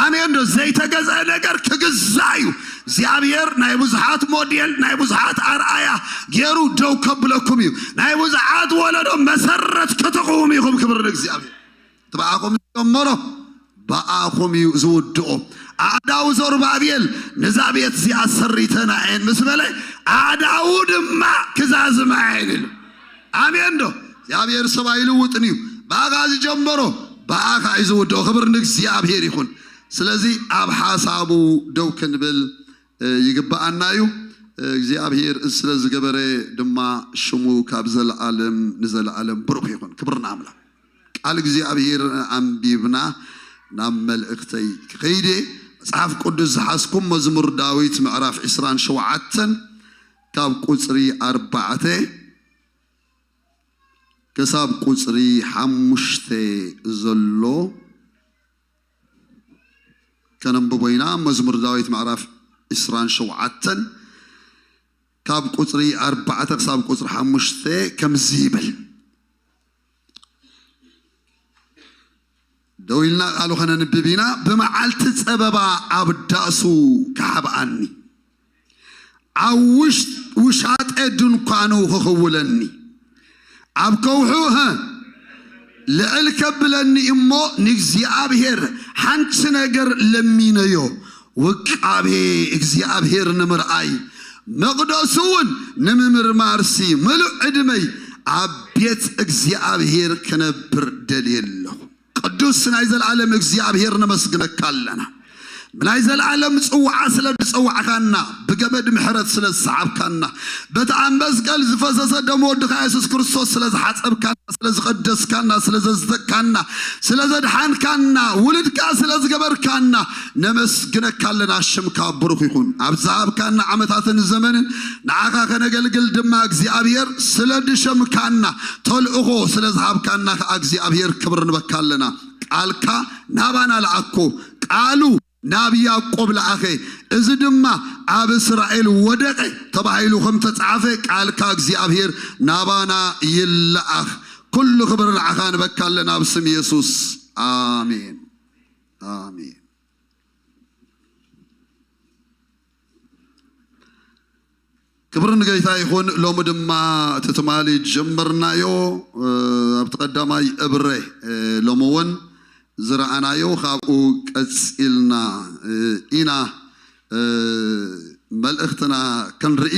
ኣሜን ዶ? ዘይተገዝአ ነገር ክግዛእ እዩ። እግዚኣብሔር ናይ ብዙሓት ሞዴል፣ ናይ ብዙሓት ኣርኣያ ገይሩ ደው ከብለኩም እዩ። ናይ ብዙሓት ወለዶ መሰረት ክትቕውም ኢኹም። ክብር ንእግዚኣብሔር። እቲ ብኣኹም ዝጀመሮ ብኣኹም እዩ ዝውድኦ። ኣእዳው ዘሩባቤል ነዛ ቤት እዚኣ ኣሰሪተና እየን ምስ በለ፣ ኣእዳው ድማ ክዛዝማ እየን ኢሉ። ኣሜን ዶ? እግዚኣብሔር ሰብ ኣይልውጥን እዩ። ብኣኻ ዝጀመሮ ብኣኻ እዩ ዝውድኦ። ክብር ንእግዚኣብሔር ይኹን። ስለዚ ኣብ ሓሳቡ ደው ክንብል ይግብኣና እዩ። እግዚኣብሔር እዚ ስለ ዝገበረ ድማ ሽሙ ካብ ዘለኣለም ንዘለኣለም ብሩኽ ይኹን። ክብሪ ንኣምላኽ። ቃል እግዚኣብሔር ኣንቢብና ናብ መልእኽተይ ክኸይድ እየ። መጽሓፍ ቅዱስ ዝሓዝኩም መዝሙር ዳዊት ምዕራፍ ዕስራን ሸውዓተን ካብ ቁጽሪ ኣርባዕተ ክሳብ ቁጽሪ ሓሙሽተ ዘሎ ከነንብቦ ኢና። መዝሙር ዳዊት ምዕራፍ ዕስራን ሸውዓተን ካብ ቁጽሪ ኣርባዕተ ክሳብ ቁጽሪ ሓሙሽተ ከምዚ ይብል። ደው ኢልና ቃሉ ከነንብብ ኢና። ብመዓልቲ ጸበባ ኣብ ዳሱ ክሓብኣኒ፣ ኣብ ውሽ-፣ ውሻጠ ድንኳኑ ክኽውለኒ፣ ኣብ ከውሑ፣ ሀ፣ ልዕል ከብለኒ እሞ ንእግዚኣብሔር ሓንቲ ነገር ለሚነዮ፣ ውቃቤ እግዚኣብሔር ንምርኣይ፣ መቕደሱ እውን ንምምርማርሲ፣ ምሉእ ዕድመይ ኣብ ቤት እግዚኣብሔር ክነብር ደልየ ኣለኹ። ቅዱስ ናይ ዘለኣለም እግዚኣብሔር ነመስግነካ ኣለና። ብናይ ዘለኣለም ጽዋዓ ስለ ዝጸዋዕካና፣ ብገመድ ምሕረት ስለ ዝሰዓብካና፣ በቲ ኣብ መስቀል ዝፈሰሰ ደም ወድኻ የሱስ ክርስቶስ ስለ ዝሓጸብካና፣ ስለ ዝቐደስካና፣ ስለ ዘዝተካና፣ ስለ ዘድሓንካና፣ ውሉድካ ስለ ዝገበርካና ነመስግነካ ኣለና። ሽምካ ብሩኽ ይኹን። ኣብ ዝሃብካና ዓመታትን ዘመንን ንዓኻ ከነገልግል ድማ እግዚኣብሔር ስለ ድሸምካና፣ ተልእኾ ስለ ዝሃብካና ከኣ እግዚኣብሔር ክብሪ ንበካ ኣለና። ቃልካ ናባና ለኣኮ፣ ቃሉ ናብ ያዕቆብ ለኣኸ፣ እዚ ድማ ኣብ እስራኤል ወደቐ ተባሂሉ ከም ተጻሕፈ፣ ቃልካ እግዚኣብሔር ናባና ይለኣኽ። ኩሉ ክብሪ ንዓኻ ንበካ ኣለና ኣብ ስም የሱስ። ኣሜን። ኣሜን። ክብሪ ንገይታ ይኹን። ሎሚ ድማ እቲ ትማሊ ጀመርናዮ፣ እ፣ ኣብቲ ቀዳማይ እብረ፣ እ፣ ሎሚ እውን ዝረኣናዮ ካብኡ ቀጺልና፣ እ፣ ኢና፣ እ፣ መልእኽትና ክንርኢ።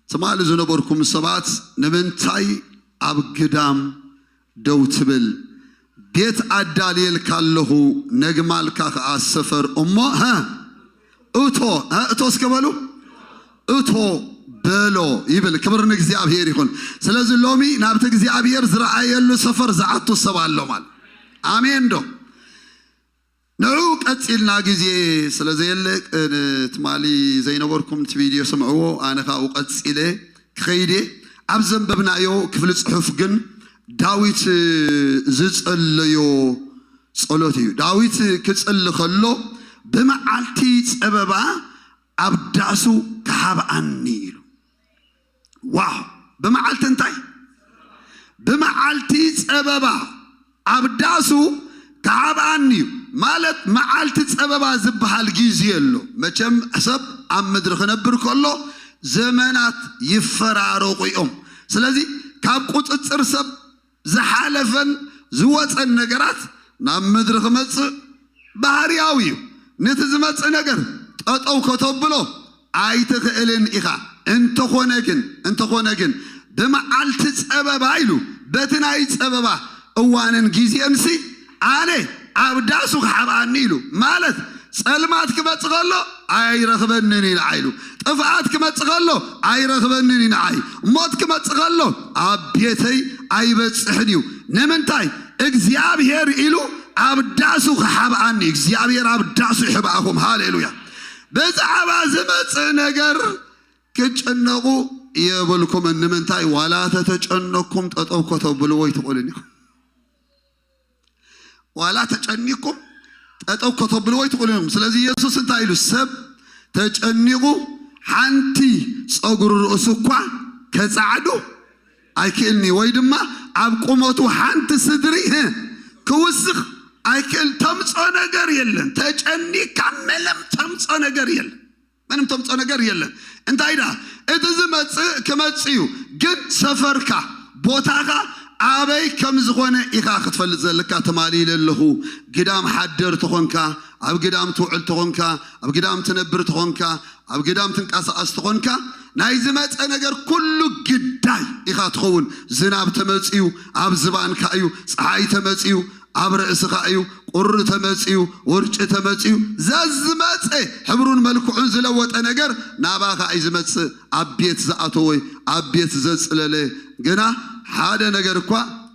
ትማሊ ዝነበርኩም ሰባት ንምንታይ ኣብ ግዳም ደው ትብል? ቤት ኣዳልየልካ ኣለኹ፣ ነግማልካ ከኣ ሰፈር እሞ፣ ሀ፣ እቶ፣ ሀ፣ እቶ እስከ በሉ፣ እቶ በሎ ይብል። ክብሪ ንእግዚኣብሔር ይኹን። ስለዚ ሎሚ ናብቲ እግዚኣብሔር ዝረኣየሉ ሰፈር ዝኣቱ ሰብ ኣሎ ማለት። ኣሜን ዶ? ንዑ ቀጺልና ግዜ ስለ ዘየለ፣ እ፣ ትማሊ ዘይነበርኩም እቲ ቪድዮ ስምዕዎ፣ ኣነ ካብኡ ቀጺለ ክኸይድ እየ። ኣብ ዘንበብናዮ ክፍሊ ጽሑፍ ግን ዳዊት ዝጸለዮ ጸሎት እዩ። ዳዊት ክጽሊ ከሎ፣ "ብመዓልቲ ጸበባ ኣብ ዳሱ ክሓብኣኒ" ኢሉ። ዋው! ብመዓልቲ እንታይ? ብመዓልቲ ጸበባ ኣብ ዳሱ ክሓብኣኒ እዩ። ማለት መዓልቲ ጸበባ ዝበሃል ግዜ ኣሎ። መቸም ሰብ ኣብ ምድሪ ክነብር ከሎ ዘመናት ይፈራረቑ እዮም። ስለዚ ካብ ቁጽጽር ሰብ ዝሓለፈን ዝወጸን ነገራት ናብ ምድሪ ክመጽእ ባህርያዊ እዩ። ነቲ ዝመጽእ ነገር ጠጠው ከተብሎ ኣይትኽእልን ኢኻ። እንተኾነ ግን፣ እንተኾነ ግን ብመዓልቲ ጸበባ ኢሉ፣ በቲ ናይ ጸበባ እዋንን ግዜንሲ ኣነ ኣብ ዳሱ ክሓብኣኒ ኢሉ፣ ማለት ጸልማት ክመጽእ ከሎ ኣይረኽበንን እዩ ንዓይ ኢሉ፣ ጥፍኣት ክመጽእ ከሎ ኣይረኽበንን እዩ ንዓይ፣ ሞት ክመጽእ ከሎ ኣብ ቤተይ ኣይበጽሕን እዩ። ንምንታይ? እግዚኣብሔር ኢሉ ኣብ ዳሱ ክሓብኣኒ፣ እግዚኣብሔር ኣብ ዳሱ ይሕብኣኹም። ሃሌሉያ። ብዛዕባ ዝመጽእ ነገር ክትጨነቑ የብልኩምን። ንምንታይ? ዋላ ተተጨነኩም ጠጠው ከተብልዎ ኣይትኽእሉን ኢኹም። ዋላ ተጨኒኩም ጠጠው ከተብልዎ ኣይትኽእሉን ኢኹም። ስለዚ የሱስ እንታይ ኢሉ? ሰብ ተጨኒቑ ሓንቲ ጸጉሪ ርእሱ እኳ ከጻዕዱ ኣይክእልኒ፣ ወይ ድማ ኣብ ቁመቱ ሓንቲ ስድሪ ህ ክውስኽ ኣይክእል። ተምጾ ነገር የለን። ተጨኒካ መለም ተምጾ ነገር የለን። ምንም ተምጾ ነገር የለን። እንታይ ደኣ እቲ ዝመጽእ ክመጽእ እዩ። ግን ሰፈርካ፣ ቦታኻ ኣበይ ከም ዝኾነ ኢኻ ክትፈልጥ ዘለካ። ተማሊለ ኣለኹ። ግዳም ሓደር ተኾንካ፣ ኣብ ግዳም ትውዕል ተኾንካ፣ ኣብ ግዳም ትነብር ተኾንካ፣ ኣብ ግዳም ትንቀሳቐስ ተኾንካ፣ ናይ ዝመጸ ነገር ኩሉ ግዳይ ኢኻ ትኸውን። ዝናብ ተመጽዩ ኣብ ዝባንካ እዩ። ፀሓይ ተመጽዩ ኣብ ርእስኻ እዩ። ቁሪ ተመጽዩ፣ ውርጪ ተመጽዩ፣ ዘዝመጸ ሕብሩን መልክዑን ዝለወጠ ነገር ናባኻ እዩ ዝመጽእ። ኣብ ቤት ዝኣተወ፣ ኣብ ቤት ዘጽለለ ግና ሓደ ነገር እኳ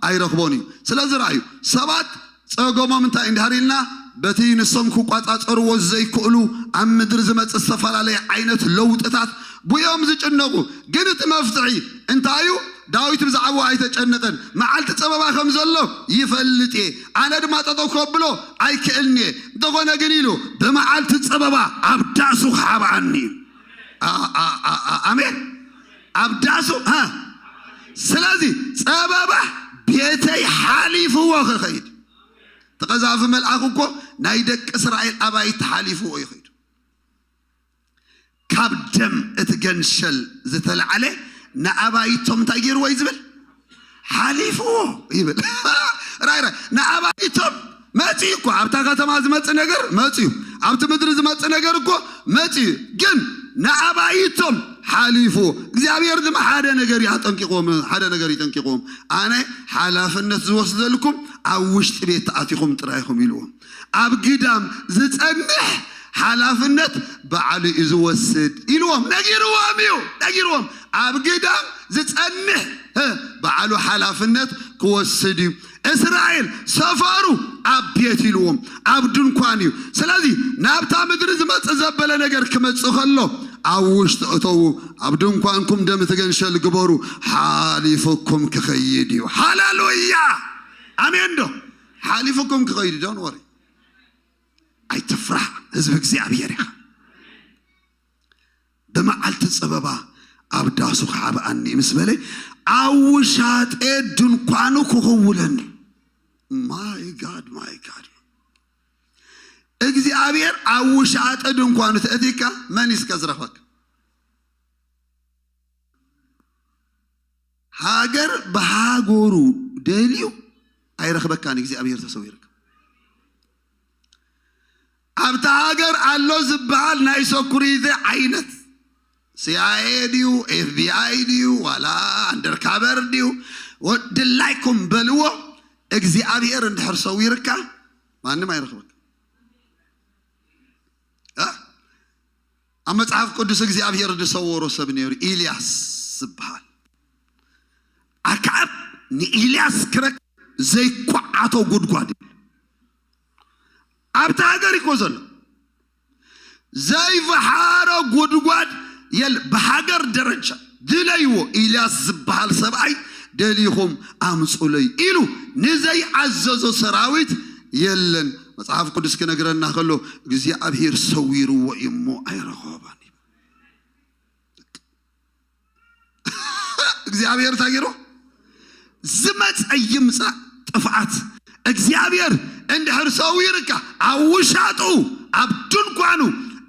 ኣይረኽቦን እዩ። ስለዚ ረኣዩ፣ ሰባት ጸገሞም እንታይ እንድሕር ኢልና፣ በቲ ንሶም ክቋጻጸርዎ ዘይክእሉ ኣብ ምድሪ ዝመጽእ ዝተፈላለየ ዓይነት ለውጥታት ብኦም ዝጭነቑ። ግን እቲ መፍትሒ እንታይ እዩ? ዳዊት ብዛዕባኡ ኣይተጨነቐን። መዓልቲ ጸበባ ከም ዘሎ ይፈልጥ እየ፣ ኣነ ድማ ጠጠው ከብሎ ኣይክእልን እየ። እንተኾነ ግን ኢሉ፣ ብመዓልቲ ጸበባ ኣብ ዳሱ ክሓብኣኒ እዩ። ኣ-፣ ኣ-፣ ኣ-፣ ኣ-፣ ኣሜን። ኣብ ዳሱ፣ ሃ። ስለዚ ጸበባ ቤተይ ሓሊፍዎ ክኸይድ። እቲ ቀዛፊ መልኣኽ እኮ ናይ ደቂ እስራኤል ኣባይቲ ሓሊፍዎ እዩ ከይዱ። ካብ ደም እቲ ገንሸል ዝተላዕለ ንኣባይቶም እንታይ ገይርዎ እዩ ዝብል? ሓሊፍዎ ይብል። ራይ ራይ፣ ንኣባይቶም መጺኡ እኮ፣ ኣብታ ከተማ ዝመጽእ ነገር መጺኡ፣ ኣብቲ ምድሪ ዝመጽእ ነገር እኮ መጺኡ፣ ግን ንኣባይቶም ሓሊፍዎ። እግዚኣብሔር ድማ ሓደ ነገር እዩ ኣጠንቂቕዎም፣ ሓደ ነገር እዩ ጠንቂቕዎም። ኣነ ሓላፍነት ዝወስደልኩም ኣብ ውሽጢ ቤት ኣቲኹም ጥራይ ኢኹም ኢልዎም። ኣብ ግዳም ዝጸንሕ ሓላፍነት ባዕሉ እዩ ዝወስድ ኢልዎም፣ ነጊርዎም እዩ፣ ነጊርዎም። ኣብ ግዳም ዝጸንሕ፣ እ፣ ባዕሉ ሓላፍነት ክወስድ እዩ። እስራኤል ሰፈሩ ኣብ ቤት ኢልዎም፣ ኣብ ድንኳን እዩ። ስለዚ ናብታ ምድሪ ዝመጽእ ዘበለ ነገር ክመጽእ ከሎ ኣብ ውሽጢ እተዉ፣ ኣብ ድንኳንኩም ደም እቲ ገንሸል ግበሩ፣ ሓሊፉኩም ክኸይድ እዩ። ሃሌሉያ! ኣሜን ዶ? ሓሊፉኩም ክኸይድ እዩ። ዶንት ወሪ፣ ኣይትፍራህ፣ ህዝቢ እግዚኣብሔር ኢኻ። ብመዓልቲ ጸበባ ኣብ ዳሱ ክሓብኣኒ ምስ በለ፣ ኣብ ውሻጤ ድንኳኑ ክኽውለኒ። ማይ ጋድ፣ ማይ ጋድ። እግዚኣብሔር ኣብ ውሻጠ ድንኳኑ ተእቲካ መን እስከ ዝረኽበካ? ሃገር ብሃገሩ ደልዩ ኣይረኽበካን፣ እግዚኣብሔር ተሰዊርካ። ኣብታ ሃገር ኣሎ ዝበሃል ናይ ሰኩሪቲ ዓይነት፣ ሲኣይኤ ድዩ፣ ኤፍቢኣይ ድዩ፣ ዋላ ኣንደርካቨር ድዩ፣ ወ-፣ ድላይኩም በልዎ፣ እግዚኣብሔር እንድሕር ሰዊርካ ማንም ኣይረኽበካ። እ? ኣብ መጽሓፍ ቅዱስ እግዚኣብሔር ዝሰወሮ ሰብ ነይሩ፣ ኢልያስ ዝበሃል። ኣክዓብ ንኢልያስ ክረክብ ዘይኳዓቶ ጉድጓድ የለን። ኣብታ ሃገር እኮ ዘሎ ዘይፈሓሮ ጉድጓድ የለ። ብሃገር ደረጃ ድለይዎ፣ ኢልያስ ዝበሃል ሰብኣይ ደሊኹም ኣምጹለይ ኢሉ ንዘይኣዘዞ ሰራዊት የለን። መጽሓፍ ቅዱስ ክነግረና ከሎ እግዚኣብሔር ሰዊርዎ እዩ እሞ ኣይረኸቦን። እግዚኣብሔር እንታይ ገይሩ? ዝመጸ ይምጻእ ጥፍኣት፣ እግዚኣብሔር እንድሕር ሰዊርካ፣ ኣብ ውሻጡ፣ ኣብ ድንኳኑ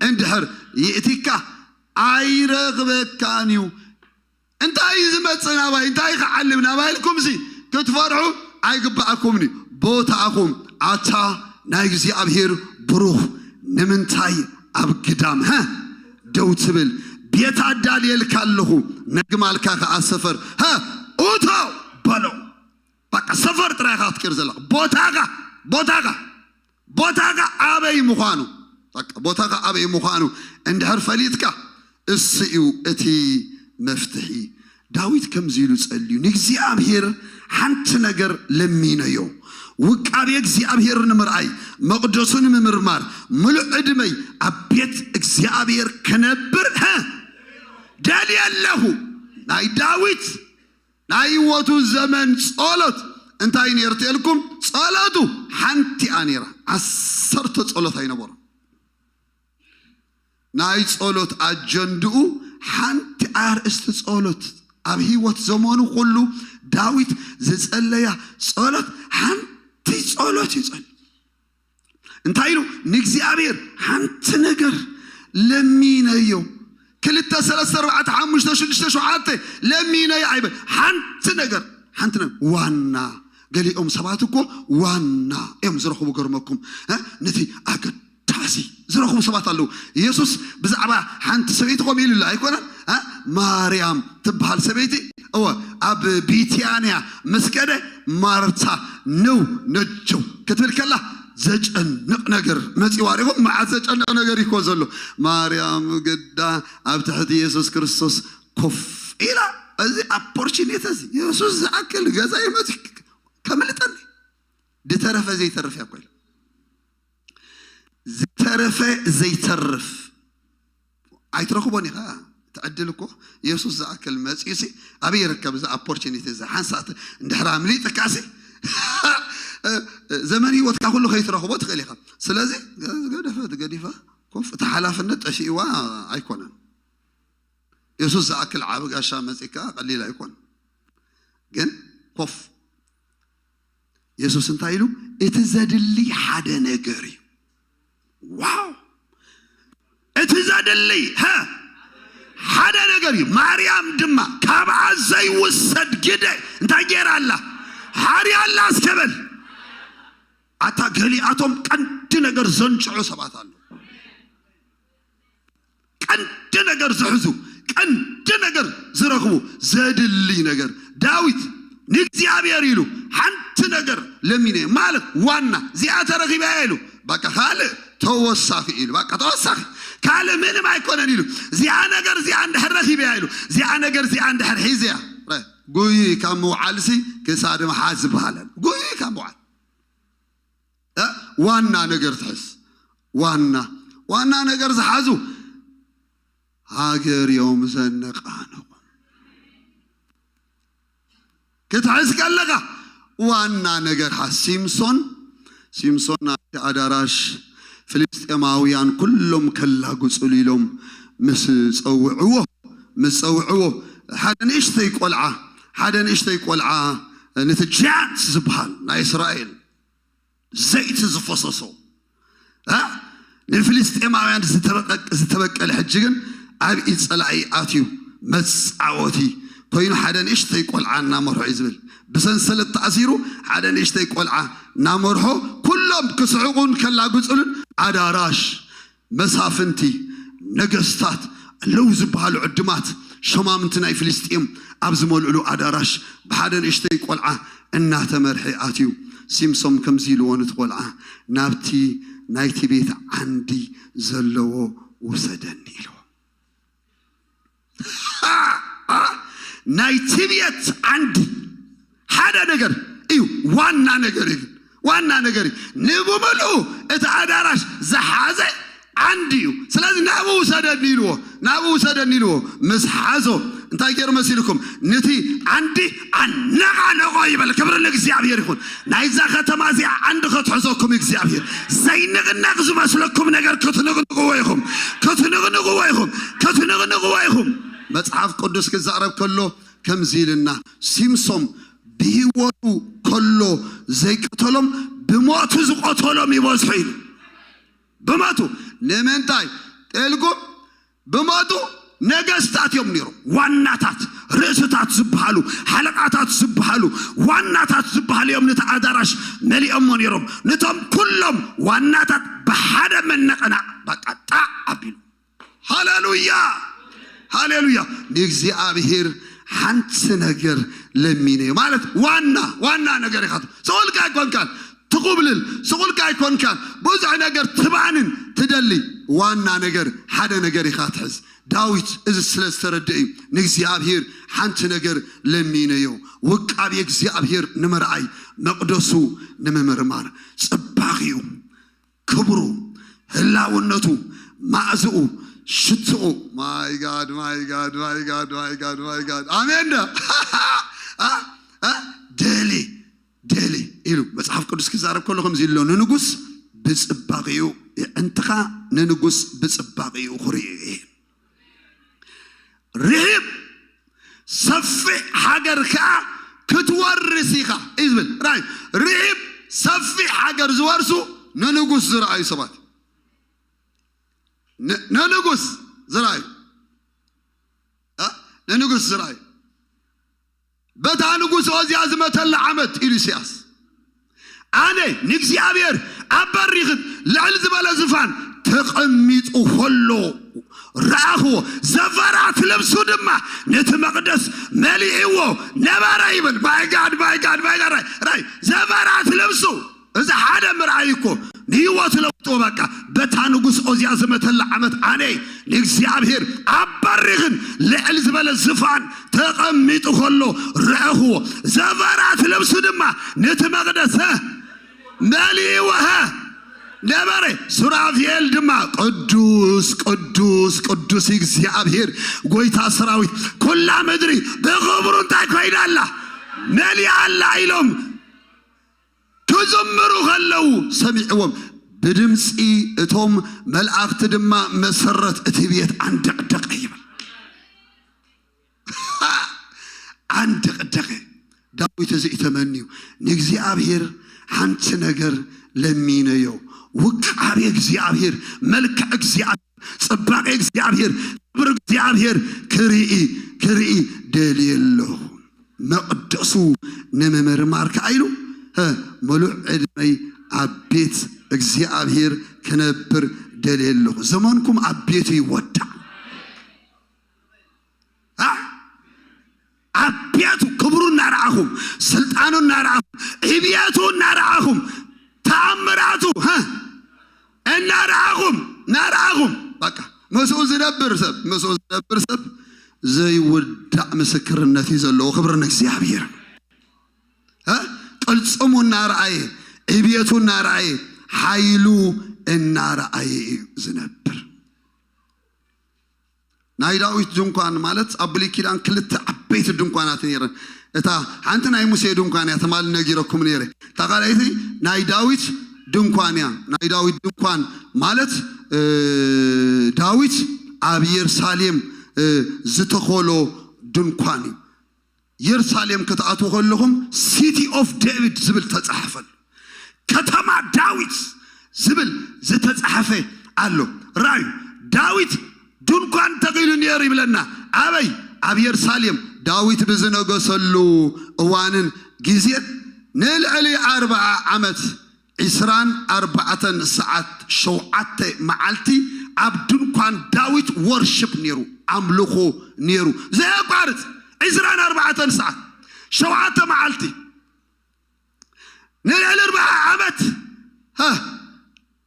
እንድሕር ይእቲካ፣ ኣይረኽበካን እዩ። እንታይ እዩ ዝመጽእ ናባይ? እንታይ ክዓልብ ናባይ ኢልኩምሲ ክትፈርሑ ኣይግባኣኩምን እዩ። ቦታኹም ኣታ ናይ እግዚኣብሔር ብሩኽ፣ ንምንታይ ኣብ ግዳም፣ ሀ፣ ደው ትብል? ቤት ኣዳልየልካ ኣለኹ፣ ነግማልካ ከኣ ሰፈር፣ ሀ፣ እቶ በሎ። በቃ ሰፈር ጥራይ ኢኻ ክትቅይር ዘለኻ። ቦታኻ፣ ቦታኻ፣ ቦታኻ ኣበይ ምዃኑ፣ በቃ ቦታኻ ኣበይ ምዃኑ እንድሕር ፈሊጥካ፣ እሱ እዩ እቲ መፍትሒ። ዳዊት ከምዚ ኢሉ ጸልዩ፣ ንእግዚኣብሔር ሓንቲ ነገር ለሚነዮ፣ ውቃቤ እግዚኣብሔር ንምርኣይ፣ መቕደሱ ንምምርማር፣ ምሉእ ዕድመይ ኣብ ቤት እግዚኣብሔር ክነብር፣ ሀ፣ ደልየ ኣለኹ። ናይ ዳዊት ናይ ህይወቱ ዘመን ጸሎት እንታይ ነይሩ ተልኩም? ጸሎቱ ሓንቲ እያ ነይራ። ዓሰርተ ጸሎት ኣይነበሮን። ናይ ጸሎት ኣጀንድኡ ሓንቲ ኣርእስቲ ጸሎት፣ ኣብ ህይወት ዘመኑ ኩሉ ዳዊት ዝጸለያ ጸሎት ሓንቲ ጸሎት ይጸል። እንታይ ኢሉ? ንእግዚኣብሔር ሓንቲ ነገር ለሚነዮ። ክልተ፣ ሰለስተ፣ ኣርባዕተ፣ ሓሙሽተ፣ ሽዱሽተ፣ ሸውዓተ ለሚነዮ ኣይበል። ሓንቲ ነገር፣ ሓንቲ ነገር ዋና። ገሊኦም ሰባት እኮ ዋና እዮም ዝረኽቡ። ገርመኩም እ? ነቲ ኣገዳሲ ዝረኽቡ ሰባት ኣለዉ። ኢየሱስ ብዛዕባ ሓንቲ ሰበይቲ ከምኡ ኢሉ ኣይኮነን እ? ማርያም ትበሃል ሰበይቲ እወ ኣብ ቢትያንያ ምስ ከደ ማርታ ነው ነጀው ክትብል ከላ ዘጨንቕ ነገር መፂዋ ሪኹም። መዓት ዘጨንቕ ነገር ይኮ ዘሎ። ማርያም ግዳ ኣብ ትሕቲ ኢየሱስ ክርስቶስ ኮፍ ኢላ። እዚ ኣፖርቹኒቲ እዚ ኢየሱስ ዝኣክል ገዛ ይመፅ ከምልጠኒ ድተረፈ ዘይተርፍ እያ ኮይላ ዝተረፈ ዘይተርፍ ኣይትረኽቦን ኢኻ። ትዕድል እኮ ኢየሱስ ዝኣክል መፅኡ ሲ ኣበይ ይርከብ? እዚ ኣፖርቹኒቲ እዚ ሓንሳት እንድሕር ኣምሊጥካ ሲ ዘመን ህይወትካ ኩሉ ከይትረኽቦ ትኽእል ኢኻ። ስለዚ ገደፈት ገዲፋ ኮፍ እቲ ሓላፍነት ጠፊእዋ ኣይኮነን። ኢየሱስ ዝኣክል ዓቢ ጋሻ መፂካ ቀሊል ኣይኮን። ግን ኮፍ ኢየሱስ እንታይ ኢሉ? እቲ ዘድሊ ሓደ ነገር እዩ። ዋው! እቲ ዘድሊ ሀ ሓደ ነገር እዩ። ማርያም ድማ ካብኣ ዘይውሰድ ግደ እንታይ ገይራ ኣላ? ሓርያ ኣላ እስከ በል። ኣታ ገሊኣቶም ቀንዲ ነገር ዘንጭዑ ሰባት ኣለዉ። ቀንዲ ነገር ዝሕዙ፣ ቀንዲ ነገር ዝረኽቡ፣ ዘድሊ ነገር። ዳዊት ንእግዚኣብሔር ኢሉ ሓንቲ ነገር ለሚነ ማለት ዋና እዚኣ ተረኺበያ ኢሉ በቃ ካልእ ተወሳኺ ኢሉ በቃ ተወሳኺ ካልእ ምንም ኣይኮነን ኢሉ እዚኣ ነገር እዚኣ እንድሕር ረኺበያ ኢሉ እዚኣ ነገር እዚኣ እንድሕር ሒዘያ ጉይ ካብ ምውዓልሲ ክሳድ ምሓዝ ዝበሃለን ጉይ ካብ ምውዓል እ? ዋና ነገር ትሕዝ ዋና ዋና ነገር ዝሓዙ ሃገር እዮም ዘነቃነቁ። ክትሕዝ ከለኻ ዋና ነገር ሓዝ። ሲምሶን ሲምሶን ናብቲ ኣዳራሽ ፍልስጤማውያን ኩሎም ከላግጹሉ ኢሎም ምስ ጸውዕዎ ምስ ጸውዕዎ ሓደ ንእሽተይ ቆልዓ ሓደ ንእሽተይ ቆልዓ ነቲ ጃያንት ዝበሃል ናይ እስራኤል ዘይቲ ዝፈሰሶ እ? ንፍልስጤማውያን ዝተበቀ- ዝተበቀለ ሕጂ ግን ኣብ ኢድ ጸላኢ ኣትዩ መጻወቲ ኮይኑ ሓደ ንእሽተይ ቆልዓ እናመርሖ እዩ ዝብል ብሰንሰለት ተኣሲሩ ሓደ ንእሽተይ ቆልዓ እናመርሖ ኩሎም ክስሕቁን ከላግጹሉን ኣዳራሽ መሳፍንቲ ነገስታት ኣለዉ ዝበሃሉ ዕድማት ሸማምንቲ ናይ ፍልስጤም ኣብ ዝመልእሉ ኣዳራሽ ብሓደ ንእሽተይ ቆልዓ እናተመርሐ ኣትዩ። ሲምሶም ከምዚ ኢልዎ ነቲ ቆልዓ ናብቲ ናይቲ ቤት ዓንዲ ዘለዎ ውሰደኒ ኢልዎ። ናይቲ ቤት ዓንዲ ሓደ ነገር እዩ፣ ዋና ነገር እዩ፣ ዋና ነገር እዩ። ንብምልኡ እቲ ኣዳራሽ ዝሓዘ ዓንዲ እዩ። ስለዚ ናብኡ ውሰደኒ ኢልዎ፣ ናብኡ ውሰደኒ ኢልዎ። ምስ ሓዞ እንታይ ገይሩ መሲልኩም? ነቲ ዓንዲ ኣነቓነቖ ይበል። ክብሪ ንእግዚኣብሔር ይኹን። ናይዛ ከተማ እዚኣ ዓንዲ ከትሕዘኩም እግዚኣብሔር። ዘይንቕነቕ ዝመስለኩም ነገር ክትንቕንቕዎ ኢኹም፣ ክትንቕንቕዎ ኢኹም፣ ክትንቕንቕዎ ኢኹም። መጽሓፍ ቅዱስ ክዛረብ ከሎ ከምዚ ኢልና ሲምሶም ብህይወቱ ከሎ ዘይቀተሎም ብሞቱ ዝቐተሎም ይበዝሑ ኢሉ። ብሞቱ ንምንታይ ኢልኩም? ብሞቱ ነገስታት እዮም ነይሮም። ዋናታት ርእስታት ዝበሃሉ ሓለቃታት ዝበሃሉ ዋናታት ዝበሃሉ እዮም። ነቲ ኣዳራሽ መሊኦሞ ነይሮም። ነቶም ኩሎም ዋናታት ብሓደ መነቀና በቃ ጣዕ ኣቢሉ ሃሌሉያ ሃሌሉያ ንእግዚኣብሔር ሓንቲ ነገር ለሚነ ማለት ዋና ዋና ነገር ኢኻ ስቑልካ ኣይኮንካን ትኹብልል ስቑልካ ኣይኮንካን ብዙሕ ነገር ትባንን ትደሊ ዋና ነገር ሓደ ነገር ኢኻ ትሕዝ ዳዊት እዚ ስለ ዝተረድእ እዩ ንእግዚኣብሔር ሓንቲ ነገር ለሚነዮ ውቃቤ እግዚኣብሔር ንምርኣይ መቕደሱ ንምምርማር ጽባኺኡ ክብሩ ህላውነቱ ማእዝኡ ሽትኡ my God my God my God my God my God ኣሜን ደ ደሊ ደሊ ኢሉ መጽሓፍ ቅዱስ ክዛረብ ከሎ ከምዚ ኢሎ ንንጉስ ብጽባኺኡ የዕንትኻ ንንጉስ ብጽባቕኡ ክርእዮ እየ። ርሂብ ሰፊሕ ሃገር ከኣ ክትወርስ ኢኻ እዩ ዝብል። ራይ ርሂብ ሰፊሕ ሃገር ዝወርሱ ንንጉስ ዝረኣዩ ሰባት፣ ን- ንንጉስ ዝረኣዩ እ? ንንጉስ ዝረኣዩ በታ ንጉስ ኦዝያ ዝመተላ ዓመት ኢሉ ኢሳያስ፣ ኣነ ንእግዚኣብሔር ኣብ በሪኽን ልዕል ዝበለ ዝፋን ተቐሚጡ ከሎ ረኣኽዎ፣ ዘፈራት ልብሱ ድማ ነቲ መቕደስ መሊእዎ ነበረ ይብል። ማይ ጋድ ማይ ጋድ ማይ ጋድ ራይ ራይ ዘፈራት ልብሱ እዚ ሓደ ምርኣይ እኮ ንህይወት ለውጦ። በቃ በታ ንጉስ ኦዝያ ዝመተላ ዓመት ኣነ ንእግዚኣብሔር ኣብ በሪኽን ልዕል ዝበለ ዝፋን ተቐሚጡ ከሎ ረኣኽዎ። ዘፈራት ልብሱ ድማ ነቲ መቕደስ መሊእዎ ነበረ። ሱራፌል ድማ ቅዱስ ቅዱስ ቅዱስ እግዚኣብሔር ጎይታ ሰራዊት፣ ኩላ ምድሪ ብኽብሩ እንታይ ኮይና ኣላ? መሊኣ ኣላ ኢሎም ክዝምሩ ከለዉ ሰሚዕዎም። ብድምፂ እቶም መላእኽቲ ድማ መሰረት እቲ ቤት ኣንደቕደቐ ይብል። ኣንደቕደቐ። ዳዊት እዚ እዩ ተመንዩ፣ ንእግዚኣብሔር ሓንቲ ነገር ለሚነዮ። ውቃቤ እግዚኣብሔር፣ መልክዕ እግዚኣብሔር፣ ጽባቄ እግዚኣብሔር፣ ክብሪ እግዚኣብሔር ክርኢ ክርኢ ደልየ ኣለኹ። መቕደሱ ንምምርማር ከኣ ኢሉ፣ ሀ፣ ምሉእ ዕድመይ ኣብ ቤት እግዚኣብሔር ክነብር ደልየ ኣለኹ። ዘመንኩም ኣብ ቤቱ ይወዳእ። አ? ኣብ ቤቱ ክብሩ እናረኣኹም፣ ስልጣኑ እናረኣኹም፣ ዕብየቱ እናረኣኹም፣ ተኣምራቱ፣ ሀ፣ እናረኣኹም እናረኣኹም፣ በቃ ምስኡ ዝነብር ሰብ ምስኡ ዝነብር ሰብ ዘይውዳእ ምስክርነት እዩ ዘለዎ። ክብሪ ንእግዚኣብሔር። እ? ቅልጽሙ እናረኣየ፣ ዕብየቱ እናረኣየ፣ ሓይሉ እናረኣየ እዩ ዝነብር። ናይ ዳዊት ድንኳን ማለት ኣብ ብሉይ ኪዳን ክልተ ዓበይቲ ድንኳናት ነይረን። እታ ሓንቲ ናይ ሙሴ ድንኳን እያ፣ ትማሊ ነጊረኩም ነይረ። እታ ካልኣይቲ ናይ ዳዊት ድንኳን እያ። ናይ ዳዊት ድንኳን ማለት እ፣ ዳዊት ኣብ የሩሳሌም እ፣ ዝተኸሎ ድንኳን እዩ። የሩሳሌም ክትኣትዉ ከለኹም ሲቲ ኦፍ ዴቪድ ዝብል ተጻሕፈሉ፣ ከተማ ዳዊት ዝብል ዝተጻሕፈ ኣሎ። ራእዩ ዳዊት ድንኳን ተኺሉ ነይሩ ይብለና። ኣበይ? ኣብ የሩሳሌም ዳዊት ብዝነገሰሉ እዋንን ግዜን ንልዕሊ ኣርብዓ ዓመት ዒስራን ኣርባዕተን ሰዓት ሸውዓተ መዓልቲ ኣብ ድንኳን ዳዊት ወርሽፕ ነይሩ፣ ኣምልኾ ነይሩ ዘየቋርጽ። ዒስራን ኣርባዕተን ሰዓት ሸውዓተ መዓልቲ ንልዕሊ ኣርብዓ ዓመት፣ ሀ፣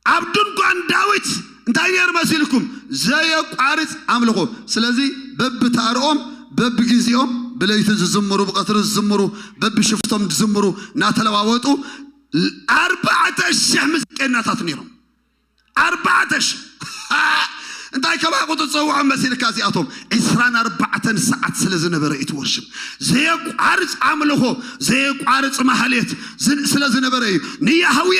ኣብ ድንኳን ዳዊት እንታይ ነይሩ መሲልኩም? ዘየቋርጽ ኣምልኾ። ስለዚ በብታርኦም በብግዜኦም ብለይቲ ዝዝምሩ፣ ብቐትሪ ዝዝምሩ፣ በብሽፍቶም ዝዝምሩ እናተለዋወጡ ኣርባዕተ ሽሕ ምዝቀኛታት ነይሮም። ኣርባዕተ ሽሕ እንታይ ከማኹ ትጸውዖም መሲልካ? እዚኣቶም ዒስራን ኣርባዕተን ሰዓት ስለ ዝነበረ እቲ ወርሽፕ ዘየቋርጽ ኣምልኾ፣ ዘየቋርጽ ማህሌት ዝን- ስለ ዝነበረ እዩ። ንያህዌ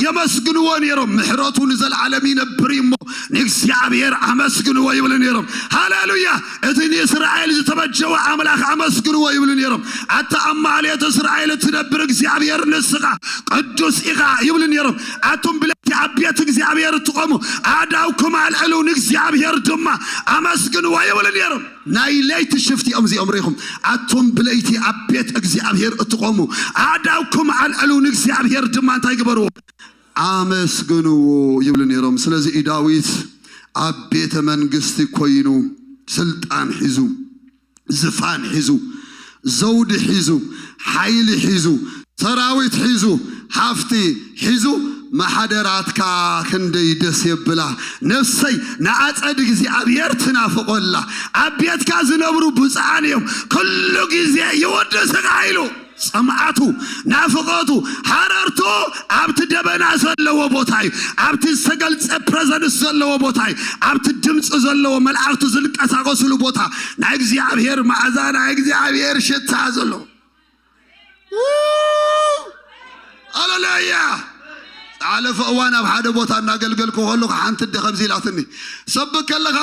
የመስግንዎ ነይሮም። ምሕረቱ ንዘለዓለም ይነብር እዩ እሞ ንእግዚኣብሔር ኣመስግንዎ ይብሉ ነይሮም። ሃሌሉያ! እቲ ንእስራኤል ዝተበጀወ ኣምላኽ ኣመስግንዎ ይብሉ ነይሮም። ኣታ ኣብ ማህሌት እስራኤል እትነብር እግዚኣብሔር ንስኻ ቅዱስ ኢኻ ይብሉ ነይሮም። ኣቱም ብለይቲ ኣብ ቤት እግዚኣብሔር እትቆሙ ኣእዳውኩም ኣልዕሉ ንእግዚኣብሔር ድማ ኣመስግንዎ ይብሉ ነይሮም። ናይ ለይቲ ሽፍት እዮም እዚኦም ርኢኹም። ኣቱም ብለይቲ ኣብ ቤት እግዚኣብሔር እትቆሙ ኣእዳውኩም ኣልዕሉ ንእግዚኣብሔር ድማ እንታይ ግበርዎ? ኣመስግንዎ ይብሉ ነይሮም። ስለዚ እዩ ዳዊት ኣብ ቤተ መንግስቲ ኮይኑ ስልጣን ሒዙ ዝፋን ሒዙ ዘውዲ ሒዙ ሓይሊ ሒዙ ሰራዊት ሒዙ ሃፍቲ ሒዙ ማሓደራትካ ክንደይ ደስ የብላ። ነፍሰይ ንኣጸድ እግዚኣብሔር ትናፍቆላ። ኣብ ቤትካ ዝነብሩ ብፁዓን እዮም፣ ኩሉ ግዜ ይውድስኻ ኢሉ። ጽምኣቱ፣ ናፍቆቱ፣ ሃረርቱ ኣብቲ ደበና ዘለዎ ቦታ እዩ። ኣብቲ ዝተገልጸ ፕረዘንስ ዘለዎ ቦታ እዩ። ኣብቲ ድምፂ ዘለዎ መላእክቱ ዝንቀሳቀስሉ ቦታ ናይ እግዚኣብሔር መዓዛ ናይ እግዚኣብሔር ሽታ ዘሎ። ሃሌሉያ! ዝሓለፈ እዋን ኣብ ሓደ ቦታ እናገልገልኩ ከለኹ ሓንቲ ኣደ ከምዚ ኢላትኒ፣ ሰብክ ከለኻ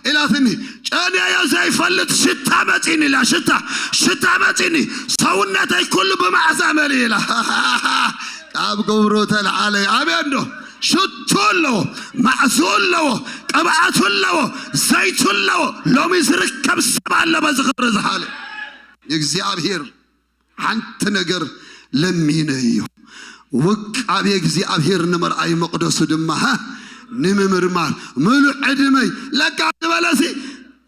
ኢላትኒ፣ ጨንየዮ ዘይፈልጥ ሽታ መፂኒ ኢላ። ሽታ ሽታ መፂኒ፣ ሰውነተይ ኩሉ ብመዓዛ መሊኡ ኢላ። ካብ ግብሩ ተልዓለ። ኣሜን ዶ? ሽቱ ኣለዎ፣ ማዕዝኡ ኣለዎ፣ ቅብኣቱ ኣለዎ፣ ዘይቱ ኣለዎ። ሎሚ ዝርከብ ሰብ ኣሎ በዚ ክብሪ ዝሓለ እግዚኣብሔር። ሓንቲ ነገር ለሚነዮ፣ ውቃቤ እግዚኣብሔር ንምርኣይ፣ መቕደሱ ድማ፣ ሃ፣ ንምምርማር። ምሉእ ዕድመይ ለካ ዝበለሲ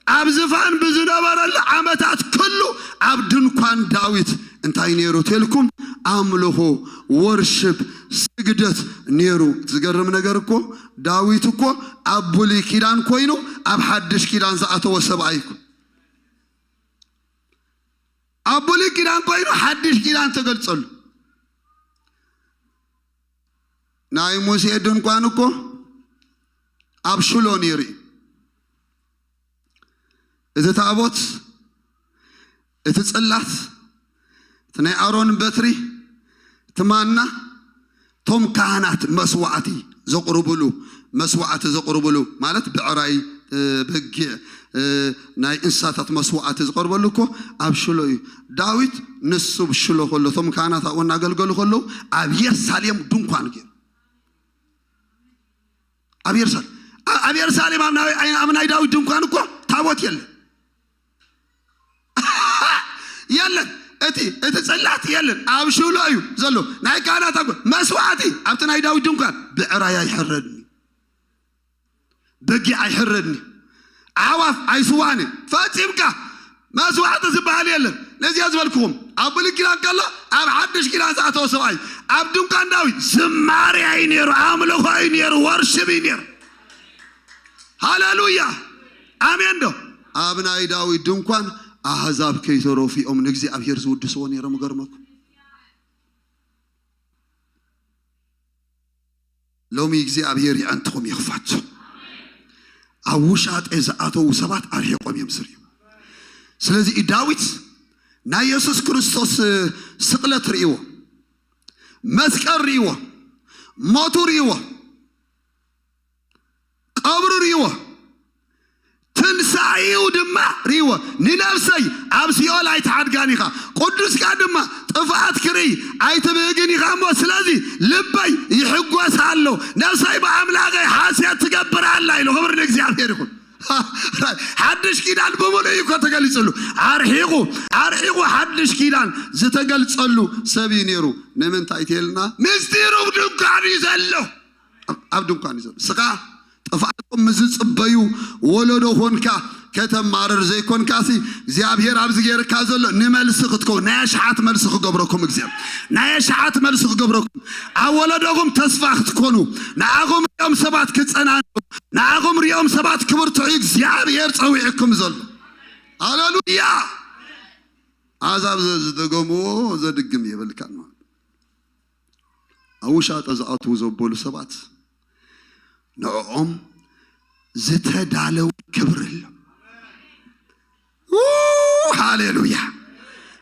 ኣብ ዝፋን ብዝነበረሉ ዓመታት ኩሉ ኣብ ድንኳን ዳዊት እንታይ ነይሩ ተልኩም? ኣምልኾ፣ ወርሽፕ፣ ስግደት ነይሩ። ዝገርም ነገር እኮ፣ ዳዊት እኮ ኣብ ብሉይ ኪዳን ኮይኑ ኣብ ሓድሽ ኪዳን ዝኣተወ ሰብኣይ እኮ። ኣብ ብሉይ ኪዳን ኮይኑ ሓድሽ ኪዳን ተገልጸሉ። ናይ ሙሴ ድንኳን እኮ ኣብ ሽሎ ነይሩ እዩ። እቲ ታቦት፣ እቲ ጽላት፣ እቲ ናይ ኣሮን በትሪ፣ እቲ ማና፣ እቶም ካህናት መስዋዕቲ ዘቕርብሉ፣ መስዋዕቲ ዘቕርብሉ ማለት ብዕራይ፣ እ፣ በጊዕ፣ እ፣ ናይ እንስሳታት መስዋዕቲ ዝቐርበሉ እኮ ኣብ ሽሎ እዩ። ዳዊት ንሱ ኣብ ሽሎ ከሎ፣ እቶም ካህናት ኣብኡ እናገልገሉ ከለዉ ኣብ የሩሳሌም ድንኳን ገይሩ። ኣብ የሩሳሌም፣ ኣ-፣ ኣብ የሩሳሌም ኣብ ናይ፣ ኣብ ናይ ዳዊት ድንኳን እኮ ታቦት የለን። የለን። እቲ፣ እቲ ጽላት የለን። ኣብ ሽሎ እዩ ዘሎ። ናይ ካህናት ኣጎ-፣ መስዋዕቲ ኣብቲ ናይ ዳዊት ድንኳን ብዕራይ ኣይሕረድኒ፣ በጊዕ ኣይሕረድኒ፣ ዓዋፍ ኣይስዋኒ፣ ፈጺምካ መስዋዕቲ ዝበሃል የለን። ነዚያ ዝበልኩኹም ኣብ ብሉይ ኪዳን ከሎ ኣብ ሓድሽ ኪዳን ዝኣተወ ሰብኣይ ኣብ ድንኳን ዳዊት ዝማሬ እዩ ነይሩ፣ ኣምልኾ እዩ ነይሩ፣ ወርሽብ እዩ ነይሩ። ሃሌሉያ! ኣሜን ዶ? ኣብ ናይ ዳዊት ድንኳን ኣህዛብ ከይተረፉ እዮም ንእግዚኣብሔር ዝውድስዎ ነይሮም። እገርመኩም። ሎሚ እግዚኣብሔር የዕንትኹም ይኽፈት። ኣብ ውሻጠ ዝኣተዉ ሰባት ኣርሒቖም እዮም ዝርእዩ። ስለዚ ዳዊት ናይ የሱስ ክርስቶስ ስቕለት ርእይዎ፣ መስቀል ርእይዎ፣ ሞቱ ርእይዎ፣ ቀብሩ ርእይዎ፣ ትንሳኤኡ ድማ ርእይዎ። ንነፍሰይ ኣብ ሲኦል ኣይትሓድጋን ኢኻ፣ ቅዱስካ ድማ ጥፍኣት ክርኢ ኣይትብህግን ኢኻ እሞ፣ ስለዚ ልበይ ይሕጎስ ኣሎ፣ ነፍሰይ ብኣምላኸይ ሓሴት ትገብር ኣላ ኢሉ። ክብሪ ንእግዚኣብሔር ይኹን። ሓድሽ ኪዳን ብምሉእ እዩ እኮ ተገሊጽሉ። ኣርሒቑ፣ ኣርሒቑ ሓድሽ ኪዳን ዝተገልጸሉ ሰብ እዩ ነይሩ። ንምንታይ ትልና? ምስጢሩ ኣብ ድንኳን እዩ ዘሎ። ኣብ ድንኳን እዩ ዘሎ። ስኻ ጥፍኣቶም ምስ ዝጽበዩ ወለዶ ኾንካ ከተማርር ዘይኮንካሲ፣ እግዚኣብሔር ኣብዚ ገይርካ ዘሎ ንመልሲ ክትከውን፣ ናይ ኣሽሓት መልሲ ክገብረኩም እግዚኣብሔር፣ ናይ ኣሽሓት መልሲ ክገብረኩም፣ ኣብ ወለዶኹም ተስፋ ክትኮኑ፣ ንዓኹም ሪኦም ሰባት ክጸናኑ፣ ንዓኹም ሪኦም ሰባት ክብርትዑ እግዚኣብሔር ጸዊዕኩም ዘሎ። ሃሌሉያ! ኣሕዛብ ዘ-፣ ዝደገምዎ ዘድግም የብልካን ማለት። ኣብ ውሻጠ ዝኣትዉ ዘበሉ ሰባት ንዕኦም ዝተዳለወ ክብሪ ኣሎ። ው፣ ሃሌሉያ!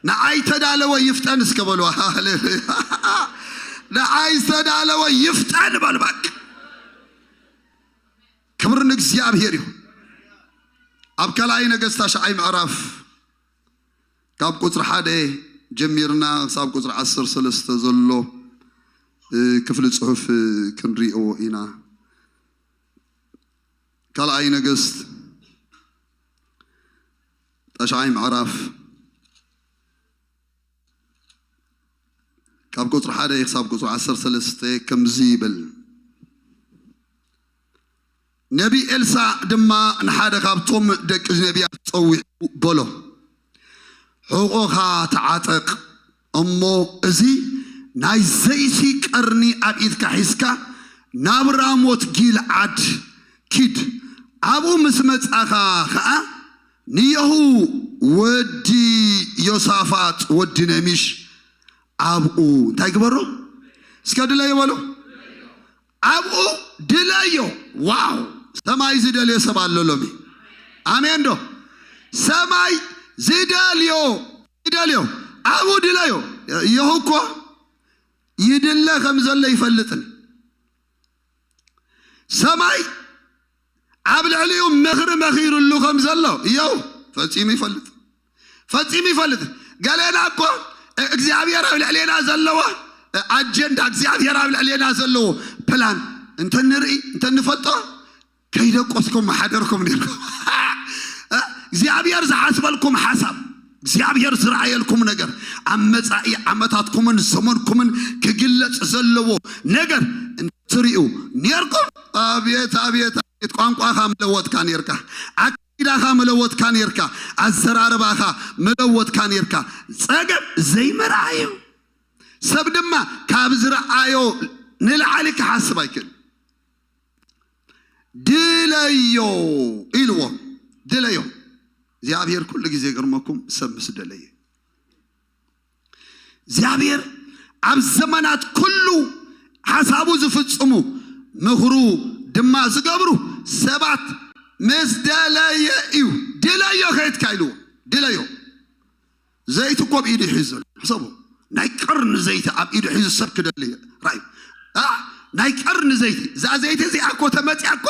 ንዓይ ዝተዳለወ ይፍጠን እስከ በሉ። ሃሌሉያ! ንዓይ ዝተዳለወ ይፍጠን በሉ። በቃ ክብሪ ንእግዚኣብሔር ይሁን። ኣብ ካልኣይ ነገስት ታሽዓይ ምዕራፍ ካብ ቁጽሪ ሓደ ጀሚርና ክሳብ ቁጽሪ ዓሰርተ ሰለስተ ዘሎ፣ እ፣ ክፍሊ ጽሑፍ፣ እ፣ ክንሪኦ ኢና። ካልኣይ ነገስት ታሽዓይ ምዕራፍ ካብ ቁጽሪ ሓደ ክሳብ ቁጽሪ ዓሰርተ ሰለስተ ከምዚ ይብል። ነቢ ኤልሳዕ ድማ ንሓደ ካብቶም ደቂ ነቢያት ጸዊዑ በሎ፣ "ሕቖኻ ተዓጠቕ፣ እሞ እዚ ናይ ዘይቲ ቀርኒ ኣብ ኢድካ ሒዝካ ናብ ራሞት ጊልዓድ ኪድ። ኣብኡ ምስ መጻኻ ኸኣ ንየሁ ወዲ ዮሳፋጥ ወዲ ነሚሽ ኣብኡ እንታይ ግበሮ?" እስከ ድለዮ በሎ። ኣብኡ ድለዮ። ዋው! ሰማይ ዝደልዮ ሰብ ኣሎ ሎሚ። ኣሜን ዶ? ሰማይ ዝደልዮ፣ ዝደልዮ። ኣብኡ ድለዮ። የሁ እኮ ይድለ ከም ዘሎ ይፈልጥን። ሰማይ ኣብ ልዕሊኡ ምኽሪ መኺሩሉ ከም ዘሎ እየው ፈጺሙ ይፈልጥ፣ ፈጺሙ ይፈልጥ። ገሌና እኮ እግዚኣብሔር ኣብ ልዕሌና ዘለዎ ኣጀንዳ፣ እግዚኣብሔር ኣብ ልዕሌና ዘለዎ ፕላን እንተንርኢ እንተንፈልጦ ከይደቆስኩም መሓደርኩም ነርኩም። እግዚኣብሔር ዝሓስበልኩም ሓሳብ፣ እግዚኣብሔር ዝረኣየልኩም ነገር፣ ኣብ መጻኢ ዓመታትኩምን ዘመንኩምን ክግለጽ ዘለዎ ነገር እንትርእዩ ነርኩም። ኣቤት ኣቤት ኣቤት፣ ቋንቋኻ መለወጥካ ነርካ፣ ኣካይዳኻ መለወጥካ ነርካ፣ ኣዘራርባኻ መለወጥካ ነርካ። ጸገም ዘይምርኣዩ። ሰብ ድማ ካብ ዝረኣዮ ንላዕሊ ክሓስብ ኣይክእል። ድለዮ ኢልዎ፣ ድለዮ። እግዚኣብሔር ኩሉ ግዜ ይገርመኩም፣ ሰብ ምስ ደለየ። እግዚኣብሔር ኣብ ዘመናት ኩሉ ሓሳቡ ዝፍጽሙ፣ ምኽሩ ድማ ዝገብሩ ሰባት ምስ ደለየ እዩ። ድለዮ ከየትካ ኢልዎ፣ ድለዮ። ዘይቲ እኮ ኣብ ኢዱ ሒዙ ዘሎ። ሕሰቡ። ናይ ቀርኒ ዘይቲ ኣብ ኢዱ ሒዙ ሰብ ክደሊ ራዩ። ኣ፣ ናይ ቀርኒ ዘይቲ። እዛ ዘይቲ እዚኣ እኮ ተመጽያ እኮ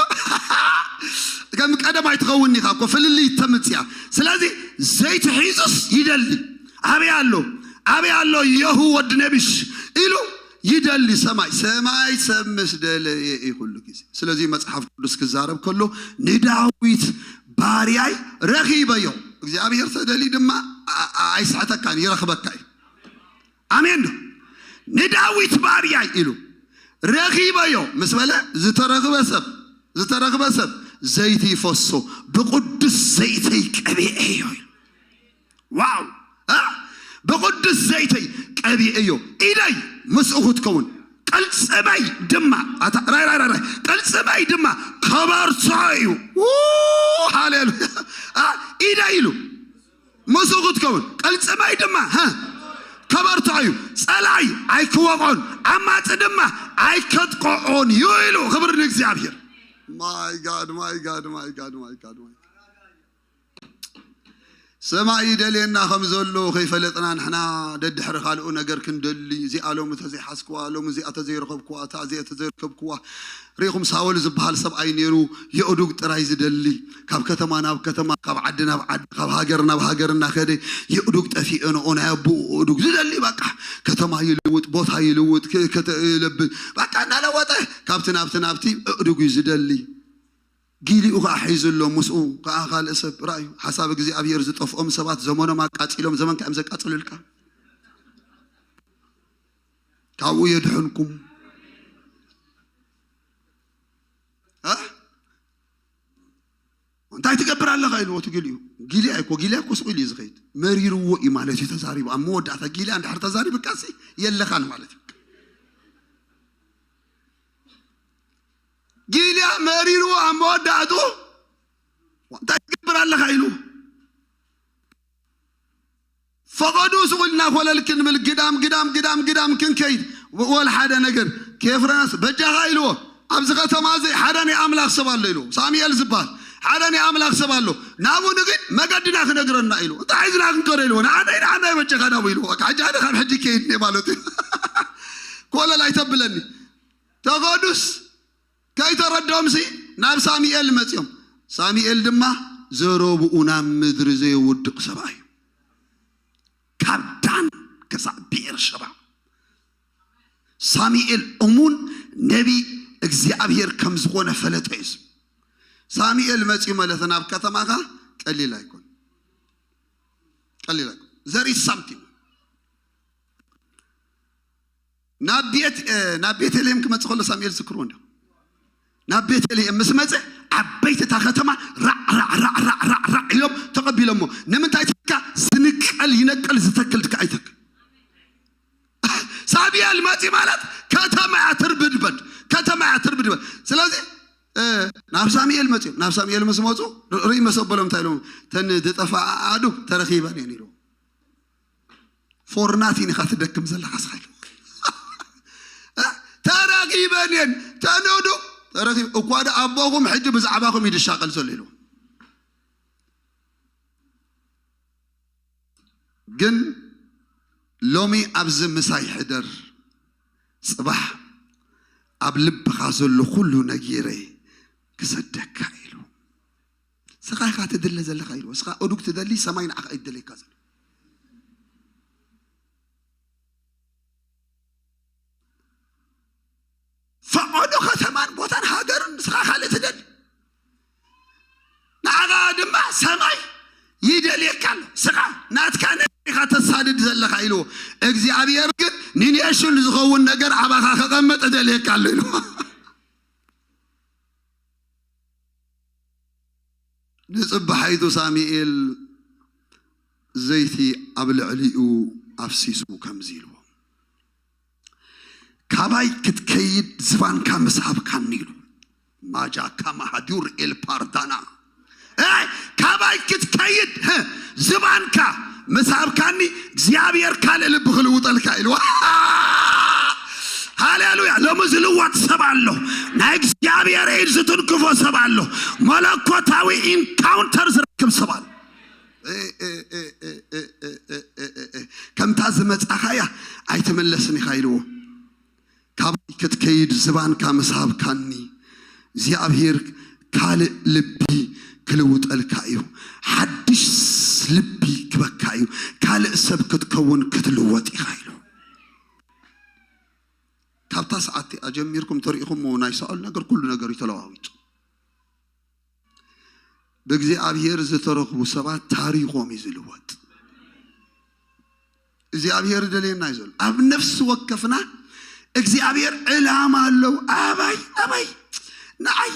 ከም ቀደም ኣይትኸውን ኢኻ እኮ፣ ፍልልይ ተምጽያ። ስለዚ ዘይቲ ሒዙስ ይደሊ። ኣበይ ኣሎ? ኣበይ ኣሎ? የሁ ወዲ ነቢሽ ኢሉ ይደሊ ሰማይ። ሰማይ ሰብ ምስ ደለየ እዩ ኩሉ ግዜ። ስለዚ መጽሓፍ ቅዱስ ክዛረብ ከሎ ንዳዊት ባርያይ ረኺበዮ። እግዚኣብሔር ተደሊ ድማ ኣ-፣ ኣ-፣ ኣይስሕተካን፣ ይረኽበካ እዩ። ኣሜን ዶ? ንዳዊት ባርያይ ኢሉ ረኺበዮ ምስ በለ ዝተረኽበ ሰብ፣ ዝተረኽበ ሰብ ዘይቲ ይፈሶ፣ ብቅዱስ ዘይተይ ቀቢኤዮ ኢሉ። ዋው! እ? ብቅዱስ ዘይተይ ቀቢኤዮ፣ ኢደይ ምስኡ ክትከውን፣ ቅልጽመይ ድማ፣ ኣታ-፣ ራይ፣ ራይ፣ ራይ፣ ራይ፣ ቅልጽመይ ድማ ከበርትዖ እዩ። ው-፣ ሃሌሉያ! እ? ኢደይ ኢሉ ምስኡ ክትከውን፣ ቅልጽመይ ድማ፣ ሀ፣ ከበርትዖ እዩ። ጸላኢ ኣይክወቕዖን፣ ዓማጺ ድማ ኣይከጥቅዖን እዩ ኢሉ። ክብሪ ንእግዚኣብሔር። My God, my God, my God, my God, my God። ሰማይ ይደልየና ከም ዘሎ ከይፈለጥና ንሕና ደድሕሪ ካልኡ ነገር ክንደሊ፣ እዚኣ ሎሚ ተዘይሓዝክዋ፣ ሎሚ እዚኣ ተዘይረኸብክዋ፣ እታ እዚኣ ተዘይረከብክዋ። ርኢኹም ሳወል ዝበሃል ሰብኣይ ነይሩ፣ የእዱግ ጥራይ ዝደሊ፣ ካብ ከተማ ናብ ከተማ፣ ካብ ዓዲ ናብ ዓዲ፣ ካብ ሃገር ናብ ሃገር እናኸደ የእዱግ ጠፊኤንኦ ናይ ኣቦኡ እዱግ ዝደሊ፣ በቃ ከተማ ይልውጥ፣ ቦታ ይልውጥ፣ ክ-፣ ከተ-፣ ይለብጥ፣ በቃ እናለወጠ ካብቲ ናብቲ ናብቲ እእዱግ እዩ ዝደሊ። ጊሊኡ ኸዓ ሒዙ ኣሎ፣ ምስኡ ኸዓ ካልእ ሰብ። ረኣዩ፣ ሓሳብ እግዚኣብሔር ዝጠፍኦም ሰባት ዘመኖም ኣቃጺሎም፣ ዘመንካ እዮም ዘቃጽሉልካ። ካብኡ የድሕንኩም። እ? እንታይ ትገብር ኣለኻ ኢልዎ እቲ ጊልኡ። ጊልያ እኮ፣ ጊልያ እኮ ስቕ ኢሉ እዩ ዝኸይድ። መሪርዎ እዩ ማለት እዩ ተዛሪቡ። ኣብ መወዳእታ ጊልያ እንድሕር ተዛሪብካ ሲ የለኻን ማለት እዩ። ጊልያ መሪርዎ ኣብ መወዳእቱ እንታይ ትገብር ኣለኻ ኢሉ ፈቐዱ ስቕ ኢልና ኮለል ክንብል ግዳም፣ ግዳም፣ ግዳም፣ ግዳም ክንከይድ ወ-፣ ወል ሓደ ነገር ከየፍረናስ በጃኻ ኢልዎ። ኣብዚ ከተማ እዚ ሓደ ናይ ኣምላኽ ሰብ ኣሎ ኢልዎ። ሳሙኤል ዝበሃል ሓደ ናይ ኣምላኽ ሰብ ኣሎ። ናብኡ ንኺድ መገድና ክነግረና ኢልዎ። እንታይ ሒዝና ክንከዶ ኢልዎ። ንዓናይ፣ ንዓናይ በጃኻ ናብኡ ኢልዎ። በቃ ሕጂ ኣነ ካብ ሕጂ ከይድ እየ ማለት እዩ። ኮለል ኣይተብለኒ። ተኸዱስ ከይተረድኦምሲ ናብ ሳሙኤል መጺኦም። ሳሙኤል ድማ ዘረብኡ ናብ ምድሪ ዘየውድቕ ሰብኣይ እዩ። ካብ ዳን ክሳዕ ብኤርሸባ ሳሙኤል እሙን ነቢ እግዚኣብሔር ከም ዝኾነ ፈለጠ እዩ። ሳሙኤል መጺኡ ማለት ናብ ከተማኻ ቀሊል ኣይኮን፣ ቀሊል ኣይኮን። There is something። ናብ ቤት፣ እ፣ ናብ ቤተልሔም ክመጽእ ከሎ ሳሙኤል ዝክርዎ እንዲኹም። ናብ ቤተልሔም ምስ መጸ ዓበይቲ እታ ከተማ ራዕ፣ ራዕ፣ ራዕ፣ ራዕ፣ ራዕ፣ ራዕ ኢሎም ተቐቢሎሞ። ንምንታይ ትካ ዝንቀል ይነቅል፣ ዝተክል ትካ ኣይተክል። ሳሙኤል መጺ ማለት ከተማ እያ ትርብድበድ፣ ከተማ እያ ትርብድበድ። ስለዚ፣ እ፣ ናብ ሳሙኤል መጺኦም፣ ናብ ሳሙኤል ምስ መጹ ር-፣ ርእይ መሰበሎም እንታይ ኢሎም፣ "ተን ዝጠፋ ኣእዱግ ተረኺበን እየን" ኢሉ። For nothing ኢኻ ትደክም ዘለኻ ስኻ ኢሉ። ተረኺበን እየን፣ ተንእዱ ተረኺብ-፣ እኳ ዶ ኣቦኹም ሕጂ ብዛዕባኹም እዩ ዝሻቐል ዘሎ ኢሉ። ግን ሎሚ ኣብዚ ምሳይ ሕደር፣ ጽባሕ ኣብ ልብኻ ዘሎ ኩሉ ነጊረ ክሰደካ ኢሉ። ስኻ ኢኻ ትድለ ዘለኻ ኢሉ። ስኻ እዱግ ትደሊ፣ ሰማይ ንዓኻ እዩ ትደልየካ ዘሎ። ፈቐዶ ከተማን ቦታን ሃገርን ንስኻ ካልእ ትደሊ። ንዓኻ ድማ ሰማይ ይደልየካ ኣሎ። ስኻ ናትካ ነገር ኢኻ ተሳድድ ዘለኻ ኢልዎ። እግዚኣብሔር ግን ንንእሽቱን ዝኸውን ነገር ኣባኻ ከቐምጥ እደልየካ ኣሎ ኢልዎ። ንጽባሓይቱ ሳሙኤል ዘይቲ ኣብ ልዕሊኡ ኣፍሲሱ ከምዚ ኢልዎ፣ "ካባይ ክትከይድ ዝባንካ ምስ ሃብካኒ" ኢሉ። ማጃ ካማሃዱር ኤል ፓርዳና፣ "እ፣ ካባይ ክትከይድ፣ እ፣ ዝባንካ ምስ ሃብካኒ እግዚኣብሔር ካልእ ልቢ ክልውጠልካ" ኢልዎ። ሃሌሉያ። ሎሚ ዝልወጥ ሰብ ኣሎ። ናይ እግዚኣብሔር ኢድ ዝትንክፎ ሰብ ኣሎ። መለኮታዊ ኢንካውንተር ዝረክብ ሰብ ኣሎ። እ፣ እ፣ እ፣ እ፣ እ፣ እ፣ እ፣ እ፣ እ፣ እ፣ ከምታ ዝመጻኻያ ኣይትምለስን ኢኻ ኢልዎ። "ካባይ ክትከይድ ዝባንካ ምስ ሃብካኒ እግዚኣብሔር ካልእ ልቢ ክልውጠልካ እዩ። ሓድሽ ልቢ ክበካ እዩ። ካልእ ሰብ ክትከውን ክትልወጥ ኢኻ" ኢሉ። ካብታ ሰዓት እቲኣ ጀሚርኩም ተሪኢኹሞ ናይ ሳኦል ነገር፣ ኩሉ ነገር እዩ ተለዋዊጡ። ብእግዚኣብሔር ዝተረኽቡ ሰባት ታሪኾም እዩ ዝልወጥ። እግዚኣብሔር ይደልየና እዩ ዘሎ። ኣብ ነፍሲ ወከፍና እግዚኣብሔር ዕላማ ኣለዎ። ኣባይ፣ ኣባይ፣ ንዓይ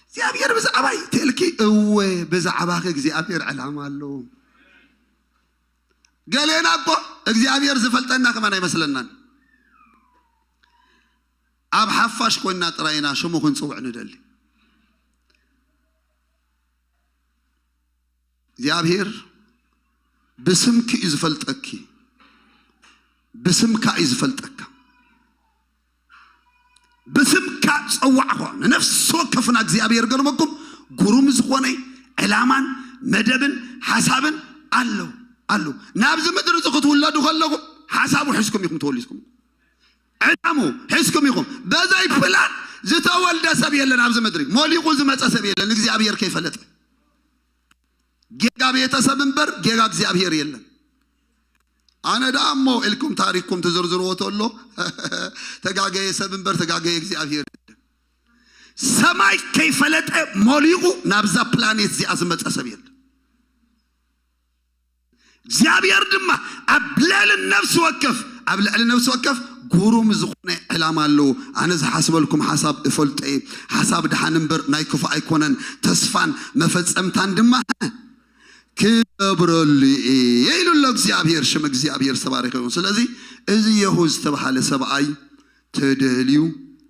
እግዚኣብሔር ብዛዕባይ ተልኪ፣ እወ፣ ብዛዕባኺ እግዚኣብሔር ዕላማ ኣለዎ። ገሌና እኮ እግዚኣብሔር ዝፈልጠና ከማን ኣይመስለናን። ኣብ ሓፋሽ ኮይና ጥራይ ኢና ሽሙ ክንጽውዕ ንደሊ። እግዚኣብሔር ብስምኪ እዩ ዝፈልጠኪ፣ ብስምካ እዩ ዝፈልጠካ። ብስምካ ጸዋዕኳ። ንነፍሲ ወከፍና እግዚኣብሔር ገርመኩም ግሩም ዝኾነ ዕላማን መደብን ሓሳብን ኣሎ፣ ኣሎ። ናብዚ ምድሪ እዚ ክትውለዱ ከለኹም ሓሳቡ ሒዝኩም ኢኹም ተወሊድኩም። ዕላሙ ሒዝኩም ኢኹም። በዘይ ፕላን ዝተወልደ ሰብ የለን ኣብዚ ምድሪ። ሞሊቑ ዝመጸ ሰብ የለን እግዚኣብሔር ከይፈለጠ። ጌጋ ቤተሰብ እምበር ጌጋ እግዚኣብሔር የለን። ኣነ ደኣ እሞ ኢልኩም ታሪክኩም ትዝርዝርዎ ተሎ ተጋገየ ሰብ እምበር ተጋገየ እግዚኣብሔር የለን። ሰማይ ከይፈለጠ ሞሊቑ ናብዛ ፕላኔት እዚኣ ዝመጸ ሰብ የለን። እግዚኣብሔር ድማ ኣብ ልዕሊ ነፍሲ ወከፍ፣ ኣብ ልዕሊ ነፍሲ ወከፍ ግሩም ዝኾነ ዕላማ ኣለዎ። ኣነ ዝሓስበልኩም ሓሳብ እፈልጦ እየ፣ ሓሳብ ደሓን እምበር ናይ ክፉእ ኣይኮነን፣ ተስፋን መፈጸምታን ድማ ክገብረሉ እየ ኢሉ ኣሎ እግዚኣብሔር። ሽም እግዚኣብሔር ዝተባረከ ይኹን። ስለዚ እዚ የሁ ዝተባሃለ ሰብኣይ ተደልዩ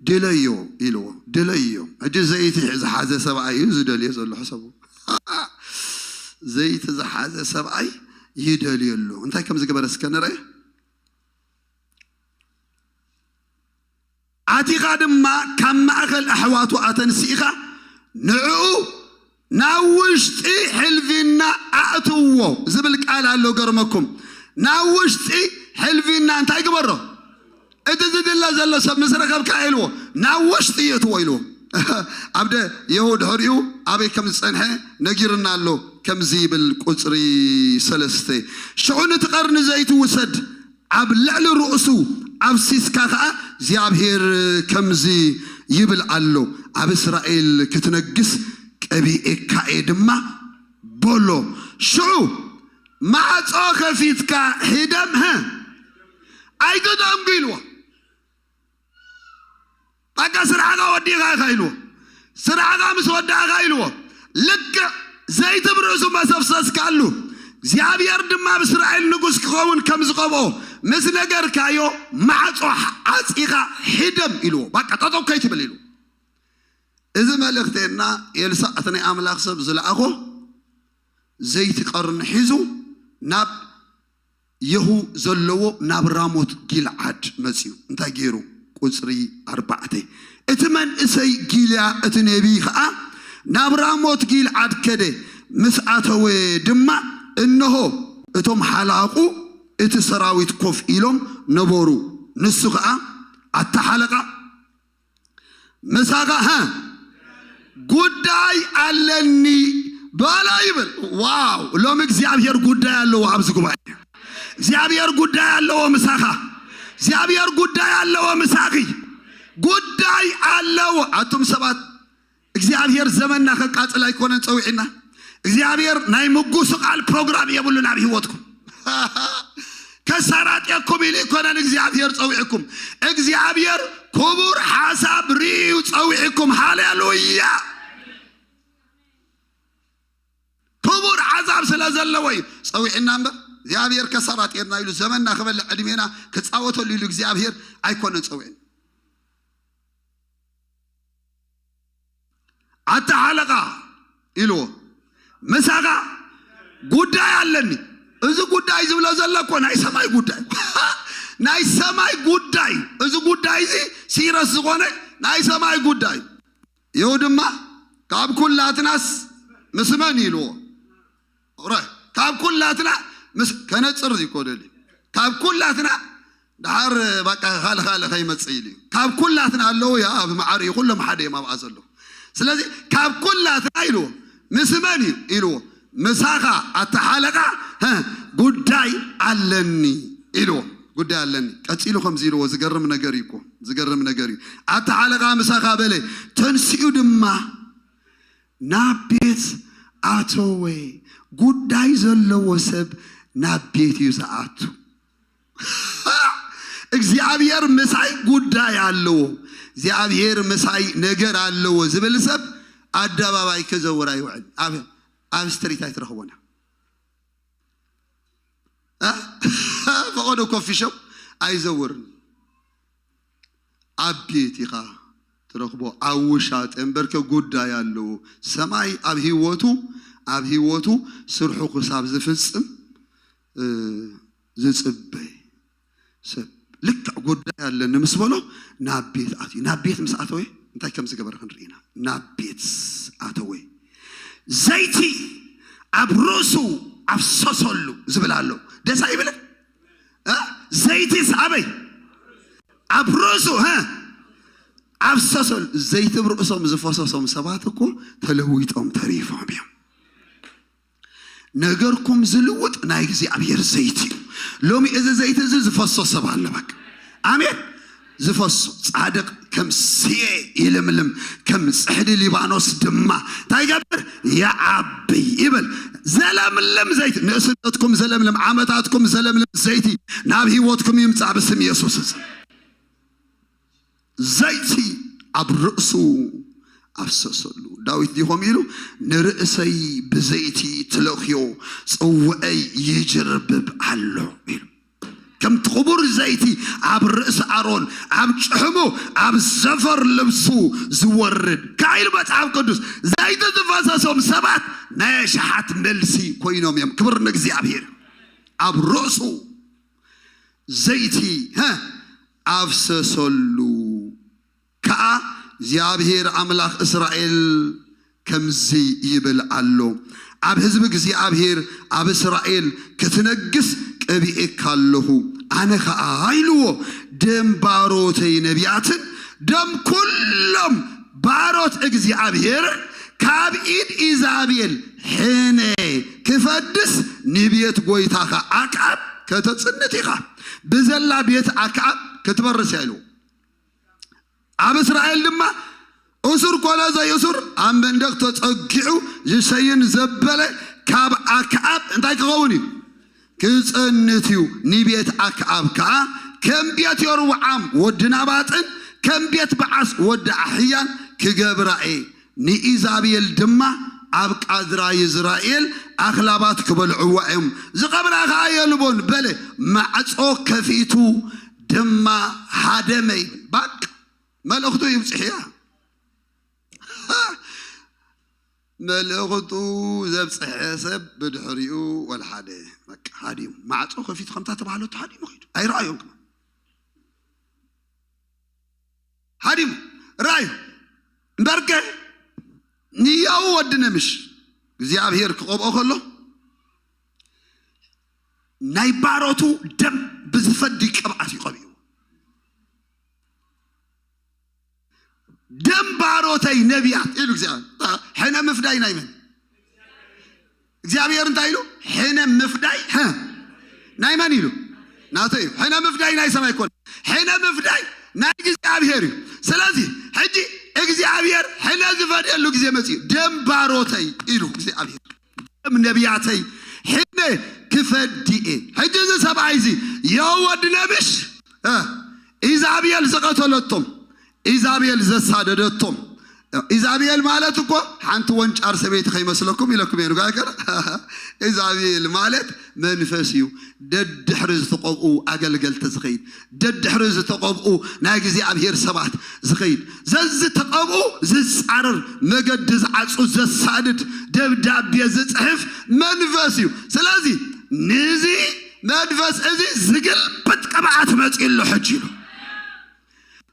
ድለዮ ኢልዎ። ድለዮ። ሕጂ ዘይቲ ዝሓዘ ሰብኣይ እዩ ዝደልዮ ዘሎ፣ ሕሰቡ። ዘይቲ ዝሓዘ ሰብኣይ ይደልዮ ኣሎ። እንታይ ከም ዝገበረ እስከ ንርአ። ኣቲኻ ድማ ካብ ማእከል ኣሕዋቱ ኣተንሲእኻ ንዕኡ ናብ ውሽጢ ሕልቪና ኣእትዎ ዝብል ቃል ኣሎ። ገርመኩም፣ ናብ ውሽጢ ሕልቪና እንታይ ግበሮ? እቲ ዝድለ ዘሎ ሰብ ምስ ረኸብካ ኢልዎ፣ ናብ ውሽጢ የእትዎ ኢልዎ። ኣብ ደ የሁ ድሕሪኡ ኣበይ ከም ዝጸንሐ ነጊርና ኣሎ። ከምዚ ይብል ቁጽሪ ሰለስተ፣ ሽዑ ነቲ ቀርኒ ዘይቲ ውሰድ፣ ኣብ ልዕሊ ርእሱ ኣብሲስካ ኸኣ እግዚኣብሔር ከምዚ ይብል ኣሎ፣ ኣብ እስራኤል ክትነግስ ቀቢኤካ እየ ድማ በሎ። ሽዑ ማዕጾ ከፊትካ ሂደም፣ ሀ፣ ኣይትደንጉ ኢልዎ። በቃ ስራሕኻ ወዲእኻ ኢኻ ኢልዎ። ስራሕኻ ምስ ወዳእኻ ኢልዎ። ልክዕ ዘይቲ ብርእሱ መሰፍሰስካሉ። እግዚኣብሔር ድማ ኣብ እስራኤል ንጉስ ክኸውን ከም ዝቐብኦ ምስ ነገርካዮ፣ ማዕጾ ዓጺኻ ሂደም ኢልዎ። በቃ ጠጠው ከይትብል ኢልዎ። እዚ መልእኽቴና ኤልሳዕ እቲ ናይ ኣምላኽ ሰብ ዝለኣኾ ዘይቲ ቀርኒ ሒዙ ናብ የሁ ዘለዎ ናብ ራሞት ጊልዓድ መጺኡ። እንታይ ገይሩ? ቁጽሪ ኣርባዕተ፣ እቲ መንእሰይ ጊልያ እቲ ነቢይ ኸኣ ናብ ራሞት ጊልዓድ ከደ። ምስ ኣተወ ድማ እንሆ እቶም ሓላቑ እቲ ሰራዊት ኮፍ ኢሎም ነበሩ። ንሱ ኸኣ ኣታ ሓለቓ ምሳኻ፣ ሃ፣ ጉዳይ ኣለኒ በሎ ይብል። ዋው! ሎሚ እግዚኣብሔር ጉዳይ ኣለዎ ኣብዚ ጉባኤ። እግዚኣብሔር ጉዳይ ኣለዎ ምሳኻ። እግዚኣብሔር ጉዳይ ኣለዎ ምሳኺ። ጉዳይ ኣለዎ። ኣቱም ሰባት፣ እግዚኣብሔር ዘመንና ከቃጽል ኣይኮነን ጸዊዕና። እግዚኣብሔር ናይ ምጉስቃል ፕሮግራም የብሉን ኣብ ህይወትኩም። ከሳራጥየኩም ኢሉ ኣይኮነን እግዚኣብሔር ጸዊዕኩም። እግዚኣብሔር ክቡር ሓሳብ ርእዩ ጸዊዕኩም። ሃሌሉያ! ክቡር ሓሳብ ስለ ዘለዎ እዩ ጸዊዕና እምበር፣ እግዚኣብሔር ከሳራጥየና ኢሉ፣ ዘመንና ክበልዕ፣ ዕድሜና ክጻወተሉ ኢሉ እግዚኣብሔር ኣይኮነን ጸዊዕና። ኣታ ሓለቓ ኢልዎ፣ ምሳኻ ጉዳይ ኣለኒ። እዚ ጉዳይ ዝብሎ ዘሎ እኮ ናይ ሰማይ ጉዳይ፣ ናይ ሰማይ ጉዳይ። እዚ ጉዳይ እዚ ሲረስ ዝኾነ ናይ ሰማይ ጉዳይ። ይኸው ድማ፣ ካብ ኩላትናስ ምስ መን ኢልዎ? ረ-፣ ካብ ኩላትና ምስ፣ ከነጽር እዩ እኮ ደልዩ። ካብ ኩላትና ደሓር በቃ ካልእ ካልእ ከይመጽእ ኢሉ እዩ። ካብ ኩላትና ኣለዉ፣ ያ ኣብ መዓር እዩ፣ ኩሎም ሓደ እዮም ኣብኣ ዘለዉ። ስለዚ ካብ ኩላትና ኢልዎ፣ ምስ መን እዩ ኢልዎ? ምሳኻ ኣታ ሓለቓ፣ ሀ፣ ጉዳይ ኣለኒ ኢልዎ። ጉዳይ ኣለኒ። ቀጺሉ ከምዚ ኢልዎ፣ ዝገርም ነገር እዩ እኮ፣ ዝገርም ነገር እዩ። ኣታ ሓለቓ ምሳኻ በለ፣ ተንሲኡ ድማ ናብ ቤት ኣተወ። ጉዳይ ዘለዎ ሰብ ናብ ቤት እዩ ዝኣቱ። እግዚኣብሔር ምሳይ ጉዳይ ኣለዎ፣ እግዚኣብሔር ምሳይ ነገር ኣለዎ ዝብል ሰብ ኣደባባይ ክዘውር ኣይውዕል። ኣብ፣ ኣብ ስትሪት ኣይትረኽቦን። እ? ፈቐዶ ኮፊ ሾፕ ኣይዘውርን። ኣብ ቤት ኢኻ ትረኽቦ፣ ኣብ ውሻጠ እምበርከ ጉዳይ ኣለዎ። ሰማይ ኣብ ህይወቱ፣ ኣብ ህይወቱ ስርሑ ክሳብ ዝፍጽም፣ እ፣ ዝጽበይ ሰብ። ልክዕ ጉዳይ ኣለኒ ምስ በሎ ናብ ቤት ኣትዩ። ናብ ቤት ምስ ኣተወ እንታይ ከም ዝገበረ ክንርኢ ኢና። ናብ ቤት ኣተወ። ዘይቲ ኣብ ርእሱ ኣፍሰሰሉ ዝብል ኣሎ። ደስ ኣይብልን? እ? ዘይቲስ ኣበይ? ኣብ ርእሱ፣ እ? ኣፍሰሰሉ። ዘይቲ ኣብ ርእሶም ዝፈሰሶም ሰባት እኮ ተለዊጦም ተሪፎም እዮም። ነገርኩም ዝልውጥ ናይ እግዚኣብሔር ዘይቲ እዩ። ሎሚ እዚ ዘይቲ እዚ ዝፈሶ ሰብ ኣሎ። በቃ ኣሜን። ዝፈሶ ጻድቕ ከም ስየ ይልምልም፣ ከም ጽሕዲ ሊባኖስ ድማ እንታይ ይገብር? ይዓቢ ይብል። ዘለምልም ዘይቲ፣ ንእስነትኩም ዘለምልም፣ ዓመታትኩም ዘለምልም ዘይቲ ናብ ህይወትኩም ይምጻእ ብስም ኢየሱስ። ዘይቲ ኣብ ርእሱ ኣፍሰሰሉ። ዳዊት ዲኾም ኢሉ፣ "ንርእሰይ ብዘይቲ ትለኽዮ፣ ጽውዐይ ይጅርብብ ኣሎ" ኢሉ። ከምቲ ክቡር ዘይቲ ኣብ ርእሲ ኣሮን፣ ኣብ ጭሕሙ፣ ኣብ ዘፈር ልብሱ ዝወርድ፣ ከኣ ኢሉ መጽሓፍ ቅዱስ፣ ዘይቲ ዝፈሰሶም ሰባት ናይ ኣሽሓት መልሲ ኮይኖም እዮም። ክብር ንእግዚኣብሔር። ኣብ ርእሱ ዘይቲ፣ ሀ፣ ኣፍሰሰሉ። ከኣ እግዚኣብሔር ኣምላኽ እስራኤል ከምዚ ይብል ኣሎ፣ ኣብ ህዝቢ እግዚኣብሔር ኣብ እስራኤል ክትነግስ ቀቢኤካ ኣለኹ። ኣነ ኸኣ ኢልዎ፣ ደም ባሮተይ ነቢያትን ደም ኩሎም ባሮት እግዚኣብሔር ካብ ኢድ ኢዛቤል ሕነ ክፈድስ ንቤት ጐይታኻ ኣክዓብ ከተጽንት ኢኻ። ብዘላ ቤት ኣክዓብ ክትበርስ እያ ኢልዎ። ኣብ እስራኤል ድማ እሱር ኮነ ዘይእሱር ኣብ መንደቕ ተጸጊዑ ዝሰይን ዘበለ ካብ ኣክዓብ እንታይ ክኸውን እዩ? ክጸንት እዩ። ንቤት ኣክዓብ ከኣ ከም ቤት የሮብዓም ወዲ ናባጥን ከም ቤት በዓስ ወዲ ኣሕያን ክገብራ እየ። ንኢዛቤል ድማ ኣብ ቃድራ ይዝራኤል ኣኽላባት ክበልዕዋ እዮም። ዝቐብራ ኸኣ የልቦን በለ። ማዕጾ ከፊቱ ድማ ሃደመ ይብል። ባቅ መልእኽቱ ይብጽሕ እያ። መልእኽቱ ዘብጽሐ ሰብ ብድሕሪኡ ወላ ሓደ። በቃ ሃዲሙ። ማዕጾ ከፊቱ ከምታ ተባህለቱ ሃዲሙ ኸይዱ። ኣይረኣዮን ከማን። ሃዲሙ። ረኣዩ። እምበርከ ንያው ወዲ ነምሽ እግዚኣብሔር ክቐብኦ ከሎ ናይ ባሮቱ ደም ብዝፈዲ ቅብኣት እዩ ቀቢኡ። ደንባሮተይ ነቢያት ኢሉ እግዚኣብሔር። ሕነ ምፍዳይ ናይ መን? እግዚኣብሔር እንታይ ኢሉ? ሕነ ምፍዳይ፣ ሀ፣ ናይ መን ኢሉ? ናተይ እዩ። ሕነ ምፍዳይ ናይ ሰብ ኣይኮነ። ሕነ ምፍዳይ ናይ እግዚኣብሔር እዩ። ስለዚ ሕጂ እግዚኣብሔር ሕነ ዝፈድየሉ ግዜ መጽዩ። ደንባሮተይ ኢሉ እግዚኣብሔር፣ ደም ነቢያተይ ሕነ ክፈዲ እየ። ሕጂ እዚ ሰብኣይ እዚ የወድ ነብሽ፣ እ፣ ኢዛብኤል ዝቐተለቶም፣ ኢዛብኤል ዘሳደደቶም። ኢዛብኤል ማለት እኮ ሓንቲ ወንጫር ሰበይቲ ከይመስለኩም ኢለኩም እየ ንጓ ይከረ። ኢዛብኤል ማለት መንፈስ እዩ። ደድሕሪ ዝተቐብኡ ኣገልገልቲ ዝኸይድ፣ ደድሕሪ ዝተቐብኡ ናይ እግዚኣብሔር ሰባት ዝኸይድ፣ ዘዝተቐብኡ ዝጻረር፣ መገዲ ዝዓጹ፣ ዘሳድድ፣ ደብዳቤ ዝጽሕፍ መንፈስ እዩ። ስለዚ ንዚ መንፈስ እዚ ዝግልብጥ ቅብኣት መጺኡ ኣሎ ሕጂ ኢሉ።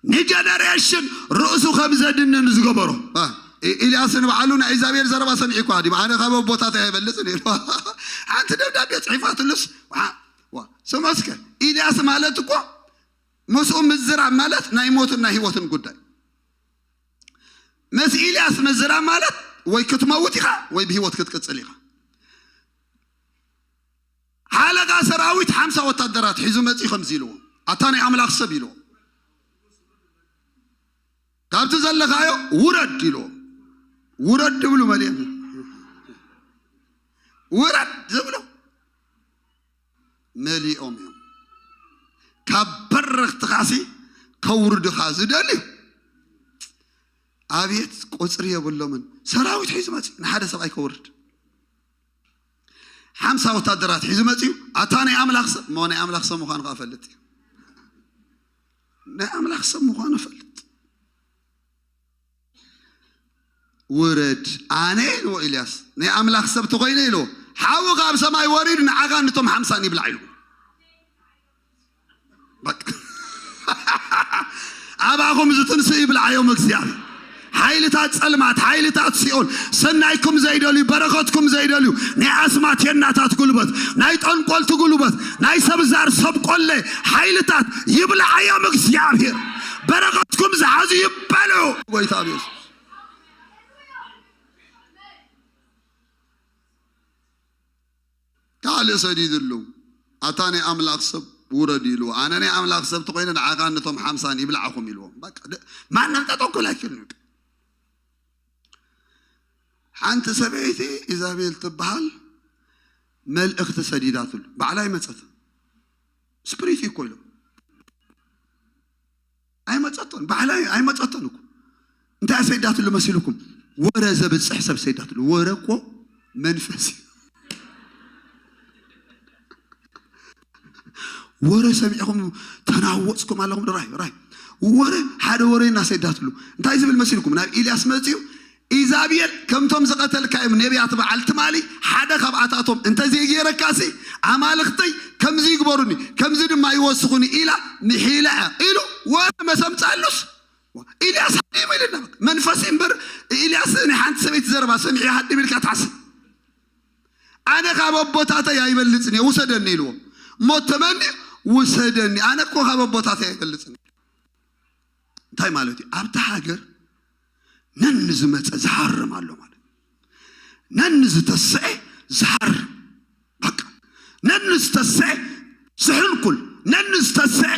ንጀነሬሽን ርእሱ ከም ዘድንን ዝገበሮ። እ፣ ኢ-፣ ኢልያስ ንባዕሉ ናይ እግዚኣብሔር ዘረባ ሰሚዑ እኳ ድዩ? ኣነ ካብ ኣቦታተይ ኣይበልጽን ኢሉ። ሓንቲ ደብዳቤ ጽሒፋትሉስ፣ ዋ፣ ዋ፣ ስማ እስከ፣ ኢልያስ ማለት እኮ ምስኡ ምዝራብ ማለት ናይ ሞትን ናይ ህይወትን ጉዳይ። ምስ ኢልያስ ምዝራብ ማለት ወይ ክትመውት ኢኻ ወይ ብህይወት ክትቅጽል ኢኻ። ሓለቃ ሰራዊት ሓምሳ ወታደራት ሒዙ መጺኡ ከምዚ ኢልዎ፣ ኣታ ናይ ኣምላኽ ሰብ ኢልዎ፣ ካብቲ ዘለኻዮ ውረድ ኢልዎ። ውረድ ዝብሉ መሊኦም፣ ውረድ ዝብሉ መሊኦም እዮም። ካብ በረኽትኻሲ ከውርድኻ ዝደልዩ፣ ኣቤት፣ ቁጽሪ የብሎምን። ሰራዊት ሒዙ መጺኡ ንሓደ ሰብኣይ ከውርድ። ሓምሳ ወታደራት ሒዙ መጺኡ፣ ኣታ ናይ ኣምላኽ ሰብ፣ እሞ ናይ ኣምላኽ ሰብ ምዃኑ ከኣ ፈልጥ እዩ። ናይ ኣምላኽ ሰብ ምዃኑ ፈልጥ። ውረድ፣ ኣነ ኢልዎ ኢልያስ፣ ናይ ኣምላኽ ሰብ ተኾይነ ኢልዎ፣ ሓዊ ካብ ሰማይ ወሪዱ ንዓኻን ንቶም ሓምሳን ይብላዕ ኢልዎ። በቃ። ኣባኹም ዝትንስኡ ይብልዓዮም እግዚኣብሔር። ሓይልታት ጸልማት፣ ሓይልታት ሲኦል፣ ሰናይኩም ዘይደልዩ፣ በረኸትኩም ዘይደልዩ፣ ናይ ኣስማት የናታት ጉልበት፣ ናይ ጠንቆልቲ ጉልበት፣ ናይ ሰብ ዛር ሰብ ቆለ ሓይልታት ይብልዓዮም እግዚኣብሔር። በረኸትኩም ዝሓዙ ይበልዑ። ጎይታ ኢየሱስ። ካልእ ሰዲድሉ፣ ኣታ ናይ ኣምላኽ ሰብ ውረድ ኢልዎ። ኣነ ናይ ኣምላኽ ሰብ ተኾይነ ንዓኻን ነቶም ሓምሳን ይብልዓኹም ኢልዎም። በቃ፣ ደ-፣ ማንም ጠጠው ክብል ኣይክእልን። ሓንቲ ሰበይቲ ኢዛቤል ትበሃል መልእኽቲ ሰዲዳትሉ። ባዕላ ኣይመጸትን። ስፕሪት እዩ እኮ ኢሎም። ኣይመጸቶን፣ ባዕላ ኣይመጸቶን እኮ። እንታይ ሰይዳትሉ መሲልኩም? ወረ ዘብጽሕ ሰብ ሰይዳትሉ። ወረ እኮ መንፈስ እዩ። ወረ ሰሚዕኹም ተናወጽኩም ኣለኹም። ራይ፣ ራይ። ወረ፣ ሓደ ወረ እናሰይዳትሉ። እንታይ ዝብል መሲልኩም? ናብ ኢልያስ መጺኡ፣ ኢዛብኤል ከምቶም ዝቐተልካዮም ነቢያት በዓል ትማሊ ሓደ ካብኣታቶም እንተዘይገይረካሲ፣ ኣማልኽተይ ከምዚ ይግበሩኒ፣ ከምዚ ድማ ይወስኹኒ ኢላ ምሒላ እያ ኢሉ ወረ መሰምጻሉስ፣ ኢልያስ ሃዲም ኢልና። መንፈስ እምበር፣ ኢልያስ ናይ ሓንቲ ሰበይቲ ዘረባ ሰሚዑ ሃዲም ኢልካ ትሓስብ? ኣነ ካብ ኣቦታተይ ኣይበልጽን እየ፣ ውሰደኒ ኢልዎ። እሞ ተመኒ፣ ውሰደኒ፣ ኣነ እኮ ካብ ኣቦታተይ ኣይበልጽን እየ። እንታይ ማለት እዩ? ኣብታ ሃገር ነን ዝመጸ ዝሃርም ኣሎ ማለት እዩ። ነን ዝተስዐ ዝሃርም፣ በቃ፣ ነን ዝተስዐ ዝሕንኩል፣ ነን ዝተስዐ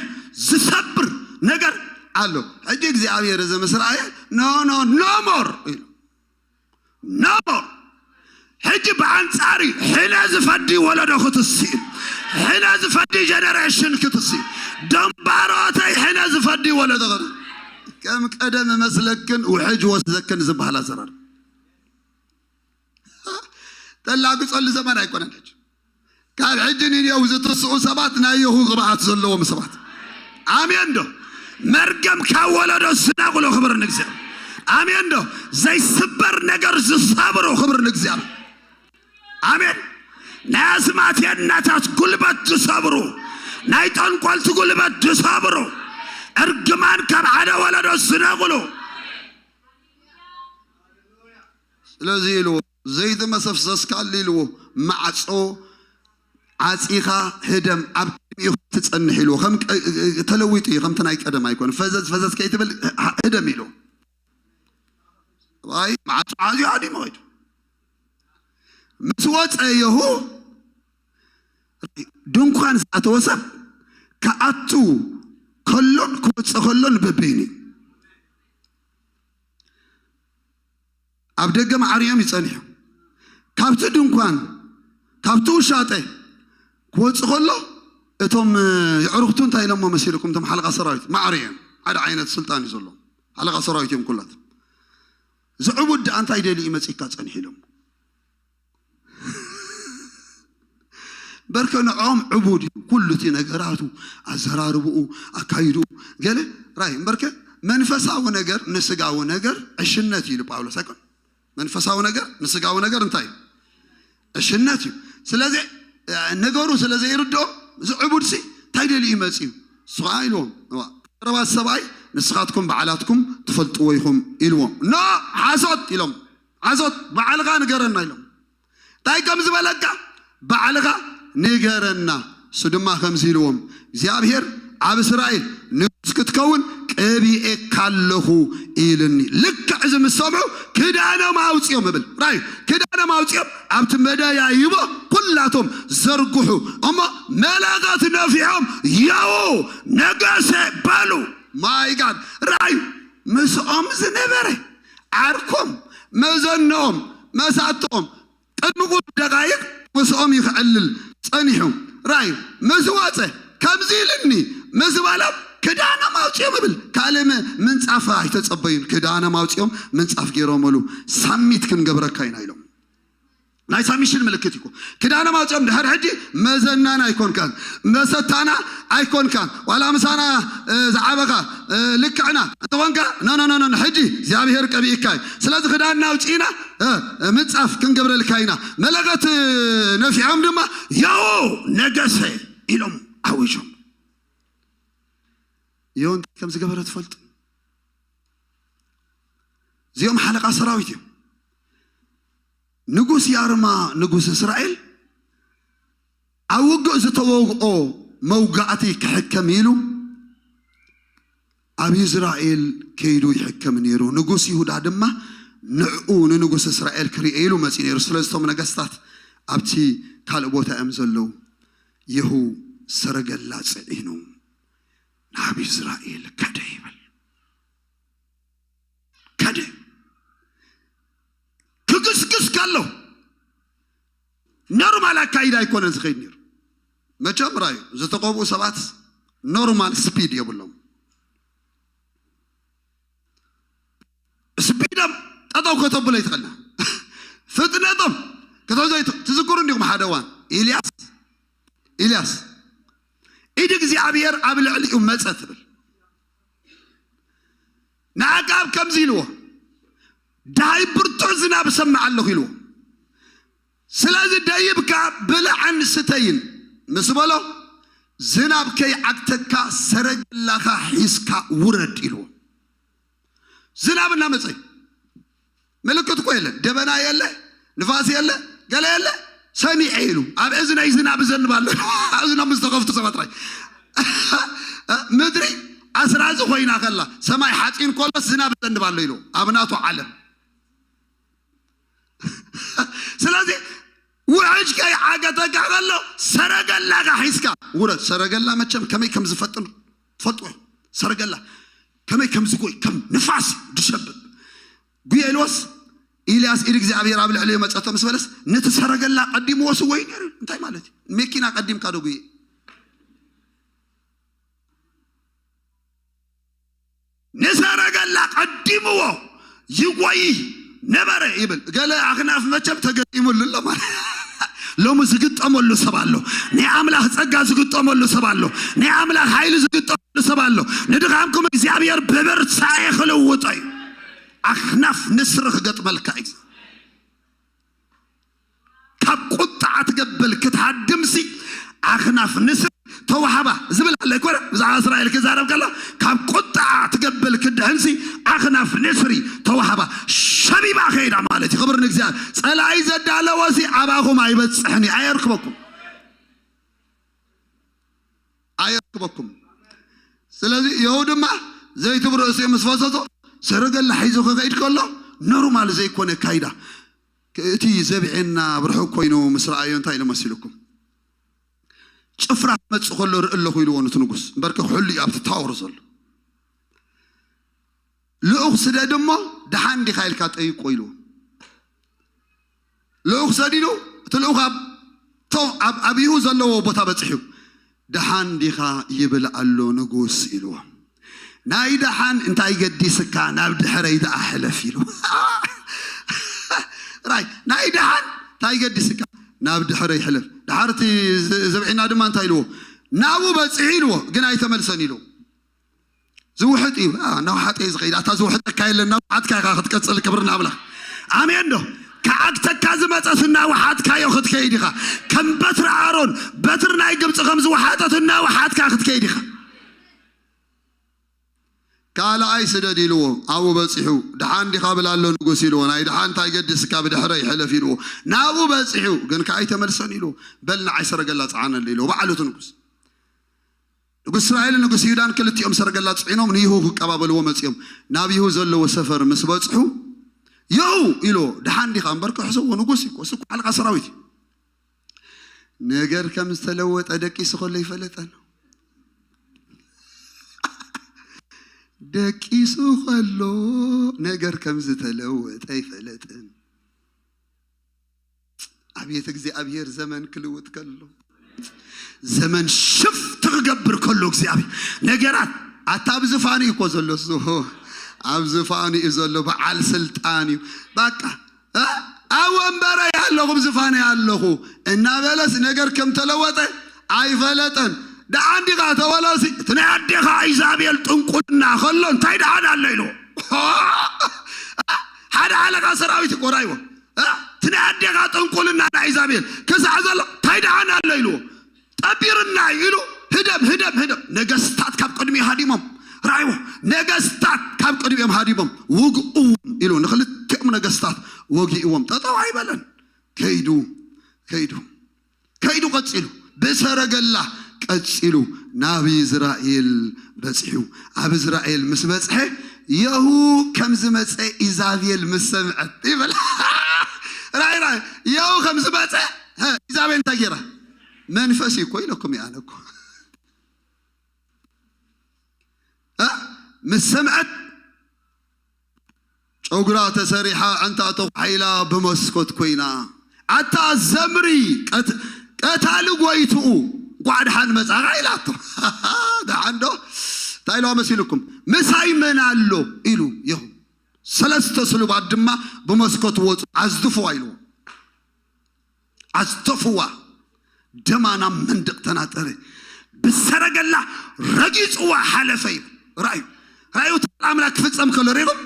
ዝሰብር ነገር ኣሎ። ሕጂ እግዚኣብሔር እዚ ምስ ረኣየ፣ "ኖ፣ ኖ፣ ኖ ሞር" ኢሉ። ኖ ሞር። ሕጂ ብኣንጻር እዩ። ሕነ ዝፈዲ ወለዶ ክትስእ፣ ሕነ ዝፈዲ ጀነሬሽን ክትስእ፣ ደንባሮተይ ሕነ ዝፈዲ ወለዶ ክት-፣ ከም ቀደም መስለክን ውሕጅ ወስደክን ዝበሃል ኣዘራር ተላግጸሉ ዘመን ኣይኮነን። ሕጂ ካብ ሕጂ ንንየው ዝትስኡ ሰባት ናይ የሁ ቅብኣት ዘለዎም ሰባት። ኣሜን ዶ? መርገም ካብ ወለዶ ዝነቕሎ ክብር ንእግዚኣብሔር። ኣሜን ዶ? ዘይስበር ነገር ዝሰብሩ ክብር ንእግዚኣብሔር። ኣሜን። ናይ ኣስማት የናታት ጉልበት ዝሰብሩ፣ ናይ ጠንቆልቲ ጉልበት ዝሰብሩ፣ እርግማን ካብ ሓደ ወለዶ ዝነቕሉ። ስለዚ ኢልዎ፣ "ዘይቲ መሰፍሰስካሉ" ኢልዎ፣ "ማዕጾ ዓጺኻ ህደም፣ ኣብ ቅድሚኡ ክትጸንሕ" ኢልዎ። ከም ቀ-፣ ተለዊጡ እዩ፣ ከምቲ ናይ ቀደም ኣይኮነ። ፈዘዝ ፈዘዝ ከይትብል ህ-፣ ህደም ኢልዎ። ሰብኣይ መዓጹ ዓዝዩ ሃዲሙ ኸይዱ። ምስ ወጸ የሁ ድንኳን ዝኣተወ ሰብ ክኣቱ ከሎን ክወጽእ ከሎን በበይኑ እዩ። ኣብ ደገ ማዕሪኦም ይጸንሑ። ካብቲ ድንኳን ካብቲ ውሻጠ ክወጽእ ከሎ እቶም የዕሩኽቱ እንታይ ኢሎሞ መሲልኩም? እቶም ሓለቓ ሰራዊት ማዕሪኦም ሓደ ዓይነት ስልጣን እዩ ዘለዎም። ሓለቓ ሰራዊት እዮም ኩላት። ዝዕቡድ ደኣ እንታይ ደልዩ መጺካ ጸኒሑ ኢሎም። በርከ ንዕኦም ዕቡድ እዩ ኩሉ እቲ ነገራቱ፣ ኣዘራርብኡ፣ ኣካይድኡ ገለ ራይ እምበርከ መንፈሳዊ ነገር ንስጋዊ ነገር ዕሽነት እዩ ኢሉ ጳውሎስ ኣይኮን? መንፈሳዊ ነገር ንስጋዊ ነገር እንታይ እዩ? ዕሽነት እዩ። ስለዚ ነገሩ ስለ ዘይርድኦም እዚ ዕቡድሲ እንታይ ደልዩ መፅዩ? እሱ ከዓ ኢልዎም እዋ፣ ቀረባት ሰብኣይ ንስኻትኩም ባዕላትኩም ትፈልጥዎ ኢኹም ኢልዎም። ኖ፣ ሓሶት ኢሎም። ሓሶት፣ ባዕልኻ ንገረና ኢሎም። እንታይ ከም ዝበለካ ባዕልኻ ንገረና። እሱ ድማ ከምዚ ኢልዎም፣ እግዚኣብሔር ኣብ እስራኤል ንጉስ ክትከውን ቀቢኤካ ኣለኹ ኢልኒ። ልክዕ እዚ ምስ ሰምዑ ክዳኖም ኣውፅኦም እብል ራይ ክዳኖም ኣውፅኦም ኣብቲ መደያይቦ ኩላቶም ዘርግሑ እሞ መለኸት ነፊሖም የው ነገሰ በሉ። ማይ ጋድ ራይ ምስኦም ዝነበረ ዓርኮም መዘንኦም መሳጥኦም ቅድሚ ቁሩብ ደቃይቅ ምስኦም እዩ ክዕልል ጸኒሑ። ራይ ምስ ወጸ ከምዚ ኢልኒ ምስ በሎም ክዳኖም ኣውጺኦም ይብል። ካልእ ም- ምንጻፍ ኣይተጸበዩን። ክዳኖም ኣውጺኦም ምንጻፍ ገይሮምሉ ሳሚት ክንገብረካ ኢና ኢሎም። ናይ ሳሚሽን ምልክት እዩ። ክዳኖም ኣውጺኦም ድሕር ሕጂ መዘናና ኣይኮንካን፣ መሰታና ኣይኮንካን፣ ዋላ ምሳና እ፣ ዝዓበኻ እ፣ ልክዕና እንተኾንካ ኖ ኖ ኖ ኖ፣ ሕጂ እግዚኣብሔር ቀቢእካ እዩ። ስለዚ ክዳንና ኣውጺእና እ፣ ምንጻፍ ክንገብረልካ ኢና። መለኸት ነፊዖም ድማ ያው ነገሰ ኢሎም ኣዊጆም። ያው እንታይ ከም ዝገበረ ትፈልጡ? እዚኦም ሓለቓ ሰራዊት እዮም። ንጉስ ያርማ ንጉስ እስራኤል ኣብ ውግእ ዝተወግኦ መውጋእቲ ክሕከም ኢሉ ኣብ ኢዝራኤል ከይዱ ይሕከም ነይሩ። ንጉስ ይሁዳ ድማ ንዕኡ ንንጉስ እስራኤል ክርኢ ኢሉ መፂኡ ነይሩ። ስለዚ እቶም ነገስታት ኣብቲ ካልእ ቦታ እዮም ዘለዉ። የሁ ሰረገላ ፅዒኑ ናብ ኢዝራኤል ከደ ይብል። ከደ ክግስግስ ከሎ ኖርማል ኣካይዳ ኣይኮነን ዝኸይድ ነይሩ። መቸም ራዩ ዝተቐብኡ ሰባት ኖርማል ስፒድ የብሎም። ስፒዶም ጠጠው ከተብሎ ይትኽእልና ፍጥነቶም ከተዘይት ትዝክሩ እንዲኹም ሓደ እዋን ኢልያስ ኢልያስ ኢድ እግዚኣብሔር ኣብ ልዕሊኡ መጸ ትብል ንኣክኣብ ከምዚ ኢልዎ፣ ደሃይ ብርቱዕ ዝናብ እሰምዕ ኣለኹ ኢልዎ። ስለዚ ደይብካ ብልዕን ስተይን ምስ በሎ፣ ዝናብ ከይዓግተካ ሰረገላኻ ሒዝካ ውረድ ኢልዎ። ዝናብ እናመጸ እዩ። ምልክት እኮ የለን። ደበና የለ፣ ንፋስ የለ፣ ገለ የለ። ሰሚዐ ኢሉ ኣብ እዝነይ ዝናብ እዘንብ ኣሎ። እዝኖም ዝተኸፍቱ ሰባት ራይ ምድሪ ኣስራዚ ኮይና ከላ ሰማይ ሓፂን ኮሎስ ዝናብ እዘንብ ኣሎ ኢሉ ኣብ ናቱ ዓለም። ስለዚ ውሕጅ ከይዓገተካ ከሎ ሰረገላካ ሒዝካ ውረድ። ሰረገላ መቸም ከመይ ከም ዝፈጥን ትፈልጥዎ። ሰረገላ ከመይ ከም ዝጎይ ከም ንፋስ ድሸብብ ጉየ ኢልዎስ ኢልያስ ኢድ እግዚኣብሔር ኣብ ልዕሊኡ መጸቶ ምስ በለስ ነቲ ሰረገላ ቀዲምዎ ስወዩ ነይሩ። እንታይ ማለት እዩ? መኪና ቀዲምካ ዶ ጉየ? ንሰረገላ ቀዲምዎ ይጎይ ነበረ ይብል። ገለ ኣኽናፍ መቸም ተገጢሙሉ ኣሎ ማለት ሎሚ ዝግጠመሉ ሰብ ኣሎ። ናይ ኣምላኽ ጸጋ ዝግጠመሉ ሰብ ኣሎ። ናይ ኣምላኽ ሓይሊ ዝግጠመሉ ሰብ ኣሎ። ንድኻምኩም እግዚኣብሔር ብብርታኤ ክልውጦ እዩ። ኣኽናፍ ንስሪ ክገጥመልካ እዩ። ካብ ቁጥዓ ትገበል ክትሃድምሲ ኣኽናፍ ንስሪ ተዋህባ ዝብል ኣሎ ኣይኮነ? ብዛዕባ እስራኤል ክዛረብ ከሎ ካብ ቁጥዓ ትገበል ክድሕንሲ ኣኽናፍ ንስሪ ተዋህባ ሸቢባ ከይዳ ማለት እዩ። ክብር ንእግዚኣብሔር። ጸላኢ ዘዳለወሲ ኣባኹም ኣይበጽሕን እዩ፣ ኣየርክበኩም፣ ኣየርክበኩም። ስለዚ የሁ ድማ ዘይትብ ርእሲኡ ምስ ፈሰሶ ሰረገላ ሒዙ ክኸይድ ከሎ ኖርማል ዘይኮነ ካይዳ። እቲ ዘብዔና ኣብ ርሑቕ ኮይኑ ምስ ረኣዮ እንታይ ኢሉ መሲልኩም? ጭፍራ ክመጽእ ከሎ ርኢ ኣለኹ ኢልዎ ንቲ ንጉስ። እምበርከ ክሕሉ እዩ ኣብቲ ታወር ዘሎ። ልኡኽ ስደድ እሞ ደሓን ዲኻ ኢልካ ጠይቆ ኢልዎ። ልኡኽ ሰዲዱ፣ እቲ ልኡኽ ኣብ ቶ-፣ ኣብ ኣብይሁ ዘለዎ ቦታ በጺሑ፣ "ደሓን ዲኻ ይብል ኣሎ ንጉስ" ኢልዎ። "ናይ ደሓን እንታይ ገዲስካ፣ ናብ ድሕረይ ደኣ ሕለፍ" ኢሉ። ራይ፣ "ናይ ደሓን እንታይ ገዲስካ፣ ናብ ድሕረይ ሕለፍ።" ደሓር እቲ ዘ-፣ ዘብዒና ድማ እንታይ ኢልዎ? "ናብኡ በጺሑ" ኢልዎ፣ "ግን ኣይተመልሰን" ኢልዎ። ዝውሕጥ እዩ። ኣ፣ እናውሓጠ እዩ ዝኸይድ። ኣታ ዝውሕጠካ የለን፣ እናውሓጥካ ኢኻ ክትቀጽል። ክብሪ ንኣምላኽ። ኣሜን ዶ? ክዓግተካ ዝመጸስ እናውሓጥካዮ ክትከይድ ኢኻ። ከም በትሪ ኣሮን፣ በትሪ ናይ ግብጺ ከም ዝወሓጠት እናውሓጥካ ክትከይድ ኢኻ። ካልኣይ ስደድ ኢልዎ፣ ኣብኡ በጺሑ። "ደሓን ዲኻ ብል ኣሎ ንጉስ" ኢልዎ። "ናይ ደሓን እንታይ ገዲስካ፣ ብድሕረይ ሕለፍ" ኢልዎ። ናብኡ በጺሑ፣ ግን ከኣ ኣይተመልሰን ኢልዎ። "በል ንዓይ ሰረገላ ጽዓነለይ" ኢልዎ። ባዕሉ እቲ ንጉስ። ንጉስ እስራኤልን ንጉስ ይሁዳን ክልቲኦም ሰረገላ ጽዒኖም ንይሁ ክቀባበልዎ መጺኦም። ናብ ይሁ ዘለዎ ሰፈር ምስ በጽሑ፣ "ይሁ" ኢሎ፣ "ደሓን ዲኻ?" እምበር ክሕሰዎ ንጉስ እዩ እኮ፣ እሱ እኮ ሓለቓ ሰራዊት እዩ። ነገር ከም ዝተለወጠ ደቂሱ ከሎ ይፈለጠን። ደቂሱ ከሎ ነገር ከም ዝተለወጠ ይፈለጥን። ኣቤት እግዚኣብሔር፣ ዘመን ክልውጥ ከሎ፣ ዘመን ሽፍት ክገብር ከሎ እግዚኣብሔር ነገራት፣ ኣታ ኣብ ዝፋኑ እዩ እኮ ዘሎ እሱ። ኣብ ዝፋኑ እዩ ዘሎ፣ በዓል ስልጣን እዩ። በቃ፣ እ? ኣብ ወንበረይ ኣለኹ፣ ኣብ ዝፋነይ ኣለኹ እናበለስ ነገር ከም ተለወጠ ኣይፈለጠን። ደሓን ዲኻ ተበለሲ፣ እቲ ናይ ኣዴኻ ኢዛቤል ጥንቁልና ከሎ እንታይ ደሓን ኣሎ ኢሉ። ሓደ ሓለቓ ሰራዊት እኮ ራይዎ። እ? እቲ ናይ ኣዴኻ ጥንቁልና ናይ ኢዛቤል ክሳዕ ዘሎ እንታይ ደሓን ኣሎ ኢልዎ። ጠቢርና እዩ ኢሉ ህደም፣ ህደም፣ ህደም። ነገስታት ካብ ቅድሚ ሃዲሞም። ራይዎ። ነገስታት ካብ ቅድሚኦም ሃዲሞም። ውግኡ ኢሉ ንክልቲኦም ነገስታት ወጊእዎም። ጠጠው ኣይበለን። ከይዱ፣ ከይዱ፣ ከይዱ ቀጺሉ። ብሰረገላ ቀጺሉ ናብ ኢዝራኤል በጺሑ። ኣብ ኢዝራኤል ምስ በጽሐ፣ የሁ ከም ዝመጸ ኢዛቤል ምስ ሰምዐት ይብል። ራይ፣ ራይ፣ የሁ ከም ዝመጸ፣ ሀ፣ ኢዛቤል እንታይ ገይራ? መንፈስ እዩ እኮ ኢለኩም እየ ኣነ እኮ። እ? ምስ ሰምዐት ጨጉራ ተሰሪሓ፣ ዕንታ ተዃሒላ፣ ብመስኮት ኮይና፣ "ኣታ ዘምሪ፣ ቀት-፣ ቀታሊ ጎይትኡ፣ እንኳዕ ደሓን መጻኻ" ኢላቶ። ደሓን ዶ? እንታይ ኢልዋ መሲልኩም? "ምሳይ መን ኣሎ?" ኢሉ የሁ። ሰለስተ ስሉባት ድማ ብመስኮት ወጹ፣ "ኣዝድፍዋ" ኢልዎ። ኣዝደፍዋ፣ ደማ ናብ መንደቕ ተናጠረ። ብሰረገላ ረጊጽዋ ሓለፈ እዩ። ራእዩ፣ ራእዩ ተኣምራት ክፍጸም ከሎ ሪኢኹም?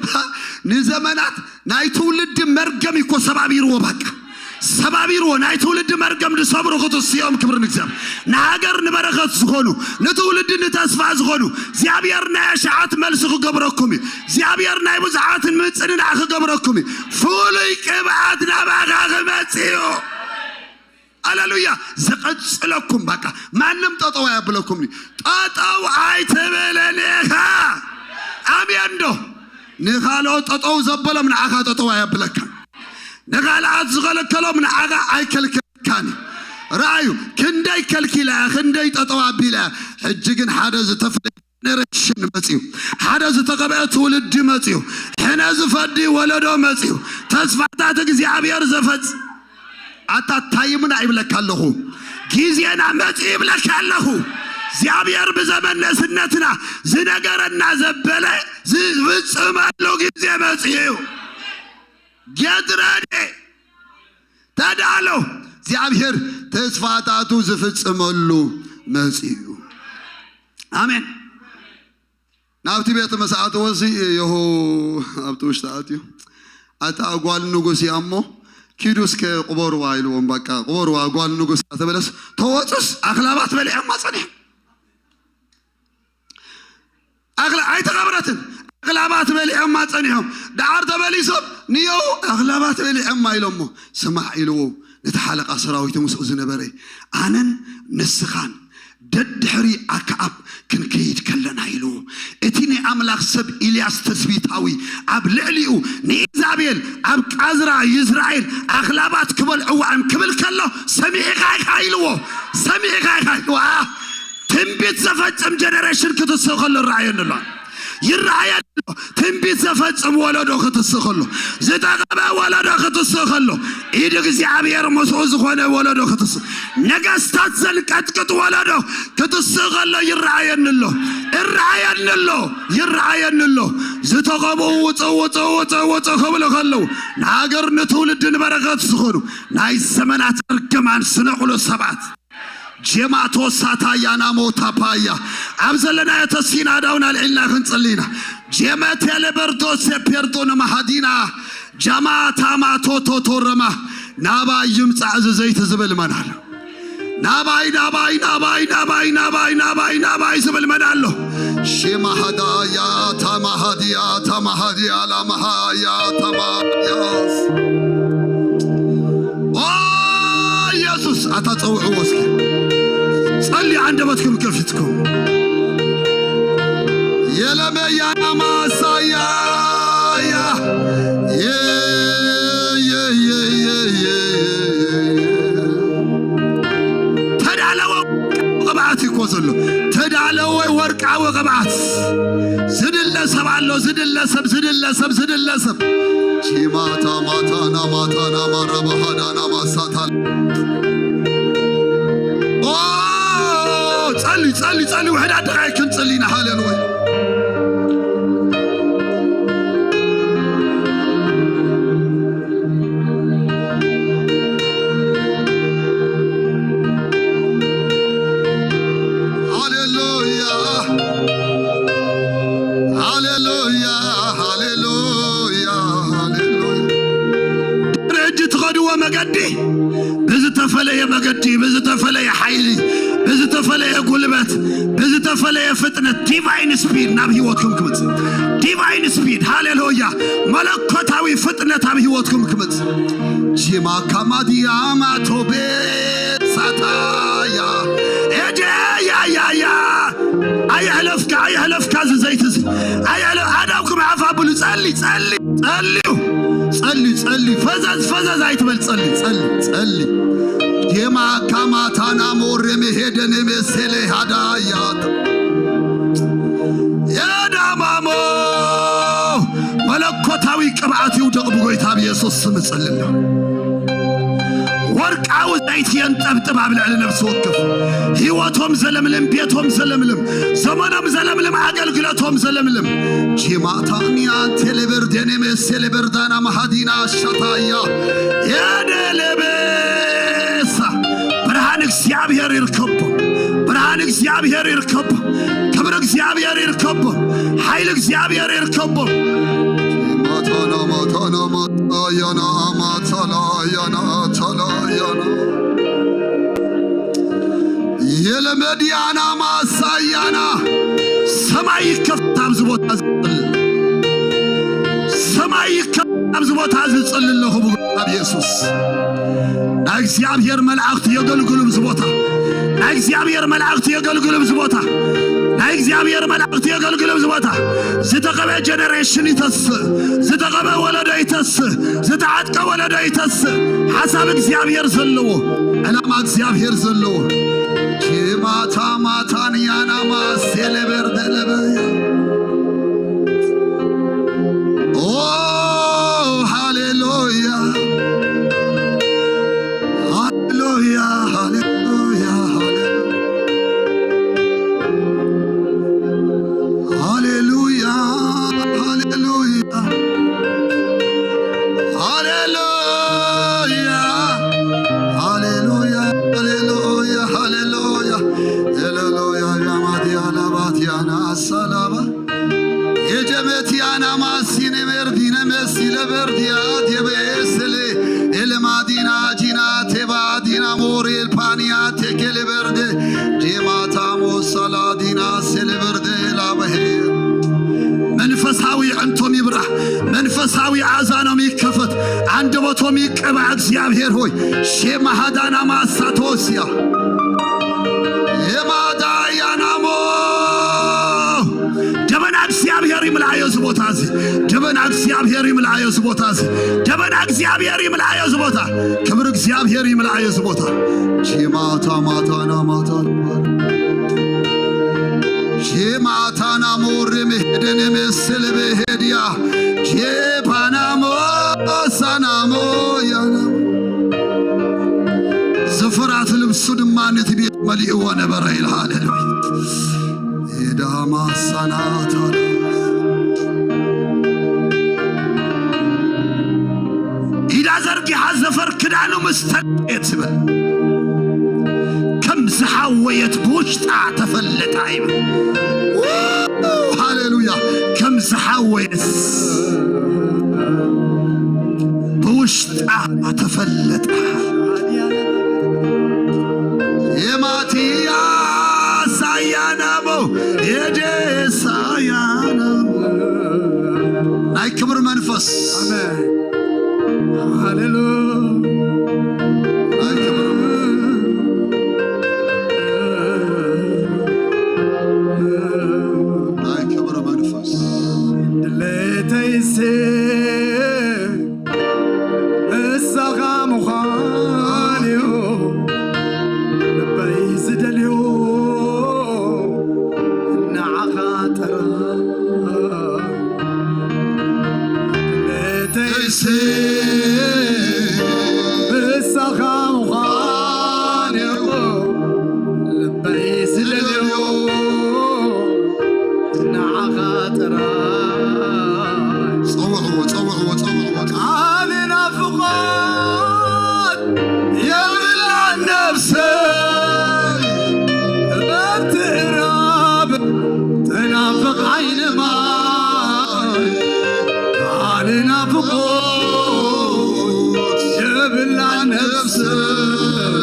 ንዘመናት ናይ ትውልዲ መርገም እኮ ሰባቢርዎ፣ በቃ ሰባቢርዎ። ናይ ትውልዲ መርገም ዝሰብሩ ክትስኦም ክብሪ ንእግዚኣብሔር። ንሃገር ንበረኸት ዝኾኑ፣ ንትውልዲ ንተስፋ ዝኾኑ፣ እግዚኣብሔር ናይ ኣሽዓት መልሲ ክገብረኩም እዩ። እግዚኣብሔር ናይ ብዙሓትን ምጽንናዕ ክገብረኩም እዩ። ፍሉይ ቅብኣት ናባኻ ክመጽእ እዩ። ኣለሉያ። ዝቐጽለኩም በቃ ማንም ጠጠው ኣየብለኩም። ጠጠው ኣይትብልን ኢኻ። ኣሜን ዶ? ንኻልኦት ጠጠው ዘበሎም ንዓኻ ጠጠው ኣየብለካ። ንኻልኣት ዝኸለከሎም ንዓኻ ኣይከልከልካን። ረኣዩ፣ ክንደይ ከልኪላ እያ፣ ክንደይ ጠጠው ኣቢላ እያ። ሕጂ ግን ሓደ ዝተፈለየ ጀነሬሽን መጽዩ፣ ሓደ ዝተቐብአ ትውልዲ መጽዩ፣ ሕነ ዝፈዲ ወለዶ መጽዩ፣ ተስፋታት እግዚኣብሔር ዘፈጽ ኣታ ታይምና ይብለካ ኣለኹ። ግዜና መጽዩ ይብለካ ኣለኹ። እግዚኣብሔር ብዘመን ንእስነትና ዝነገረና ዘበለ ዝፍጽመሉ ግዜ መጽዩ እዩ። Get ready። ተዳሎ። እግዚኣብሔር ተስፋታቱ ዝፍጽመሉ መጽዩ እዩ። ኣሜን። ናብቲ ቤት ምስ ኣተወ ሲ የሆ ኣብቲ ውሽጢ ኣትዩ፣ "ኣታ ጓል ንጉስ እያ እሞ ኪዱ እስከ ቅበርዋ" ኢልዎም። በቃ ቅበርዋ ጓል ንጉስ ተበለስ ተወጹስ ኣኽላባት በሊዖማ ጸኒሖም። ኣኽላ-፣ ኣይተቐብረትን። ኣኽላባት በሊዖማ ጸኒሖም። ደሓር ተመሊሶም ንየው ኣኽላባት በሊዖማ ኢሎሞ። "ስማዕ" ኢልዎ ነቲ ሓለቓ ሰራዊት ምስኡ ዝነበረ፣ "ኣነን ንስኻን ደድሕሪ ኣክኣብ ክንከይድ ከለና ኢሉ እቲ ናይ ኣምላኽ ሰብ ኢልያስ ተስቢታዊ ኣብ ልዕሊኡ ንኢዛቤል ኣብ ቃዝራ ይዝራኤል ኣኽላባት ክበልዕዋ እዮም ክብል ከሎ ሰሚዕኻ ኢኻ ኢልዎ። ሰሚዕኻ ኢኻ ኢልዎ። ትንቢት ዘፈጽም ጀነሬሽን ክትስእ ከሎ ይረኣየኒ ኣሎ። ይረኣየኒ ኣሎ። ትንቢት ዘፈጽም ወለዶ ክትስእ ከሎ፣ ዝጠቐመ ወለዶ ክትስእ ከሎ፣ ኢድ እግዚኣብሔር ምስኡ ዝኾነ ወለዶ ክትስእ፣ ነገስታት ዘንቀጥቅጥ ወለዶ ክትስእ ከሎ ይረኣየኒ ኣሎ። ይረኣየኒ ኣሎ። ይረኣየኒ ኣሎ። ዝተቐብኡ ውፅእ ውፅእ ውፅእ ውፅእ ክብሉ ከለዉ፣ ንሃገር ንትውልዲ ንበረኸት ዝኾኑ ናይ ዘመናት እርግማን ዝነቕሉ ሰባት ጀማቶ ሳታያና ሞታ ፓያ ኣብ ዘለናዮ ተሲና ዳውን ኣልዒልና ክንጽሊ ኢና። ጀመቴለ በርዶ ሴፔርዶ ንመሃዲና ጃማ ታማ ቶቶ ቶረማ ናባይ ይምጻእ እዚ ዘይቲ ዝብል መን ኣሎ? ናባይ ናባይ ናባይ ናባይ ናባይ ናባይ ናባይ ዝብል መን ኣሎ? ሽማሃዳያ ታማሃዲያ ታማሃዲያ ላማሃያ ታማያስ ኦ ኢየሱስ ኣታ ጸውዕዎ እስኪ ጸሊ አንደበትኩም ከፊትኩም የለመያ ናማሳያ ተዳለወ ቅብኣት እኮ ዘሎ ተዳለወ ወርቃዊ ቅብኣት ዝድለ ሰብ ኣሎ ዝድለ ሰብ ዝድለ ሰብ ዝድለ ሰብ ቺማታ ማታና ማታና ማራባሃዳና ማሳታል ኦ ጸሊ ጸሊ ጸሊ ውሕዳት ደቃይቅ ክንጽሊ ኢና ሃሌሉያ ሃሌሉያ ሃሌሉያ ሃሌሉያ ሃሌሉያ ድሕሪ ሕጂ ትኸድዎ መገዲ ብዝተፈለየ መገዲ ብዝተፈለየ ሓይሊ ብዝተፈለየ ጉልበት ብዝተፈለየ ፍጥነት ዲቫይን ስፒድ ናብ ህይወትኩም ክምፅእ ዲቫይን ስፒድ ሃሌሉያ መለኮታዊ ፍጥነት ኣብ ህይወትኩም ክምፅእ ጂማ ካማዲያ ማቶቤ ሳታያ ኤጀያያያ ኣየሕለፍካ ኣየሕለፍካ እዚ ዘይቲ እዚ ኣየሕለ ኣዳውኩም ዓፍ ኣብሉ ጸሊ ጸሊ ጸልዩ ጸልዩ ጸልዩ ፈዘዝ ፈዘዝ ኣይትበል ጸሊ ጸሊ ጸሊ ዴማ ካማታና ሞሬ መሄደን የመሰለ ሃዳያት የዳማሞ መለኮታዊ ቅብኣት ይውደቕ ብጎይታ ብየሱስ ስም እጸልና ወርቃዊ ዘይቲ የንጠብጥብ ኣብ ልዕሊ ነፍሲ ወከፍ ህይወቶም ዘለምልም ቤቶም ዘለምልም ዘመኖም ዘለምልም ኣገልግሎቶም ዘለምልም ጂማታንያ ቴሌበርዴኔሜ ሴሌበርዳና ማሃዲና ሻታያ የደለቤሳ ብርሃን እግዚኣብሔር ይርከቦ ብርሃን እግዚኣብሔር ይርከቦ ክብሪ እግዚኣብሔር ይርከቦ ሓይሊ እግዚኣብሔር ይርከቦ ማታና ማታና ማታያና ማታላያና ታላያና የለመድያና ማሳያና ሰማይ ይከፍት ኣብዚ ቦታ ዝጽል ሰማይ ይከፍት ኣብዚ ቦታ ዝጽል ኣለኹ ብጎታ ብየሱስ ናይ እግዚኣብሔር መላእኽቲ የገልግሉ ኣብዚ ቦታ ናይ እግዚኣብሔር መላእኽቲ የገልግሉ ኣብዚ ቦታ ናይ እግዚኣብሔር መላእኽቲ የገልግሉ ኣብዚ ቦታ ዝተቐበ ጀነሬሽን ይተስእ ዝተቐበ ወለዶ ይተስእ ዝተዓጥቀ ወለዶ ይተስእ ሓሳብ እግዚኣብሔር ዘለዎ ዕላማ እግዚኣብሔር ዘለዎ ኬማታ ማታንያናማ ሴሌበርደለበያ ኦ ሃሌሉያ ሃሌሉያ ሃሌሉያ ሃሌሉያ ሃሌሉያ ሃሌሉያ ሃሌሉያ ሃሌሉያ ሃሌሉያ ሃሌሉያ ያማዲያና ባቲያና አሳላባ የጀመቲያና ማሲኔ ሜርዲነ መሲለ በርዲያ ዲበኤስሌ ኤልማዲና ጂና ቴባዲና ሞሬል ፓኒያ ቴኬሌ በርዴ ጄማታሞ ሳላዲና ሴሌ በርዴ ላበሄ መንፈሳዊ ዕንቶም ይብራህ፣ መንፈሳዊ ኣዛኖም ይከፈት፣ አንደበቶም ይቀባ። እግዚአብሔር ሆይ ሼማሃዳና ማሳቶሲያ የማዲ ይምልኣዮ እዚ ቦታ እዚ። ደበና እግዚኣብሔር ይምልኣዮ እዚ ቦታ እዚ። ደበና እግዚኣብሔር ይምልኣዮ እዚ ቦታ። ክብሪ እግዚኣብሔር ይምልኣዮ እዚ ቦታ። ቺማታ ማታና ማታ ቺማታና ሞሬ መሄደን ምስል ብሄድያ ቼፓናሞ ሳናሞ ያና ዝፍራት ልብሱ ድማ ነቲ ቤት መሊእዎ ነበረ ይልሃል። ኢዳማ ሳናታ ኢዳ ዘርጊሓ ዘፈር ክዳኑ ምስ ተለየ ትብል ከም ዝሓወየት ብውሽጣ ተፈለጣ ይብል። ዋው! ሃሌሉያ! ከም ዝሓወየት ብውሽጣ ተፈለጣ። የማትያስ አያናሞ የደሳያናሞ ናይ ክብሪ መንፈስ። ኣሜን። ሃሌሉያ። ናይ ክብሪ መንፈስ። ናይ ክብሪ መንፈስ። ድሌተይስ ንሳኻ ምዃን እዩ ልበይ ዝደልዮ ንዓኻ ጥራይ። ድሌተይስ ንሳኻ ምዃን እዩ ልበይ ዝደልዮ ንዓኻ ጥራይ። ጸውዕዎ፣ ጸውዕዎ፣ ጸውዕዎ። ቃል ናፍቖት የብላን ነፍሰይ፣ እረፍት እራብ ትናፍቕ ዓይኒ ማይ። ቃል ናፍቖት የብላን ነፍሰይ፣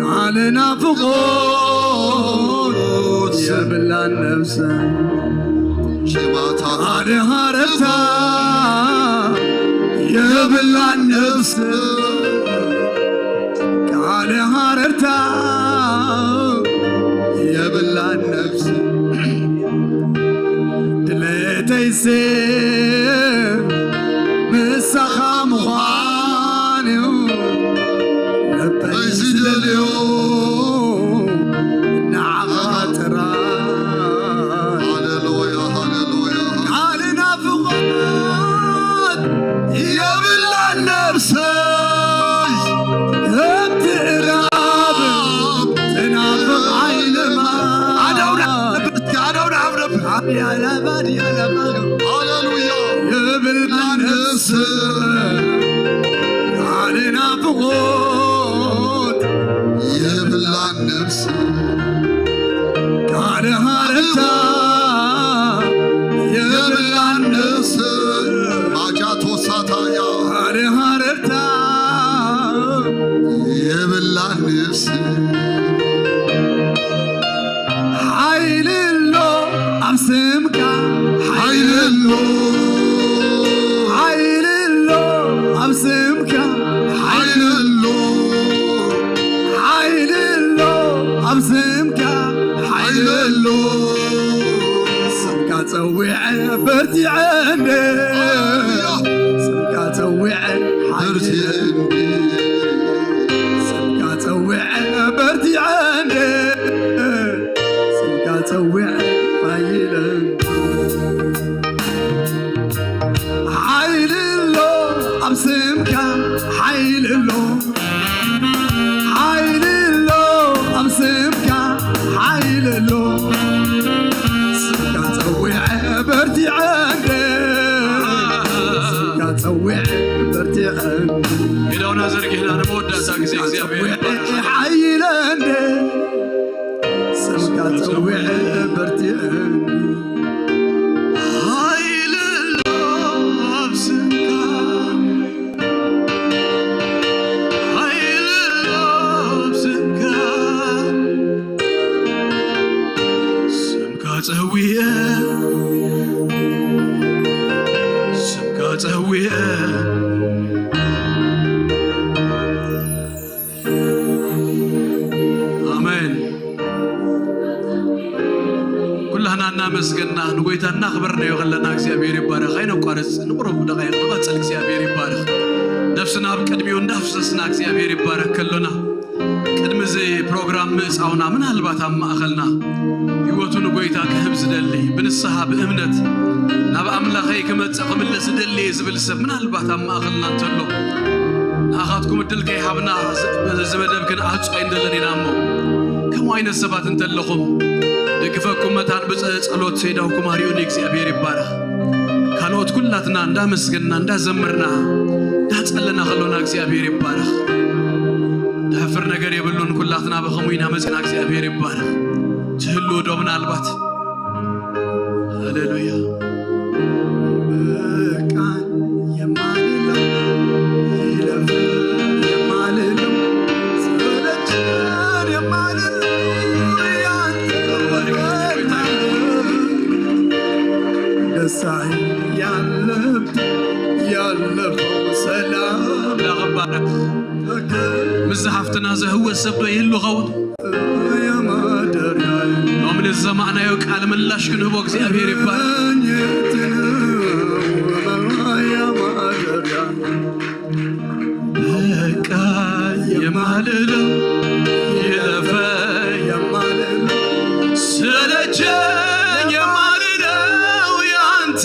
ቃል ናፍቖት የብላን ነፍሰይ። ቃል ሃረርታ የብላን ነፍሰይ፣ ቃል ሃረርታ የብላን ነፍሰይ። ድሌተይስ ምሳኻ ምዃን እዩ ልበይ ዝደልዮ ንዓኻ ጥራይ። ሃሌሉያ፣ ሃሌሉያ። ቃል ናፍቖት የብላን ነፍሰይ፣ ከምቲ እራብ ትናፍቕ ዓይኒ ማይ። ኣደውና፣ ኣደውና፣ ኣደውና። ሃሌሉያ። የብላን ነፍስ ቃል ናፍቖት የብላን ነፍስ ቃል ሃረርታ የብላን ነፍስ ማጃቶ ሳታያ ቃል ሃረርታ የብላን ነፍስ ሓይሊ ኣሎ ኣብ ስምካ ሓይሊ ኣሎ ሓይሊ ኣሎ ኣብ ስምካ ሓይሊ ኣሎ ሓይሊ ኣሎ ኣብ ስምካ ሓይሊ ኣሎ ስምካ ጸዊዐ በርቲዐ እንደ ስምካ ጸዊዐ ሓይሊ በርቲዐ እንደ ስምካ ጸዊዐ በርቲዐ እንደ ስምካ ጸዊዐ ሓይለ ሓይሊ ኣሎ ኣብ ስምካ ሓይሊ ኣሎ ሓይሊ ኣሎ ኣብ ስምካ ሓይሊ ኣሎ ስምካ ጸዊዐ በርቲዐ እንደ ስምካ ጸዊዐ በርቲዐ እንደ ኢዶና ዘርጊሕና ንመወዳእታ ግዜ እግዚኣብሔር ይባርክ። ሓይለ እንደ ስምካ ጸዊዐ በርቲዐ ሓይሊ ኣሎ ኣብ ስምካ ሓይሊ ኣሎ ኣብ ስምካ ስምካ ጸዊዐ ስምካ ጸዊዐ ኣሜን። ኩላህና እናመስገና ንጎይታ እናኽበርናዮ ከለና እግዚኣብሔር ይባረኽ። ኣይነቋርጽ፣ ንቁሩብ ደቓይቕ ንቐጽል፣ እግዚኣብሔር ይባረኽ። ነፍስና ኣብ ቅድሚኡ እንዳፍሰስና እግዚኣብሔር ይባረኽ ከሎና፣ ቅድሚ እዚ ፕሮግራም ምእጻውና ምናልባት ኣብ ማእኸልና ህይወቱ ንጎይታ ክህብ ዝደሊ፣ ብንስሓ ብእምነት ናብ ኣምላኸይ ክመጽእ ክምለስ ዝደሊ ዝብል ሰብ ምናልባት ኣብ ማእኸልና እንተሎ፣ ንኣኻትኩም እድል ከይሃብና እዚ መደብ ክንዓጾ ኣይንደልን ኢና እሞ፣ ከምኡ ዓይነት ሰባት እንተለኹም፣ ደግፈኩም መታን ብጸ-፣ ጸሎት ሴዳውኩም ኣርዩኒ። እግዚኣብሔር ይባረኽ። ካልኦት ኩላትና እንዳመስገንና፣ እንዳዘመርና፣ እንዳጸለና ከሎና እግዚኣብሔር ይባረኽ። ድሕፍር ነገር የብሉን። ኩላትና ብኸምኡ ኢና መጺና። እግዚኣብሔር ይባረኽ። ትህልው ዶ ምናልባት? ሃሌሉያ። በቃ የማልለው፣ ይለፍ የማልለው፣ ሰለቸን የማልለው፣ ያንተ ወርቅና ደስታ ያለብ-፣ ያለፈው ሰላም። ኣምላኽ ይባረኽ። በቃ ምስ ዝሓፍትና ዘህወ ሰብ ዶ ይህሉ ኸውን? ሎሚ ንዝሰማዕናዮ ቃል ምላሽ ክንህቦ እግዚኣብሔር ይባረኽ። በቃ የማልለው ይለፈ የማልለው ሰለቸኝ የማልለው ያንተ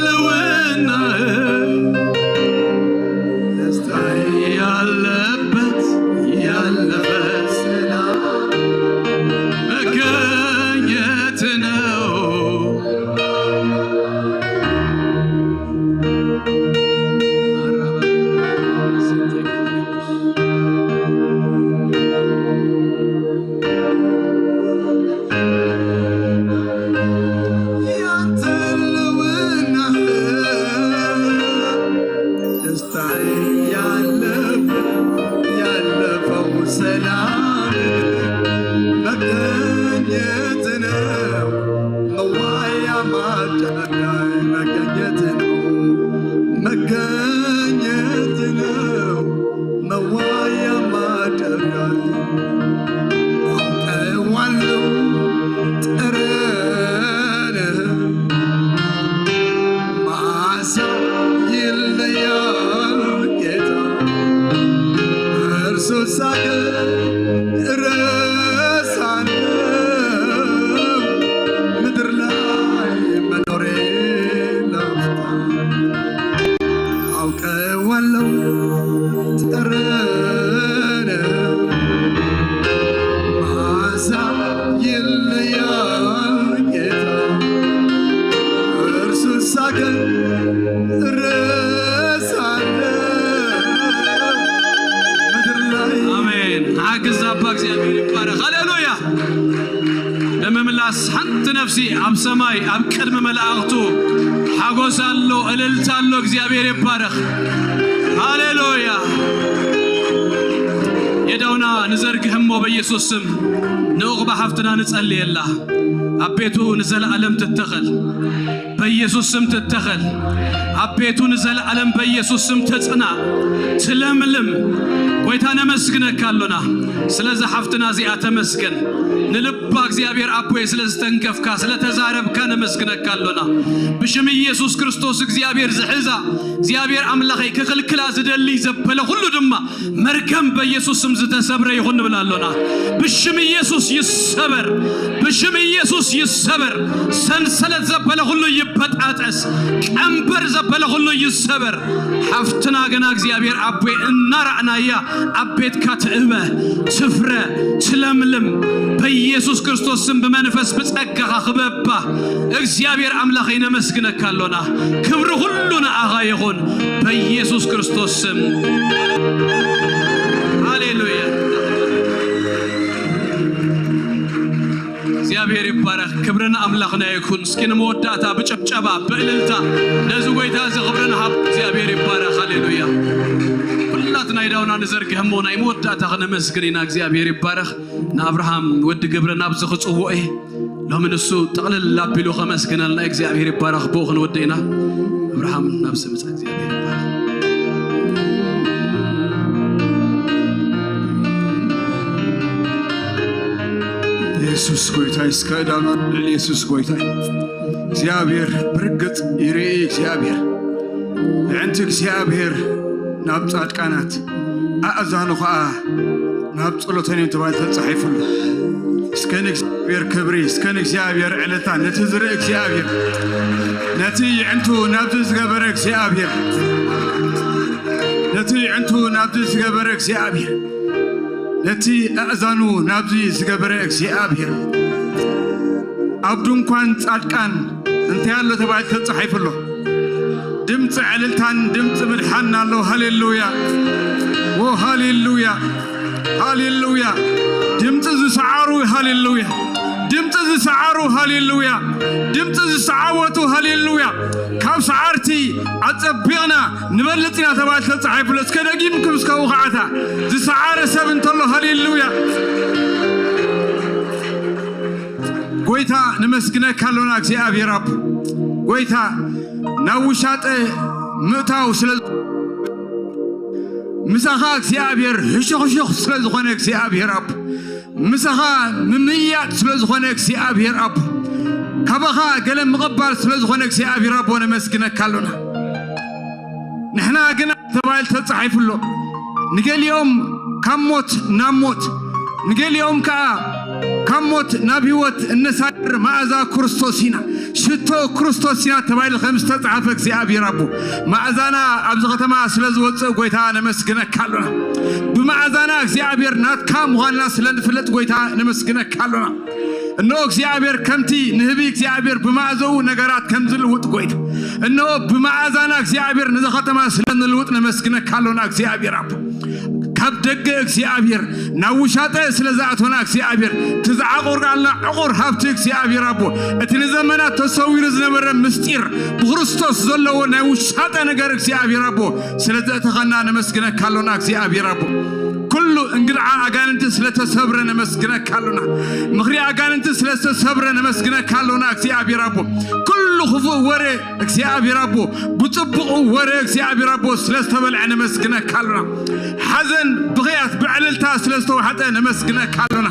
ልውና ደስታ ያለበት ያለፈ ሰላም መገኘት ነው። ያንተ ልውና ደስታ ያለበት ያለፈው ሰላም መገኘት ነው። መዋያ ማደሪያ መገኘት ነው። መገኘት ነው። መዋያ ማደሪያ አውቀዋለሁ ጠረንህ መዓዛ ይለያል ጌታ። እርሱ ሳቀ እረሳለሁ ምድር ላይ መኖሬ ላፍታ። አውቀዋለሁ ጠረን መዓዛ ይለያል ጌታ። እርሱ ሳቀ እረሳለሁ ምድር ላይ። አሜን። ሓግዝ ኣባ እግዚኣብሔር ይባረኽ። ሃሌሉያ። ንምምላስ ሓንቲ ነፍሲ ኣብ ሰማይ ኣብ ቅድሚ መላእኽቱ ሓጎስ ኣሎ፣ እልልታ ኣሎ። እግዚኣብሔር ይባረኽ። ሃሌሉያ። የዳውና ንዘርግሕ እሞ በኢየሱስ ስም ንዕቑባ ሓፍትና ንጸልየላ። ኣብ ቤቱ ንዘለዓለም ትተኸል። በኢየሱስ ስም ትተኸል። ኣብ ቤቱ ንዘለዓለም በኢየሱስ ስም ትጽናዕ፣ ትለምልም። ጎይታ ነመስግነካ ኣሎና። ስለዛ ሓፍትና እዚኣ ተመስገን። ንልባ እግዚኣብሔር ኣቦይ ስለ ዝተንከፍካ፣ ስለ ተዛረብካ ነመስግነካ ኣሎና። ብሽም ኢየሱስ ክርስቶስ እግዚኣብሔር ዝሕዛ፣ እግዚኣብሔር ኣምላኸይ ክኽልክላ ዝደሊ ዘበለ ኩሉ ድማ መርገም በኢየሱስ ስም ዝተሰብረ ይኹን ንብል ኣሎና። ብሽም ኢየሱስ ይሰበር፣ ብሽም ኢየሱስ ይሰበር። ሰንሰለት ዘበለ ኩሉ ይበጣጠስ፣ ቀንበር ዘበለ ኩሉ ይሰበር። ሓፍትና ገና እግዚኣብሔር ኣቦይ እናራእናያ ኣብ ቤትካ ትእበ፣ ትፍረ፣ ትለምልም። በኢየሱስ ክርስቶስ ስም ብመንፈስ ብጸጋኻ ክበባ እግዚኣብሔር ኣምላኸይ ነመስግነካ ኣሎና። ክብሪ ኩሉ ንኣኻ ይኹን በኢየሱስ ክርስቶስ ስም። ሃሌሉያ። እግዚኣብሔር ይባረኽ። ክብሪ ንኣምላኽና ይኹን። እስኪ ንመወዳእታ ብጭብጨባ ብእልልታ ነዚ ጎይታ እዚ ክብሪ ንሃብ። እግዚኣብሔር ይባረኽ። ሃሌሉያ። ኩላትና ኢዳውና ንዘርግሕ እሞ ናይ መወዳእታ ክነመስግን ኢና። እግዚኣብሔር ይባረኽ። ንኣብርሃም ወዲ ግብረ ናብዚ ክጽውዖ እየ። ሎሚ ንሱ ጥቕልል ኣቢሉ ከመስግነልና እግዚኣብሔር ይባረኽ። ብኡ ክንወድእ ኢና። ኣብርሃም ናብዚ ምጻእ እግዚኣብሔር ይባረኽ። የሱስ ጎይታ እዩ። እስከ እዳኑ ልዕሊ የሱስ ጎይታ እዩ። እግዚኣብሔር ብርግጽ ይርኢ። እግዚኣብሔር፣ የዕንቲ እግዚኣብሔር ናብ ጻድቃናት፣ ኣእዛኑ ኸኣ ናብ ጸሎተን እዮም ተባሂሉ ተጻሒፉ ኣሎ። እስከ ንእግዚኣብሔር ክብሪ፣ እስከ ንእግዚኣብሔር ዕልልታ፣ ነቲ ዝርኢ እግዚኣብሔር፣ ነቲ የዕንቱ ናብዚ ዝገበረ እግዚኣብሔር፣ ነቲ የዕንቱ ናብዚ ዝገበረ እግዚኣብሔር፣ ነቲ ኣእዛኑ ናብዚ ዝገበረ እግዚኣብሔር። ኣብ ድንኳን ጻድቃን እንታይ ኣሎ ተባሂሉ ተጻሒፉ ኣሎ? ድምፂ ዕልልታን ድምፂ ምድሓን ኣሎ። ሃሌሉያ! ኦ ሃሌሉያ! ሃሌሉያ! ድምፂ ዝሰዓሩ፣ ሃሌሉያ! ድምፂ ዝሰዓሩ፣ ሃሌሉያ! ድምፂ ዝሰዓወቱ፣ ሃሌሉያ! ካብ ሰዓርቲ ኣፀቢቕና ንበልፅ ኢና ተባሂሉ ተፃሒፉ ኣሎ። እስከ ደጊምኩም እስከ ውኻዕታ ዝሰዓረ ሰብ እንተሎ፣ ሃሌሉያ! ጎይታ፣ ነመስግነካ ኣሎና እግዚኣብሔር ኣቦ። ጎይታ፣ ናብ ውሻጠ ምእታው ስለ፣ ምሳኻ እግዚኣብሔር ህሹኽሹኽ ስለ ዝኾነ እግዚኣብሔር ኣቦ፣ ምሳኻ ምምይያጥ ስለ ዝኾነ እግዚኣብሔር ኣቦ፣ ካባኻ ገለ ምቕባል ስለ ዝኾነ እግዚኣብሔር ኣቦ፣ ነመስግነካ ኣሎና። ንሕና ግና ተባሂሉ ተጻሒፉ ኣሎ። ንገሊኦም ካብ ሞት ናብ ሞት፣ ንገሊኦም ከኣ ካብ ሞት ናብ ህይወት እነሳግር መኣዛ ክርስቶስ ኢና፣ ሽቶ ክርስቶስ ኢና ተባሂሉ ከም ዝተጻሕፈ እግዚኣብሔር ኣቦ፣ መኣዛና ኣብዚ ከተማ ስለ ዝወጽእ ጎይታ ነመስግነካ ኣሎና። ብመኣዛና እግዚኣብሔር ናትካ ምዃንና ስለ ንፍለጥ ጎይታ ነመስግነካ ኣሎና። እነሆ እግዚኣብሔር ከምቲ ንህቢ እግዚኣብሔር ብመኣዘኡ ነገራት ከም ዝልውጥ ጎይታ፣ እነሆ ብመኣዛና እግዚኣብሔር ነዛ ከተማ ስለ ንልውጥ ነመስግነካ ኣሎና እግዚኣብሔር ኣቦ። ካብ ደገ እግዚኣብሔር ናብ ውሻጠ ስለ ዝኣቶና እግዚኣብሔር፣ እቲ ዝዓቆርካልና ዕቑር ሃብቲ እግዚኣብሔር ኣቦ፣ እቲ ንዘመናት ተሰዊሩ ዝነበረ ምስጢር ብክርስቶስ ዘለዎ ናይ ውሻጠ ነገር እግዚኣብሔር ኣቦ ስለ ዘእተኸና ነመስግነካ ኣሎና እግዚኣብሔር ኣቦ። ኩሉ እንግድዓ ኣጋንንቲ ስለ ተሰብረ ነመስግነካ ኣሎና። ምኽሪ ኣጋንንቲ ስለ ዝተሰብረ ነመስግነካ ኣሎና እግዚኣብሔር ኣቦ። ኩሉ ክፉእ ወረ እግዚኣብሔር ኣቦ፣ ብጽቡቕ ወረ እግዚኣብሔር ኣቦ ስለ ዝተበልዐ ነመስግነካ ኣሎና። ሓዘን ብኽያት ብዕልልታ ስለ ዝተዋሕጠ ነመስግነካ ኣሎና።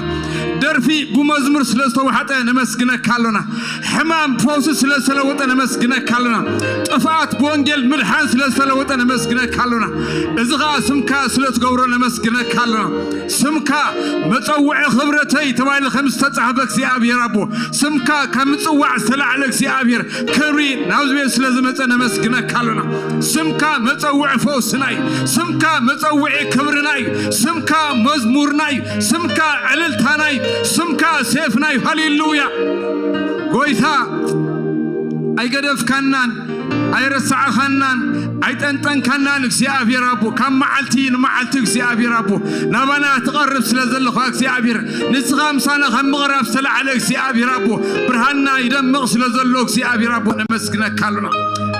ደርፊ ብመዝሙር ስለ ዝተዋሕጠ ነመስግነካ ኣሎና። ሕማም ፈውሲ ስለ ዝተለወጠ ነመስግነካ ኣሎና። ጥፍኣት ብወንጌል ምድሓን ስለ ዝተለወጠ ነመስግነካ ኣሎና። እዚ ኸኣ ስምካ ስለ ትገብሮ ነመስግነካ ኣሎና። ስምካ መጸውዒ ክብረተይ ተባሂሉ ከም ዝተጻሕፈ እግዚኣብሔር ኣቦ፣ ስምካ ካብ ምጽዋዕ ዝተላዕለ እግዚኣብሔር ክብሪ ናብዚ ቤት ስለ ዝመጸ ነመስግነካ ኣሎና። ስምካ መጸውዒ ፈውስና እዩ። ስምካ መጸውዒ ክብርና እዩ። ስምካ መዝሙርና እዩ። ስምካ ዕልልታና እዩ። ስምካ ሴፍና እዩ። ሃሌሉያ! ጎይታ፣ ኣይገደፍካናን ኣይረሳዕኻናን ኣይጠንጠንካናን እግዚኣብሔር ኣቦ፣ ካብ መዓልቲ ንመዓልቲ እግዚኣብሔር ኣቦ ናባና ትቐርብ ስለ ዘለኻ እግዚኣብሔር፣ ንስኻ ምሳና ካብ ምቕራብ ዝተላዕለ እግዚኣብሔር ኣቦ፣ ብርሃንና ይደምቕ ስለ ዘሎ እግዚኣብሔር ኣቦ ነመስግነካ ኣሎና።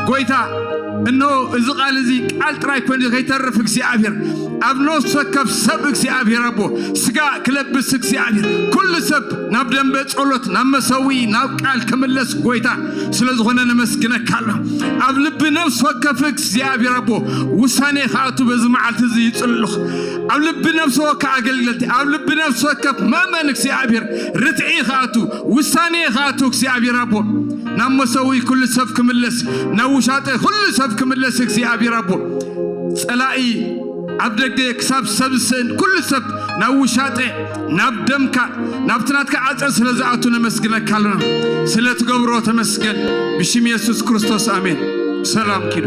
ጎይታ፣ እነሆ እዚ ቃል እዚ ቃል ጥራይ ኮይኑ ከይተርፍ እግዚኣብሔር፣ ኣብ ነፍሲ ወከፍ ሰብ እግዚኣብሔር ኣቦ ስጋ ክለብስ እግዚኣብሔር፣ ኩሉ ሰብ ናብ ደንበ ጸሎት፣ ናብ መሰዊ፣ ናብ ቃል ክምለስ ጎይታ ስለ ዝኾነ ነመስግነካ ኣሎና። ኣብ ልቢ ነፍሲ ወከፍ እግዚኣብሔር ኣቦ ውሳኔ ክኣቱ በዚ መዓልቲ እዚ ይጽልኽ። ኣብ ልቢ ነፍሲ ወከፍ ኣገልገልቲ፣ ኣብ ልቢ ነፍሲ ወከፍ መእመን እግዚኣብሔር ርትዒ ክኣቱ፣ ውሳኔ ክኣቱ እግዚኣብሔር ኣቦ ናብ መሰዊ ኩሉ ሰብ ክምለስ፣ ናብ ውሻጠ ኩሉ ሰብ ክምለስ እግዚኣብሔር ኣቦ ጸላኢ ኣብ ደገ ክሳብ ሰብ ዝስእን ኩሉ ሰብ ናብ ውሻጠ ናብ ደምካ ናብቲ ናትካ ዓጸር ስለ ዝኣቱ ነመስግነካ ኣሎና። ስለ ትገብሮ ተመስገን። ብሽም የሱስ ክርስቶስ ኣሜን። ሰላም ኪዱ።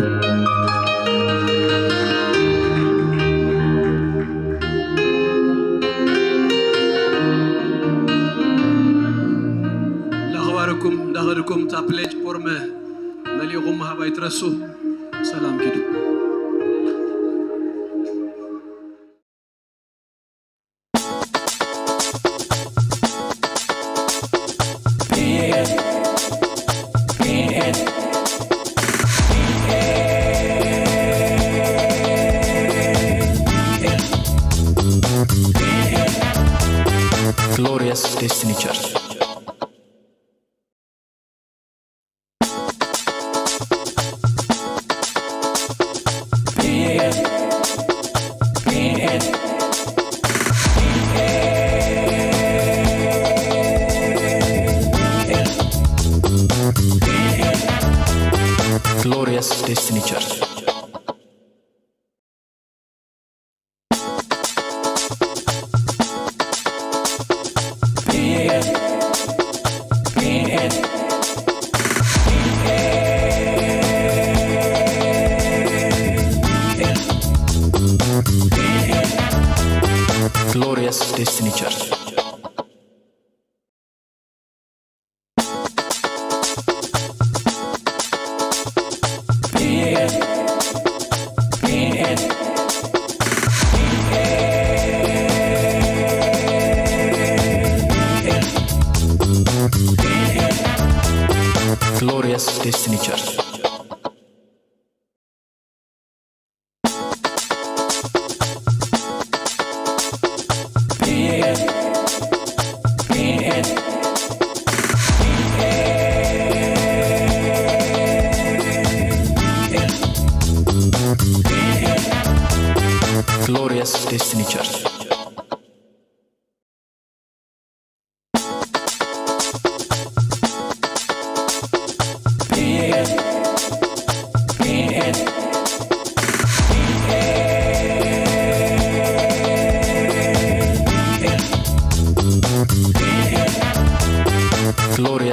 እንዳኸባረኩም እንዳኸድኩም እታ ፕሌጅ ፎርም መሊእኹም ምሃብ ኣይትረሱ። ሰላም ኪዱ። Glorious Destiny Church. Glorious Destiny Church.